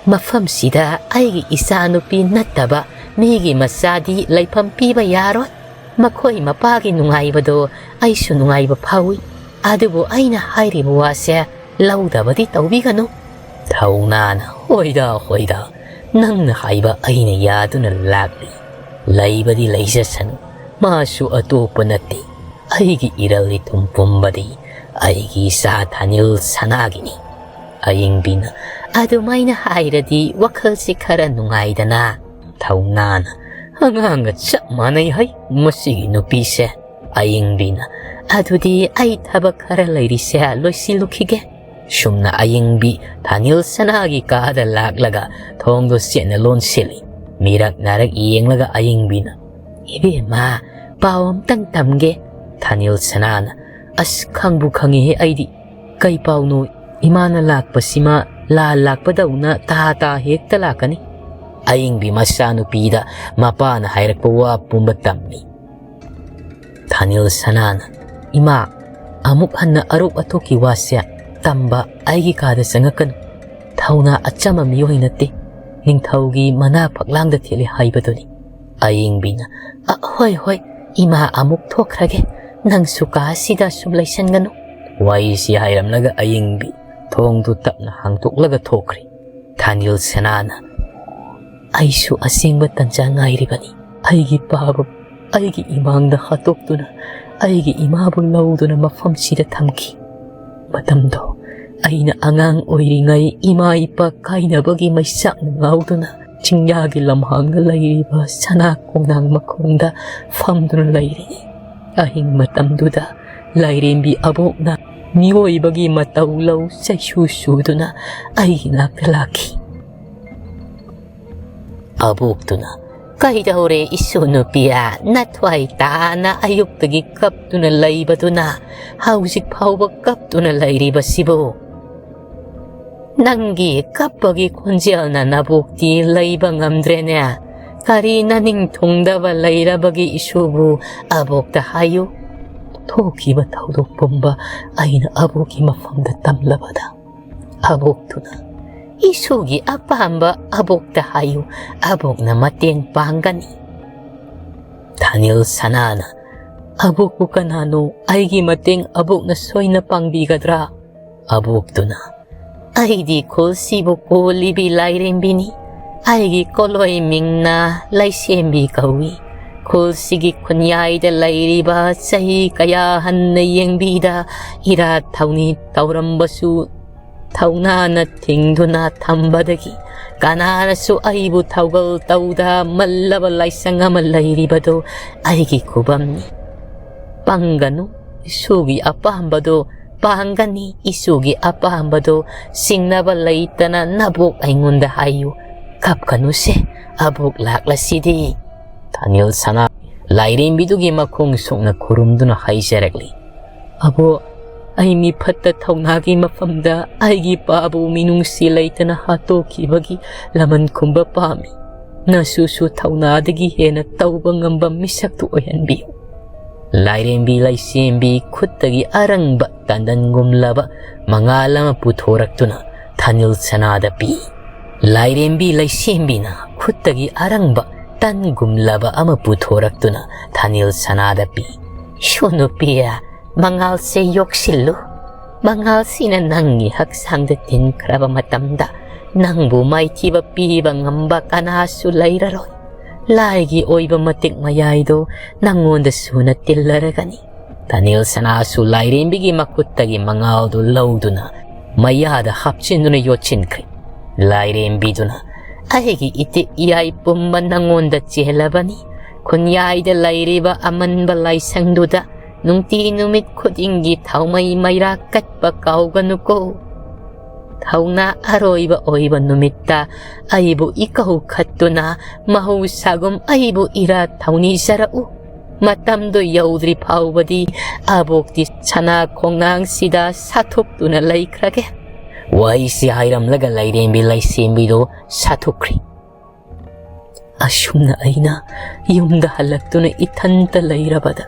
"ꯃꯐꯝꯁꯤꯗ ꯑꯩꯒꯤ ꯏꯆꯥꯅꯨꯄꯤ ꯅꯠꯇꯕ ꯃꯤꯒꯤ ꯃꯆꯥꯗꯤ ꯂꯩꯐꯝ ꯄꯤꯕ ꯌꯥꯔꯣꯏ꯫ ꯃꯈꯣꯏ ꯃꯄꯥꯒꯤ ꯅꯨꯡꯉꯥꯏꯕꯗꯣ ꯑꯩꯁꯨ ꯅꯨꯡꯉꯥꯏꯕ ꯐꯥꯎꯏ꯫ ꯑꯗꯨꯕꯨ ꯑꯩꯅ ꯍꯥꯏꯔꯤꯕ ꯋꯥꯁꯦ ꯂꯧꯗꯕꯗꯤ ꯇꯧꯕꯤꯒꯅꯨ"꯫ ꯊꯧꯅꯥꯅ, "ꯍꯣꯏꯗ, ꯍꯣꯏꯗ, ꯅꯪꯅ ꯍꯥꯏꯕ ꯑꯩꯅ ꯌꯥꯗꯨꯅ ꯂꯥꯛꯂꯤ꯫ ꯂꯩꯕꯗꯤ ꯂꯩꯖꯁꯅꯨ, ꯃꯥꯁꯨ ꯑꯇꯣꯞꯄ ꯅꯠꯇꯦ꯫ ꯑꯩꯒꯤ ꯏꯔꯜ ꯏꯊꯨꯝ ꯄꯨꯝꯕꯗꯤ ꯑꯩꯒꯤ ꯏꯆꯥ ꯊꯥꯅꯤꯜ ꯁꯅꯥꯒꯤꯅꯤ"꯫ ꯑꯌꯤꯡꯕꯤꯅ, "ꯑꯗꯨꯃꯥꯏꯅ ꯍꯥꯏꯔꯗꯤ ꯋꯥꯈꯜꯁꯤ ꯈꯔ ꯅꯨꯡꯉꯥꯏꯗꯅ"꯫ ꯊꯧꯅꯥꯅ, "ꯑꯉꯥꯡꯒ ꯆꯞ ꯃꯥꯟꯅꯩ ꯍꯩ ꯃꯁꯤꯒꯤ ꯅꯨꯄꯤꯁꯦ"꯫ ꯑꯌꯤꯡꯕꯤꯅ, "ꯑꯗꯨꯗꯤ ꯑꯩ ꯊꯕꯛ ꯈꯔ ꯂꯩꯔꯤꯁꯦ ꯂꯣꯏꯁꯤꯜꯂꯨꯈꯤꯒꯦ"꯫ ꯁꯨꯝꯅ ꯑꯌꯤꯡꯕꯤ ꯊꯥꯅꯤꯜ ꯁꯅꯥꯒꯤ ꯀꯥꯗ ꯂꯥꯛꯂꯒ ꯊꯣꯡꯗꯣ ꯆꯦꯠꯅ ꯂꯣꯟꯁꯤꯜꯂꯤ꯫ ꯃꯤꯔꯛ ꯅꯥꯔꯛ ꯌꯦꯡꯂꯒ ꯑꯌꯤꯡꯕꯤꯅ, "ꯏꯕꯦꯝꯃ, ꯄꯥꯎ ꯑꯝꯇꯪ ꯇꯝꯒꯦ"꯫ ꯊꯥꯅꯤꯜ ꯁꯅꯥꯅ, "ꯑꯁ, ꯈꯪꯕꯨ ꯈꯪꯉꯤꯍꯦ ꯑꯩꯗꯤ꯫ ꯀꯩ ꯄꯥꯎꯅꯣ? ꯏꯃꯥꯅ ꯂꯥꯛꯄꯁꯤꯃ ꯂꯥꯟ ꯂꯥꯛꯄꯗꯧꯅ ꯇꯥ ꯇꯥ ꯍꯦꯛꯇ ꯂꯥꯛꯀꯅꯤ"꯫ ꯑꯌꯤꯡꯕꯤ ꯃꯆꯥꯅꯨꯄꯤꯗ ꯃꯄꯥꯅ ꯍꯥꯏꯔꯛꯄ ꯋꯥ ꯄꯨꯝꯕ ꯇꯝꯃꯤ꯫ ꯊꯥꯅꯤꯜ ꯁꯅꯥꯅ, "ꯏꯃꯥ, ꯑꯃꯨꯛ ꯍꯟꯅ ꯑꯔꯣꯛ ꯑꯊꯣꯛꯀꯤ ꯋꯥꯁꯦ ꯇꯝꯕ ꯑꯩꯒꯤ ꯀꯥꯗ ꯆꯪꯉꯛꯀꯅꯨ꯫ ꯊꯧꯅꯥ ꯑꯆꯝꯕ ꯃꯤꯑꯣꯏ ꯅꯠꯇꯦ꯫ ꯅꯤꯡꯊꯧꯒꯤ ꯃꯅꯥ ꯐꯛꯂꯥꯡꯗ ꯊꯦꯠꯂꯦ ꯍꯥꯏꯕꯗꯨꯅꯤ"꯫ ꯑꯌꯤꯡꯕꯤꯅ, "ꯑ, ꯍꯣꯏ, ꯍꯣꯏ, ꯏꯃꯥ ꯑꯃꯨꯛ ꯊꯣꯛꯈ꯭ꯔꯒꯦ꯫ ꯅꯪꯁꯨ ꯀꯥ ꯑꯁꯤꯗ ꯁꯨꯝ ꯂꯩꯁꯟꯒꯅꯨ"꯫ ꯋꯥꯔꯤꯁꯤ ꯍꯥꯏꯔꯝꯂꯒ ꯑꯌꯤꯡꯕꯤ ꯊꯣꯡꯗꯨ ꯇꯞꯅ ꯍꯥꯡꯗꯣꯛꯂꯒ ꯊꯣꯛꯈ꯭ꯔꯤ꯫ ꯊꯥꯅꯤꯜ ꯁꯅꯥꯅ, "ꯑꯩꯁꯨ ꯑꯁꯦꯡꯕ ꯇꯟꯖꯥ ꯉꯥꯏꯔꯤꯕꯅꯤ꯫ ꯑꯩꯒꯤ ꯄꯥꯕ, ꯑꯩꯒꯤ ꯏꯃꯥꯡꯗ ꯍꯥꯠꯇꯣꯛꯇꯨꯅ ꯑꯩꯒꯤ ꯏꯃꯥꯕꯨ ꯂꯧꯗꯨꯅ ꯃꯐꯝꯁꯤꯗ ꯊꯝꯈꯤ꯫ ꯃꯇꯝꯗꯣ ꯑꯩꯅ ꯑꯉꯥꯡ ꯑꯣꯏꯔꯤꯉꯩ ꯏꯃꯥ ꯏꯄꯥ ꯀꯥꯏꯅꯕꯒꯤ ꯃꯩꯆꯥꯛꯅ ꯉꯥꯎꯗꯨꯅ ꯆꯤꯡꯌꯥꯒꯤ ꯂꯝꯍꯥꯡꯗ ꯂꯩꯔꯤꯕ ꯁꯅꯥ ꯀꯣꯡꯅꯥꯡ ꯃꯈꯣꯡꯗ ꯐꯝꯗꯨꯅ ꯂꯩꯔꯤ꯫ ꯑꯍꯤꯡ ꯃꯇꯝꯗꯨꯗ ꯂꯥꯏꯔꯦꯝꯕꯤ ꯑꯕꯣꯛꯅ ꯃꯤꯑꯣꯏꯕꯒꯤ ꯃꯇꯧ ꯂꯧ ꯆꯩꯁꯨ ꯆꯨꯗꯨꯅ ꯑꯩꯒꯤ ꯅꯥꯛꯇ ꯂꯥꯛꯈꯤ"꯫ ꯑꯕꯣꯛꯇꯨꯅ, "ꯀꯩꯗꯧꯔꯦ ꯏꯁꯨ ꯅꯨꯄꯤꯌꯥ? ꯅꯊ꯭ꯋꯥꯏ ꯇꯥꯅ ꯑꯌꯨꯛꯇꯒꯤ ꯀꯞꯇꯨꯅ ꯂꯩꯕꯗꯨꯅ ꯍꯧꯖꯤꯛ ꯐꯥꯎꯕ ꯀꯞꯇꯨꯅ ꯂꯩꯔꯤꯕꯁꯤꯕꯨ?" "ꯅꯪꯒꯤ ꯀꯞꯄꯒꯤ ꯈꯣꯟꯖꯦꯜꯅ ꯅꯕꯣꯛꯇꯤ ꯂꯩꯕ ꯉꯝꯗ꯭ꯔꯦꯅꯦ꯫ ꯀꯔꯤ ꯅꯅꯤꯡ ꯊꯨꯡꯗꯕ ꯂꯩꯔꯕꯒꯤ ꯏꯁꯨꯕꯨ ꯑꯕꯣꯛꯇ ꯍꯥꯏꯌꯨ꯫" ꯊꯣꯛꯈꯤꯕ ꯊꯧꯗꯣꯛ ꯄꯨꯝꯕ ꯑꯩꯅ ꯑꯕꯣꯛꯀꯤ ꯃꯐꯝꯗ ꯇꯝꯂꯕꯗ, ꯑꯕꯣꯛꯇꯨꯅ, "ꯏꯁꯨꯒꯤ ꯑꯄꯥꯝꯕ ꯑꯕꯣꯛꯇ ꯍꯥꯏꯌꯨ, ꯑꯕꯣꯛꯅ ꯃꯇꯦꯡ ꯄꯥꯡꯒꯅꯤ꯫" ꯊꯥꯅꯤꯜ ꯁꯅꯥꯅ, "ꯑꯕꯣꯛꯄꯨ ꯀꯅꯥꯅꯣ? ꯑꯩꯒꯤ ꯃꯇꯦꯡ ꯑꯕꯣꯛꯅ ꯁꯣꯏꯅ ꯄꯥꯡꯕꯤꯒꯗ꯭ꯔꯥ?" ꯑꯕꯣꯛꯇꯨꯅ, "ꯑꯩꯗꯤ ꯈꯨꯜꯁꯤꯕꯨ ꯀꯣꯜꯂꯤꯕꯤ ꯂꯥꯏꯔꯦꯝꯕꯤꯅꯤ꯫ ꯑꯩꯒꯤ ꯀꯣꯂꯣꯏ ꯃꯤꯡꯅ ꯂꯩꯁꯦꯝꯕꯤ ꯀꯧꯏ꯫ ꯈꯨꯜꯁꯤꯒꯤ ꯈꯨꯟꯌꯥꯏꯗ ꯂꯩꯔꯤꯕ ꯆꯍꯤ ꯀꯌꯥ ꯍꯟꯅ ꯌꯦꯡꯕꯤꯗ ꯏꯔꯥꯠ ꯊꯧꯅꯤ ꯇꯧꯔꯝꯕꯁꯨ ꯊꯧꯅꯥꯅ ꯊꯤꯡꯗꯨꯅ ꯊꯝꯕꯗꯒꯤ ꯀꯅꯥꯅꯁꯨ ꯑꯩꯕꯨ ꯊꯧꯒꯜ ꯇꯧꯗ ꯃꯜꯂꯕ ꯂꯥꯏꯁꯪ ꯑꯃ ꯂꯩꯔꯤꯕꯗꯨ ꯑꯩꯒꯤ ꯈꯨꯕꯝꯅꯤ꯫ ꯄꯪꯒꯅꯨ, ꯏꯁꯨꯒꯤ ꯑꯄꯥꯝꯕꯗꯨ ꯄꯥꯡꯒꯅꯤ, ꯏꯁꯨꯒꯤ ꯑꯄꯥꯝꯕꯗꯨ ꯁꯤꯡꯅꯕ ꯂꯩꯇꯅ ꯅꯕꯣꯛ ꯑꯩꯉꯣꯟꯗ ꯍꯥꯏꯌꯨ꯫ ꯀꯞꯀꯅꯨꯁꯦ, ꯑꯕꯣꯛ ꯂꯥꯛꯂꯁꯤꯗꯤ꯫" ꯊꯥꯅꯤꯜ ꯁꯅꯥ ꯂꯥꯏꯔꯦꯝꯕꯤꯗꯨꯒꯤ ꯃꯈꯣꯡ ꯁꯣꯛꯅ ꯈꯨꯔꯨꯝꯗꯨꯅ ꯍꯥꯏꯖꯔꯛꯂꯤ, "ꯑꯕꯣꯛ, ꯑꯩ ꯃꯤꯐꯠꯇ ꯊꯧꯅꯥꯒꯤ ꯃꯐꯝꯗ ꯑꯩꯒꯤ ꯄꯥꯕꯨ ꯃꯤꯅꯨꯡꯁꯤ ꯂꯩꯇꯅ ꯍꯥꯠꯇꯣꯛꯈꯤꯕꯒꯤ ꯂꯃꯟ ꯈꯨꯝꯕ ꯄꯥꯝꯃꯤ꯫ ꯅꯁꯨꯁꯨ ꯊꯧꯅꯥꯗꯒꯤ ꯍꯦꯟꯅ ꯇꯧꯕ ꯉꯝꯕ ꯃꯤꯁꯛꯇꯨ ꯑꯣꯏꯍꯟꯕꯤꯌꯨ꯫" ꯂꯥꯏꯔꯦꯝꯕꯤ ꯂꯩꯁꯦꯝꯕꯤ ꯈꯨꯠꯇꯒꯤ ꯑꯔꯪꯕ ꯇꯟꯗꯟꯒꯨꯝꯂꯕ ꯃꯉꯥꯜ ꯑꯃ ꯄꯨꯊꯣꯔꯛꯇꯨꯅ ꯊꯥꯅꯤꯜ ꯁꯅꯥꯗ ꯄꯤ꯫ ꯂꯥꯏꯔꯦꯝꯕꯤ ꯂꯩꯁꯦꯝꯕꯤꯅ ꯈꯨꯠꯇꯒꯤ ꯑꯔꯪꯕ ꯇꯟꯒꯨꯝꯂꯕ ꯑꯃ ꯄꯨꯊꯣꯔꯛꯇꯨꯅ ꯊꯥꯅꯤꯜ ꯁꯅꯥꯗ ꯄꯤ꯫ "ꯁꯣ ꯅꯨꯄꯤ, ꯃꯉꯥꯜꯁꯦ ꯌꯣꯛꯁꯤꯜꯂꯨ꯫ ꯃꯉꯥꯜꯁꯤꯅ ꯅꯪꯒꯤ ꯍꯛꯆꯥꯡꯗ ꯇꯤꯟꯈ꯭ꯔꯕ ꯃꯇꯝꯗ ꯅꯪꯕꯨ ꯃꯥꯏꯊꯤꯕ ꯄꯤꯕ ꯉꯝꯕ ꯀꯅꯥꯁꯨ ꯂꯩꯔꯔꯣꯏ꯫ ꯂꯥꯏꯒꯤ ꯑꯣꯏꯕ ꯃꯇꯤꯛ ꯃꯌꯥꯏꯗꯨ ꯅꯪꯉꯣꯟꯗ ꯁꯨꯅ ꯇꯤꯜꯂꯔꯒꯅꯤ꯫" ꯊꯥꯅꯤꯜ ꯁꯅꯥꯁꯨ ꯂꯥꯏꯔꯦꯝꯕꯤꯒꯤ ꯃꯈꯨꯠꯇꯒꯤ ꯃꯉꯥꯜꯗꯨ ꯂꯧꯗꯨꯅ ꯃꯌꯥꯗ ꯍꯥꯞꯆꯤꯟꯗꯨꯅ ꯌꯣꯠꯁꯤꯟꯈ꯭ꯔꯦ꯫ ꯂꯥꯏꯔꯦꯝꯕꯤꯗꯨꯅ, "ꯑꯩꯒꯤ ꯏꯇꯤꯛ ꯏꯌꯥꯏ ꯄꯨꯝꯕ ꯅꯪꯉꯣꯟꯗ ꯆꯦꯜꯂꯕꯅꯤ꯫ ꯈꯨꯟꯌꯥꯏꯗ ꯂꯩꯔꯤꯕ ꯑꯃꯟꯕ ꯂꯥꯏꯁꯪꯗꯨꯗ ꯅꯨꯡꯇꯤ ꯅꯨꯃꯤꯠ ꯈꯨꯗꯤꯡꯒꯤ ꯊꯥꯎꯃꯩ ꯃꯩꯔꯥ ꯀꯠꯄ ꯀꯥꯎꯒꯅꯨꯀꯣ꯫ ꯊꯧꯅꯥ ꯑꯔꯣꯏꯕ ꯑꯣꯏꯕ ꯅꯨꯃꯤꯠꯇ ꯑꯩꯕꯨ ꯏꯀꯧ ꯈꯠꯇꯨꯅ ꯃꯍꯧꯁꯥꯒꯨꯝ ꯑꯩꯕꯨ ꯏꯔꯥꯠ ꯊꯧꯅꯤꯖꯔꯛꯎ꯫ ꯃꯇꯝꯗꯨ ꯌꯧꯗ꯭ꯔꯤ ꯐꯥꯎꯕꯗꯤ ꯑꯕꯣꯛꯇꯤ ꯁꯅꯥ ꯈꯣꯡꯅꯥꯡꯁꯤꯗ ꯁꯥꯊꯣꯛꯇꯨꯅ ꯂꯩꯈ꯭ꯔꯒꯦ꯫ ꯋꯥꯍꯩꯁꯤ ꯍꯥꯏꯔꯝꯂꯒ ꯂꯥꯏꯔꯦꯝꯕꯤ ꯂꯥꯏꯁꯦꯝꯕꯤꯗꯣ ꯁꯥꯊꯨꯈ꯭ꯔꯤ꯫ ꯑꯁꯨꯝꯅ ꯑꯩꯅ ꯌꯨꯝꯗ ꯍꯜꯂꯛꯇꯨꯅ ꯏꯊꯟꯇ ꯂꯩꯔꯕꯗ,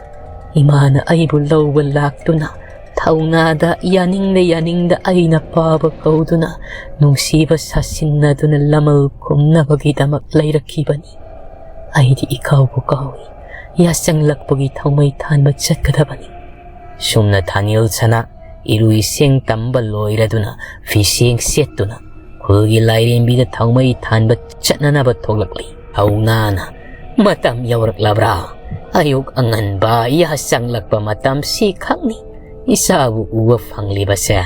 ꯏꯃꯥꯅ ꯑꯩꯕꯨ ꯂꯧꯕ ꯂꯥꯛꯇꯨꯅ, ꯊꯧꯅꯥꯗ ꯌꯥꯅꯤꯡꯗ ꯌꯥꯅꯤꯡꯗ ꯑꯩꯅ ꯄꯥꯕ ꯀꯧꯗꯨꯅ, ꯅꯨꯡꯁꯤꯕ ꯁꯥꯁꯤꯟꯅꯗꯨꯅ ꯂꯃꯜ ꯈꯨꯝꯅꯕꯒꯤꯗꯃꯛ ꯂꯩꯔꯛꯈꯤꯕꯅꯤ꯫ ꯑꯩꯗꯤ ꯏꯀꯥꯎꯕꯨ ꯀꯥꯎꯏ꯫ ꯌꯥꯆꯪꯂꯛꯄꯒꯤ ꯊꯧꯃꯩ ꯊꯥꯟꯕ ꯆꯠꯀꯗꯕꯅꯤ꯫ ꯁꯨꯝꯅ ꯊꯥꯅꯤꯜ ꯁꯅꯥ ꯏꯔꯨ ꯏꯁꯤꯡ ꯇꯝꯕ ꯂꯣꯏꯔꯗꯨꯅ, ꯐꯤꯁꯦꯡ ꯁꯦꯠꯇꯨꯅ, ꯈꯨꯜꯒꯤ ꯂꯥꯏꯔꯦꯝꯕꯤꯗ ꯊꯧꯃꯩ ꯊꯥꯟꯕ ꯆꯠꯅꯅꯕ ꯊꯣꯛꯂꯛꯂꯤ꯫ ꯊꯧꯅꯥꯅ, "ꯃꯇꯝ ꯌꯧꯔꯛꯂꯕ꯭ꯔꯥ? ꯑꯌꯨꯛ ꯑꯉꯟꯕ ꯌꯥꯆꯪꯂꯛꯄ ꯃꯇꯝꯁꯤ ꯈꯛꯅꯤ ꯏꯆꯥꯕꯨ ꯎꯕ ꯐꯪꯂꯤꯕꯁꯦ꯫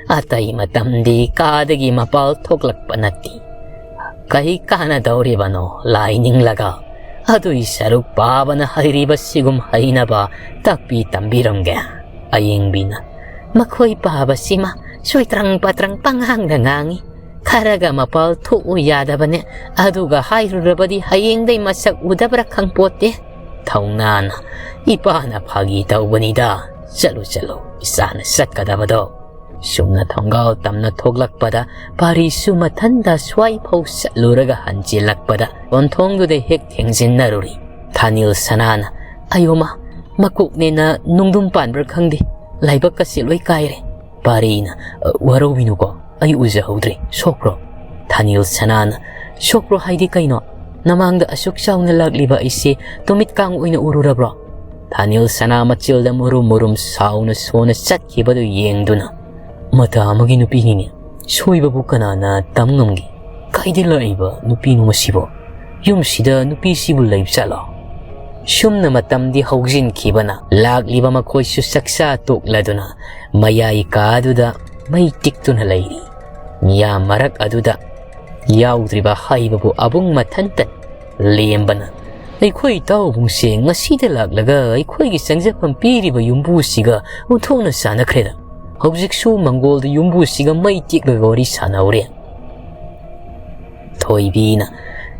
ꯑꯇꯩ ꯃꯇꯝꯗꯤ ꯀꯥꯗꯒꯤ ꯃꯄꯥꯜ ꯊꯣꯛꯂꯛꯄ ꯅꯠꯇꯦ꯫ ꯀꯩ ꯀꯥꯟꯅꯗꯧꯔꯤꯕꯅꯣ ꯂꯥꯏ ꯅꯤꯡꯂꯒ? ꯑꯗꯨꯏ ꯁꯔꯨꯛ ꯄꯥꯕꯅ ꯍꯩꯔꯤꯕꯁꯤꯒꯨꯝ ꯍꯩꯅꯕ ꯇꯥꯛꯄꯤ ꯇꯝꯕꯤꯔꯝꯒꯦ꯫" ꯑꯌꯦꯡꯕꯤꯅ, "ꯃꯈꯣꯏ ꯄꯥꯕꯁꯤꯃ ꯁꯣꯏꯇ꯭ꯔꯪ ꯄꯥꯇ꯭ꯔꯪ ꯄꯪꯉꯥꯡꯗ ꯉꯥꯡꯏ꯫ ꯈꯔꯒ ꯃꯄꯥꯜ ꯊꯣꯛꯎ ꯌꯥꯗꯕꯅꯦ꯫ ꯑꯗꯨꯒ ꯍꯥꯏꯔꯨꯔꯕꯗꯤ ꯍꯌꯦꯡꯗꯩ ꯃꯁꯛ ꯎꯗꯕ꯭ꯔꯥ ꯈꯪꯄꯣꯠꯇꯦ꯫" ꯊꯧꯅꯥꯅ, "ꯏꯄꯥꯅ ꯐꯥꯒꯤ ꯇꯧꯕꯅꯤꯗ꯫ ꯆꯠꯂꯨ ꯆꯠꯂꯨ, ꯏꯆꯥꯅ ꯆꯠꯀꯗꯕꯗꯣ꯫" ꯁꯨꯝꯅ ꯊꯣꯡꯒꯥꯜ ꯇꯝꯅ ꯊꯣꯛꯂꯛꯄꯗ, ꯄꯥꯔꯤꯁꯨ ꯃꯊꯟꯗ ꯁ꯭ꯋꯥꯏ ꯐꯥꯎ ꯆꯠꯂꯨꯔꯒ ꯍꯟꯖꯤꯜꯂꯛꯄꯗ, ꯀꯣꯟꯊꯣꯡꯗꯨꯗ ꯍꯦꯛ ꯊꯦꯡꯖꯤꯟꯅꯔꯨꯔꯤ꯫ ꯊꯥꯅꯤꯜ ꯁꯅꯥꯅ, "ꯑꯌꯣꯃ, ꯃꯀꯣꯛꯅꯦꯅ ꯅꯨꯡꯗꯨꯝ ꯄꯥꯟꯕ꯭ꯔꯥ ꯈꯪꯗꯦ, ꯂꯥꯏꯕꯛꯀꯁꯦ ꯂꯣꯏ ꯀꯥꯏꯔꯦ꯫" ꯄꯥꯔꯤꯅ, "ꯑ, ꯋꯥꯔꯧꯕꯤꯅꯨꯀꯣ, ꯑꯩ ꯎꯖꯍꯧꯗ꯭ꯔꯦ꯫ ꯁꯣꯛꯄ꯭ꯔꯣ?" ꯊꯥꯅꯤꯜ ꯁꯅꯥꯅ, "ꯁꯣꯛꯄ꯭ꯔꯣ ꯍꯥꯏꯗꯤ ꯀꯩꯅꯣ? ꯅꯃꯥꯡꯗ ꯑꯁꯨꯛ ꯆꯥꯎꯅ ꯂꯥꯛꯂꯤꯕ ꯑꯩꯁꯦ ꯇꯨꯃꯤꯠ ꯀꯥꯡ ꯑꯣꯏꯅ ꯎꯔꯨꯔꯕ꯭ꯔꯣ?" ꯊꯥꯅꯤꯜ ꯁꯅꯥ ꯃꯆꯤꯜꯗ ꯃꯨꯔꯨꯝ ꯃꯨꯔꯨꯝ ꯁꯥꯎꯅ ꯁꯣꯟꯅ ꯆꯠꯈꯤꯕꯗꯨ ꯌꯦꯡꯗꯨꯅ, "ꯃꯇꯥ ꯑꯃꯒꯤ ꯅꯨꯄꯤꯅꯤꯅꯦ꯫ ꯁꯣꯏꯕꯕꯨ ꯀꯅꯥꯅ ꯇꯝ ꯉꯝꯒꯦ? ꯀꯥꯏꯗ ꯂꯥꯛꯏꯕ ꯅꯨꯄꯤꯅꯣ ꯃꯁꯤꯕꯣ? ꯌꯨꯝꯁꯤꯗ ꯅꯨꯄꯤꯁꯤꯕꯨ ꯂꯩꯕ ꯖꯥꯠꯂꯣ?" ꯁꯨꯝꯅ ꯃꯇꯝꯗꯤ ꯍꯧꯖꯤꯟꯈꯤꯕꯅ, ꯂꯥꯛꯂꯤꯕ ꯃꯈꯣꯏꯁꯨ ꯆꯥꯛꯆꯥ ꯇꯣꯛꯂꯗꯨꯅ ꯃꯌꯥꯏ ꯀꯥꯗꯨꯗ ꯃꯩ ꯇꯤꯛꯇꯨꯅ ꯂꯩꯔꯤ꯫ ꯃꯤꯌꯥꯝ ꯃꯔꯛ ꯑꯗꯨꯗ ꯌꯥꯎꯗ꯭ꯔꯤꯕ ꯍꯥꯏꯕꯕꯨ ꯑꯕꯨꯡ ꯃꯊꯟꯇ꯫ ꯂꯦꯝꯕꯅ, "ꯑꯩꯈꯣꯏ ꯏꯇꯥꯎꯕꯨꯡꯁꯦ ꯉꯁꯤꯗ ꯂꯥꯛꯂꯒ ꯑꯩꯈꯣꯏꯒꯤ ꯆꯪꯖꯐꯝ ꯄꯤꯔꯤꯕ ꯌꯨꯝꯕꯨꯁꯤꯒ ꯑꯣꯟꯊꯣꯛꯅ ꯆꯥꯟꯅꯈ꯭ꯔꯦꯗ꯫ ꯍꯧꯖꯤꯛꯁꯨ ꯃꯪꯒꯣꯜꯗ ꯌꯨꯝꯕꯨꯁꯤꯒ ꯃꯩ ꯇꯤꯛꯂꯒ ꯋꯥꯔꯤ ꯁꯥꯟꯅꯍꯧꯔꯦ꯫" ꯊꯣꯏꯕꯤꯅ,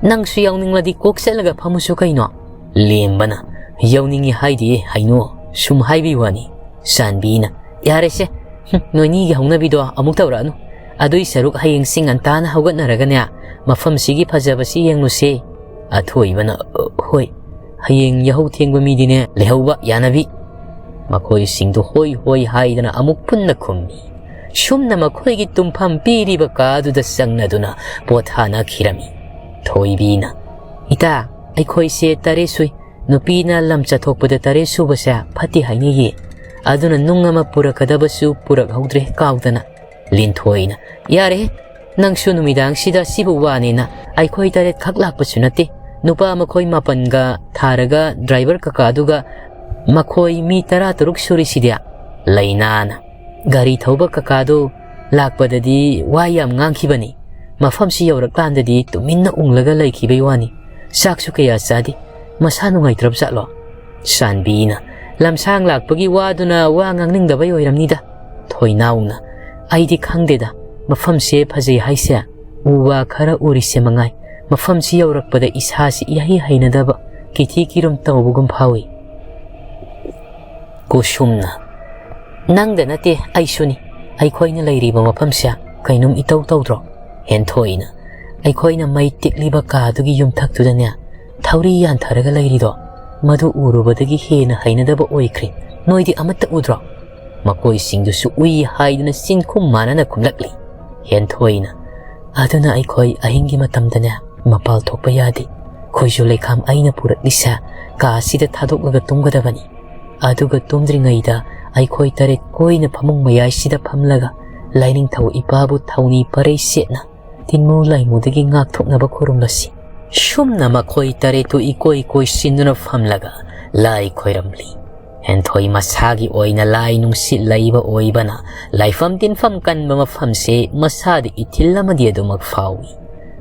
"ꯅꯪꯁꯨ ꯌꯥꯎꯅꯤꯡꯂꯗꯤ ꯀꯣꯛ ꯆꯠꯂꯒ ꯐꯝꯃꯨꯁꯨ ꯀꯩꯅꯣ?" ꯂꯦꯝꯕꯅ, "ꯌꯥꯎꯅꯤꯡꯉꯤ ꯍꯥꯏꯗꯦ ꯍꯩꯅꯣ, ꯁꯨꯝ ꯍꯥꯏꯕꯤ ꯋꯥꯅꯤ꯫" ꯆꯥꯟꯕꯤꯅ, "ꯌꯥꯔꯦꯁꯦ, ꯍꯨꯝ, ꯅꯣꯏꯅꯤꯒꯤ ꯍꯧꯅꯕꯤꯗꯣ ꯑꯃꯨꯛ ꯇꯧꯔꯛꯑꯅꯨ꯫ ꯑꯗꯨꯏ ꯁꯔꯨꯛ ꯍꯌꯦꯡꯁꯤ ꯉꯟꯇꯥꯅ ꯍꯧꯒꯠꯅꯔꯒꯅꯦ, ꯃꯐꯝꯁꯤꯒꯤ ꯐꯖꯕꯁꯤ ꯌꯦꯡꯂꯨꯁꯦ꯫ ꯑꯊꯣꯏꯕꯅ, "ꯍꯣꯏ, ꯍꯌꯦꯡ ꯌꯥꯍꯧ ꯊꯦꯡꯕ ꯃꯤꯗꯤꯅꯦ ꯂꯩꯍꯧꯕ ꯌꯥꯅꯕꯤ"꯫ ꯃꯈꯣꯏꯁꯤꯡꯗꯨ ꯍꯣꯏ ꯍꯣꯏ ꯍꯥꯏꯗꯅ ꯑꯃꯨꯛ ꯄꯨꯟꯅ ꯈꯨꯝꯃꯤ꯫ ꯁꯨꯝꯅ ꯃꯈꯣꯏꯒꯤ ꯇꯨꯝꯐꯝ ꯄꯤꯔꯤꯕ ꯀꯥꯗꯨꯗ ꯆꯪꯅꯗꯨꯅ ꯄꯣꯊꯥꯅꯈꯤꯔꯝꯃꯤ꯫ ꯊꯣꯏꯕꯤꯅ, "ꯏꯇꯥ, ꯑꯩꯈꯣꯏꯁꯦ ꯇꯔꯦꯠ ꯁꯨꯏ꯫ ꯅꯨꯄꯤꯅ ꯂꯝ ꯆꯠꯊꯣꯛꯄꯗ ꯇꯔꯦꯠ ꯁꯨꯕꯁꯦ ꯐꯠꯇꯦ ꯍꯥꯏꯅꯩꯌꯦ꯫ ꯑꯗꯨꯅ ꯅꯨꯡ ꯑꯃ ꯄꯨꯔꯛꯀꯗꯕꯁꯨ ꯄꯨꯔꯛꯍꯧꯗ꯭ꯔꯦ ꯀꯥꯎꯗꯅ"꯫ ꯂꯤꯟꯊꯣꯏꯅ, "ꯌꯥꯔꯦꯍꯦ, ꯅꯪꯁꯨ ꯅꯨꯃꯤꯗꯥꯡꯁꯤꯗ ꯁꯤꯕꯨ ꯋꯥꯅꯦꯅ꯫ ꯑꯩꯈꯣꯏ ꯇꯔꯦꯠ ꯈꯛ ꯂꯥꯛꯄꯁꯨ ꯅꯠꯇꯦ꯫ ꯅꯨꯄꯥ ꯃꯈꯣꯏ ꯃꯥꯄꯟꯒ ꯊꯥꯔꯒ ꯗ꯭ꯔꯥꯏꯚꯔ ꯀꯀꯥꯗꯨꯒ ꯃꯈꯣꯏ ꯃꯤ ꯇꯔꯥ ꯇꯔꯨꯛ ꯁꯨꯔꯤꯁꯤꯗꯤ"꯫ ꯂꯩꯅꯥꯅ, "ꯒꯥꯔꯤ ꯊꯧꯕ ꯀꯀꯥꯗꯣ ꯂꯥꯛꯄꯗꯗꯤ ꯋꯥ ꯌꯥꯝ ꯉꯥꯡꯈꯤꯕꯅꯤ꯫ ꯃꯐꯝꯁꯤ ꯌꯧꯔꯀꯥꯟꯗꯗꯤ ꯇꯨꯃꯤꯟꯅ ꯎꯪꯂꯒ ꯂꯩꯈꯤꯕꯩ ꯋꯥꯅꯤ꯫ ꯆꯥꯛꯁꯨ ꯀꯌꯥ ꯆꯥꯗꯦ꯫ ꯃꯁꯥ ꯅꯨꯡꯉꯥꯏꯇ꯭ꯔꯕ ꯖꯥꯠꯂꯣ?" ꯁꯥꯟꯕꯤꯅ, "ꯂꯝꯁꯥꯡ ꯂꯥꯛꯄꯒꯤ ꯋꯥꯗꯨꯅ ꯋꯥ ꯉꯥꯡꯅꯤꯡꯗꯕꯩ ꯑꯣꯏꯔꯝꯅꯤꯗ"꯫ ꯊꯣꯏꯅꯥꯎꯅ, "ꯑꯩꯗꯤ ꯈꯪꯗꯦꯗ, ꯃꯐꯝꯁꯦ ꯐꯖꯩ ꯍꯥꯏꯁꯦ ꯎ ꯋꯥ ꯈꯔ ꯎꯔꯤꯁꯦ ꯃꯉꯥꯏ꯫ ꯃꯐꯝꯁꯤ ꯌꯧꯔꯛꯄꯗ ꯏꯁꯥꯁꯤ ꯏꯍꯩ ꯍꯩꯅꯗꯕ, ꯀꯤꯊꯤ ꯀꯤꯔꯨꯝ ꯇꯧꯕꯒꯨꯝ ꯐꯥꯎꯏ"꯫ ꯀꯨꯁꯨꯝꯅ, "ꯅꯪꯗ ꯅꯠꯇꯦ, ꯑꯩꯁꯨꯅꯤ꯫ ꯑꯩꯈꯣꯏꯅ ꯂꯩꯔꯤꯕ ꯃꯐꯝꯁꯦ ꯀꯩꯅꯣꯝ ꯏꯇꯧ ꯇꯧꯗ꯭ꯔꯣ?" ꯍꯦꯟꯊꯣꯏꯅ, "ꯑꯩꯈꯣꯏꯅ ꯃꯩ ꯇꯤꯛꯂꯤꯕ ꯀꯥꯗꯨꯒꯤ ꯌꯨꯝꯊꯛꯇꯨꯗꯅꯦ ꯊꯧꯔꯤ ꯌꯥꯟꯊꯔꯒ ꯂꯩꯔꯤꯗꯣ, ꯃꯗꯨ ꯎꯔꯨꯕꯗꯒꯤ ꯍꯦꯟꯅ ꯍꯩꯅꯗꯕ ꯑꯣꯏꯈ꯭ꯔꯦ꯫ ꯅꯣꯏꯗꯤ ꯑꯃꯠꯇ ꯎꯗ꯭ꯔꯣ?" ꯃꯈꯣꯏꯁꯤꯡꯗꯨꯁꯨ ꯎꯏ ꯍꯥꯏꯗꯨꯅ ꯆꯤꯟꯈꯨꯝ ꯃꯥꯟꯅꯅ ꯈꯨꯝꯂꯛꯂꯤ꯫ ꯍꯦꯟꯊꯣꯏꯅ, "ꯑꯗꯨꯅ ꯑꯩꯈꯣꯏ ꯑꯍꯤꯡꯒꯤ ꯃꯇꯝꯗꯅꯦ ꯃꯄꯥꯜ ꯊꯣꯛꯄ ꯌꯥꯗꯦ꯫ ꯈꯣꯏꯖꯨ ꯂꯩꯈꯥꯝ ꯑꯩꯅ ꯄꯨꯔꯛꯂꯤꯁꯦ ꯀꯥ ꯑꯁꯤꯗ ꯊꯥꯗꯣꯛꯂꯒ ꯇꯨꯝꯒꯗꯕꯅꯤ꯫ ꯑꯗꯨꯒ ꯇꯨꯝꯗ꯭ꯔꯤꯉꯩꯗ ꯑꯩꯈꯣꯏ ꯇꯔꯦꯠ ꯀꯣꯏꯅ ꯐꯃꯨꯡ ꯃꯌꯥꯏꯁꯤꯗ ꯐꯝꯂꯒ ꯂꯥꯏꯅꯤꯡꯊꯧ ꯏꯄꯥꯕꯨ ꯊꯧꯅꯤ ꯄꯔꯩ ꯁꯦꯠꯅ ꯇꯤꯟꯃꯨ ꯂꯥꯏꯃꯨꯗꯒꯤ ꯉꯥꯛꯊꯣꯛꯅꯕ ꯈꯨꯔꯨꯝꯂꯁꯤ"꯫ ꯁꯨꯝꯅ ꯃꯈꯣꯏ ꯇꯔꯦꯠꯇꯨ ꯏꯀꯣꯏ ꯀꯣꯏꯁꯤꯟꯗꯨꯅ ꯐꯝꯂꯒ ꯂꯥꯏ ꯈꯣꯏꯔꯝꯂꯤ꯫ ꯍꯦꯟꯊꯣꯏ ꯃꯁꯥꯒꯤ ꯑꯣꯏꯅ ꯂꯥꯏ ꯅꯨꯡꯁꯤꯠ ꯂꯩꯕ ꯑꯣꯏꯕꯅ ꯂꯥꯏꯐꯝ ꯇꯤꯟꯐꯝ ꯀꯟꯕ ꯃꯐꯝꯁꯦ ꯃꯁꯥꯗ ꯏꯊꯤꯜ ꯑꯃꯗꯤ ꯑꯗꯨꯃꯛ ꯐꯥꯎꯏ꯫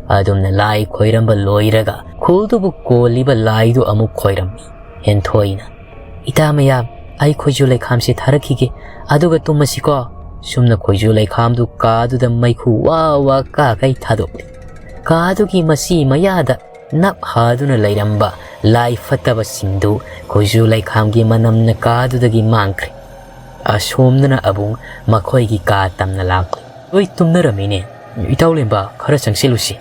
ꯑꯗꯨꯝꯅ ꯂꯥꯏ ꯈꯣꯏꯔꯝꯕ ꯂꯣꯏꯔꯒ ꯈꯨꯜꯗꯨꯕꯨ ꯀꯣꯜꯂꯤꯕ ꯂꯥꯏꯗꯨ ꯑꯃꯨꯛ ꯈꯣꯏꯔꯝꯃꯤ꯫ ꯍꯦꯟꯊꯣꯏꯅ, "ꯏꯇꯥ ꯃꯌꯥꯝ, ꯑꯩ ꯈꯣꯏꯖꯨ ꯂꯩꯈꯥꯝꯁꯦ ꯊꯥꯔꯛꯈꯤꯒꯦ, ꯑꯗꯨꯒ ꯇꯨꯝꯃꯁꯤꯀꯣ"꯫ ꯁꯨꯝꯅ ꯈꯣꯏꯖꯨ ꯂꯩꯈꯥꯝꯗꯨ ꯀꯥꯗꯨꯗ ꯃꯩꯈꯨ ꯋꯥ ꯋꯥ ꯀꯥꯈꯩ ꯊꯥꯗꯣꯛꯂꯤ꯫ ꯀꯥꯗꯨꯒꯤ ꯃꯁꯤ ꯃꯌꯥꯗ ꯅꯞ ꯍꯥꯗꯨꯅ ꯂꯩꯔꯝꯕ ꯂꯥꯏ ꯐꯠꯇꯕꯁꯤꯡꯗꯨ ꯈꯣꯏꯖꯨ ꯂꯩꯈꯥꯝꯒꯤ ꯃꯅꯝꯅ ꯀꯥꯗꯨꯗꯒꯤ ꯃꯥꯡꯈ꯭ꯔꯦ꯫ ꯑꯁꯣꯝꯗꯅ ꯑꯕꯨꯡ ꯃꯈꯣꯏꯒꯤ ꯀꯥ ꯇꯝꯅ ꯂꯥꯛꯂꯤ꯫ "ꯂꯣꯏ ꯇꯨꯝꯅꯔꯝꯃꯤꯅꯦ꯫ ꯏꯇꯥꯎ ꯂꯦꯝꯕ, ꯈꯔ ꯆꯪꯁꯤꯜꯂꯨꯁꯤ"꯫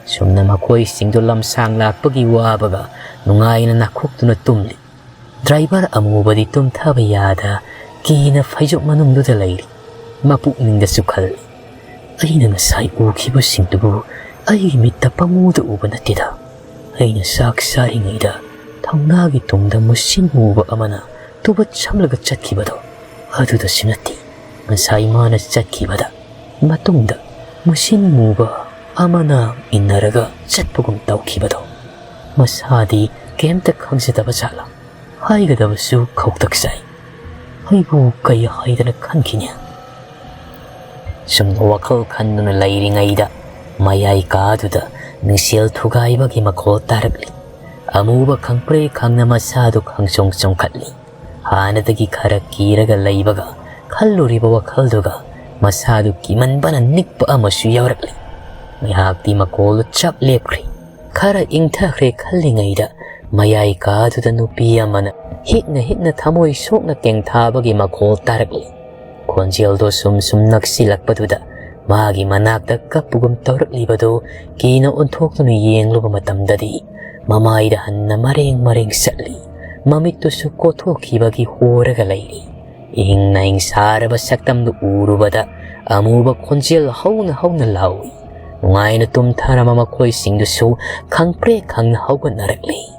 ꯁꯨꯝꯅ ꯃꯈꯣꯏꯁꯤꯡꯗꯨ ꯂꯝꯁꯥꯡ ꯂꯥꯛꯄꯒꯤ ꯋꯥꯕꯒ ꯅꯨꯡꯉꯥꯏꯅ ꯅꯥꯈꯣꯛꯇꯨꯅ ꯇꯨꯝꯂꯤ꯫ ꯗ꯭ꯔꯥꯏꯚꯔ ꯑꯃꯨꯕꯗꯤ ꯇꯨꯝꯊꯕ ꯌꯥꯗ ꯀꯤꯅ ꯐꯩꯖꯨꯞ ꯃꯅꯨꯡꯗꯨꯗ ꯂꯩꯔꯤ꯫ ꯃꯄꯨꯛꯅꯤꯡꯗꯁꯨ ꯈꯜꯂꯤ, "ꯑꯩꯅ ꯉꯁꯥꯏ ꯎꯈꯤꯕꯁꯤꯡꯗꯨꯕꯨ ꯑꯩꯒꯤ ꯃꯤꯠꯇ ꯄꯪꯎꯗ ꯎꯕ ꯅꯠꯇꯦꯗ꯫ ꯑꯩꯅ ꯆꯥꯛ ꯆꯥꯔꯤꯉꯩꯗ ꯊꯧꯅꯥꯒꯤ ꯇꯨꯡꯗ ꯃꯨꯁꯤꯟ ꯃꯨꯕ ꯑꯃꯅ ꯇꯨꯕꯠ ꯁꯝꯂꯒ ꯆꯠꯈꯤꯕꯗꯣ, ꯑꯗꯨꯗꯁꯨ ꯅꯠꯇꯦ꯫ ꯉꯁꯥꯏ ꯃꯥꯅ ꯆꯠꯈꯤꯕꯗ ꯃꯇꯨꯡꯗ ꯃꯨꯁꯤꯟ ꯃꯨꯕ ꯑꯃꯅ ꯏꯟꯅꯔꯒ ꯆꯠꯄꯒꯨꯝ ꯇꯧꯈꯤꯕꯗꯣ, ꯃꯁꯥꯗꯤ ꯀꯩꯝꯇ ꯈꯪꯖꯗꯕ ꯖꯥꯠꯂꯥ? ꯍꯥꯏꯒꯗꯕꯁꯨ ꯈꯧꯇꯛ ꯆꯥꯏ꯫ ꯑꯩꯕꯨ ꯀꯩ ꯍꯥꯏꯗꯅ ꯈꯟꯈꯤꯅꯤ?" ꯁꯨꯝ ꯋꯥꯈꯜ ꯈꯟꯗꯨꯅ ꯂꯩꯔꯤꯉꯩꯗ ꯃꯌꯥꯏ ꯀꯥꯗꯨꯗ ꯃꯤꯡꯁꯦꯜ ꯊꯨꯒꯥꯏꯕꯒꯤ ꯃꯈꯣꯜ ꯇꯥꯔꯛꯂꯤ꯫ ꯑꯃꯨꯕ ꯈꯪꯄ꯭ꯔꯦꯛ ꯈꯪꯅ ꯃꯁꯥꯗꯨ ꯈꯪꯆꯣꯡ ꯆꯣꯡꯈꯠꯂꯤ꯫ ꯍꯥꯟꯅꯗꯒꯤ ꯈꯔ ꯀꯤꯔꯒ ꯂꯩꯕꯒ ꯈꯜꯂꯨꯔꯤꯕ ꯋꯥꯈꯜꯗꯨꯒ ꯃꯁꯥꯗꯨ ꯀꯤꯃꯟꯕꯅ ꯅꯤꯛꯄ ꯑꯃꯁꯨ ꯌꯥꯎꯔꯛꯂꯤ꯫ ꯉꯥꯏꯍꯥꯛꯇꯤ ꯃꯈꯣꯜꯗꯨ ꯆꯞ ꯂꯦꯞꯈ꯭ꯔꯤ꯫ ꯈꯔ ꯏꯪꯊꯈ꯭ꯔꯦ ꯈꯜꯂꯤꯉꯩꯗ ꯃꯌꯥꯏ ꯀꯥꯗꯨꯗ ꯅꯨꯄꯤ ꯑꯃꯅ ꯍꯤꯛꯅ ꯍꯤꯛꯅ ꯊꯃꯣꯏ ꯁꯣꯛꯅ ꯇꯦꯡꯊꯥꯕꯒꯤ ꯃꯈꯣꯜ ꯇꯥꯔꯛꯂꯤ꯫ ꯈꯣꯟꯖꯦꯜꯗꯣ ꯁꯨꯝ ꯁꯨꯝ ꯅꯛꯁꯤꯜꯂꯛꯄꯗꯨꯗ ꯃꯥꯒꯤ ꯃꯅꯥꯛꯇ ꯀꯞꯄꯒꯨꯝ ꯇꯧꯔꯛꯂꯤꯕꯗꯨ ꯀꯤꯅ ꯑꯣꯟꯊꯣꯛꯇꯨꯅ ꯌꯦꯡꯂꯨꯕ ꯃꯇꯝꯗꯗꯤ ꯃꯃꯥꯏꯗ ꯍꯟꯅ ꯃꯔꯦꯡ ꯃꯔꯦꯡ ꯆꯠꯂꯤ꯫ ꯃꯃꯤꯠꯇꯨꯁꯨ ꯀꯣꯊꯣꯛꯈꯤꯕꯒꯤ ꯍꯣꯔꯒ ꯂꯩꯔꯤ꯫ ꯏꯍꯤꯡ ꯅꯥꯍꯤꯡ ꯁꯥꯔꯕ ꯁꯛꯇꯝꯗꯨ ꯎꯔꯨꯕꯗ ꯑꯃꯨꯕ ꯈꯣꯟꯖꯦꯜ ꯍꯧꯅ ꯍꯧꯅ ꯂꯥꯎꯏ꯫ ꯅꯨꯡꯉꯥꯏꯅ ꯇꯨꯝꯊꯔꯝꯕ ꯃꯈꯣꯏꯁꯤꯡꯗꯨꯁꯨ ꯈꯪꯄ꯭ꯔꯦꯛ ꯈꯪꯅ ꯍꯧꯒꯠꯅꯔꯛꯂꯤ꯫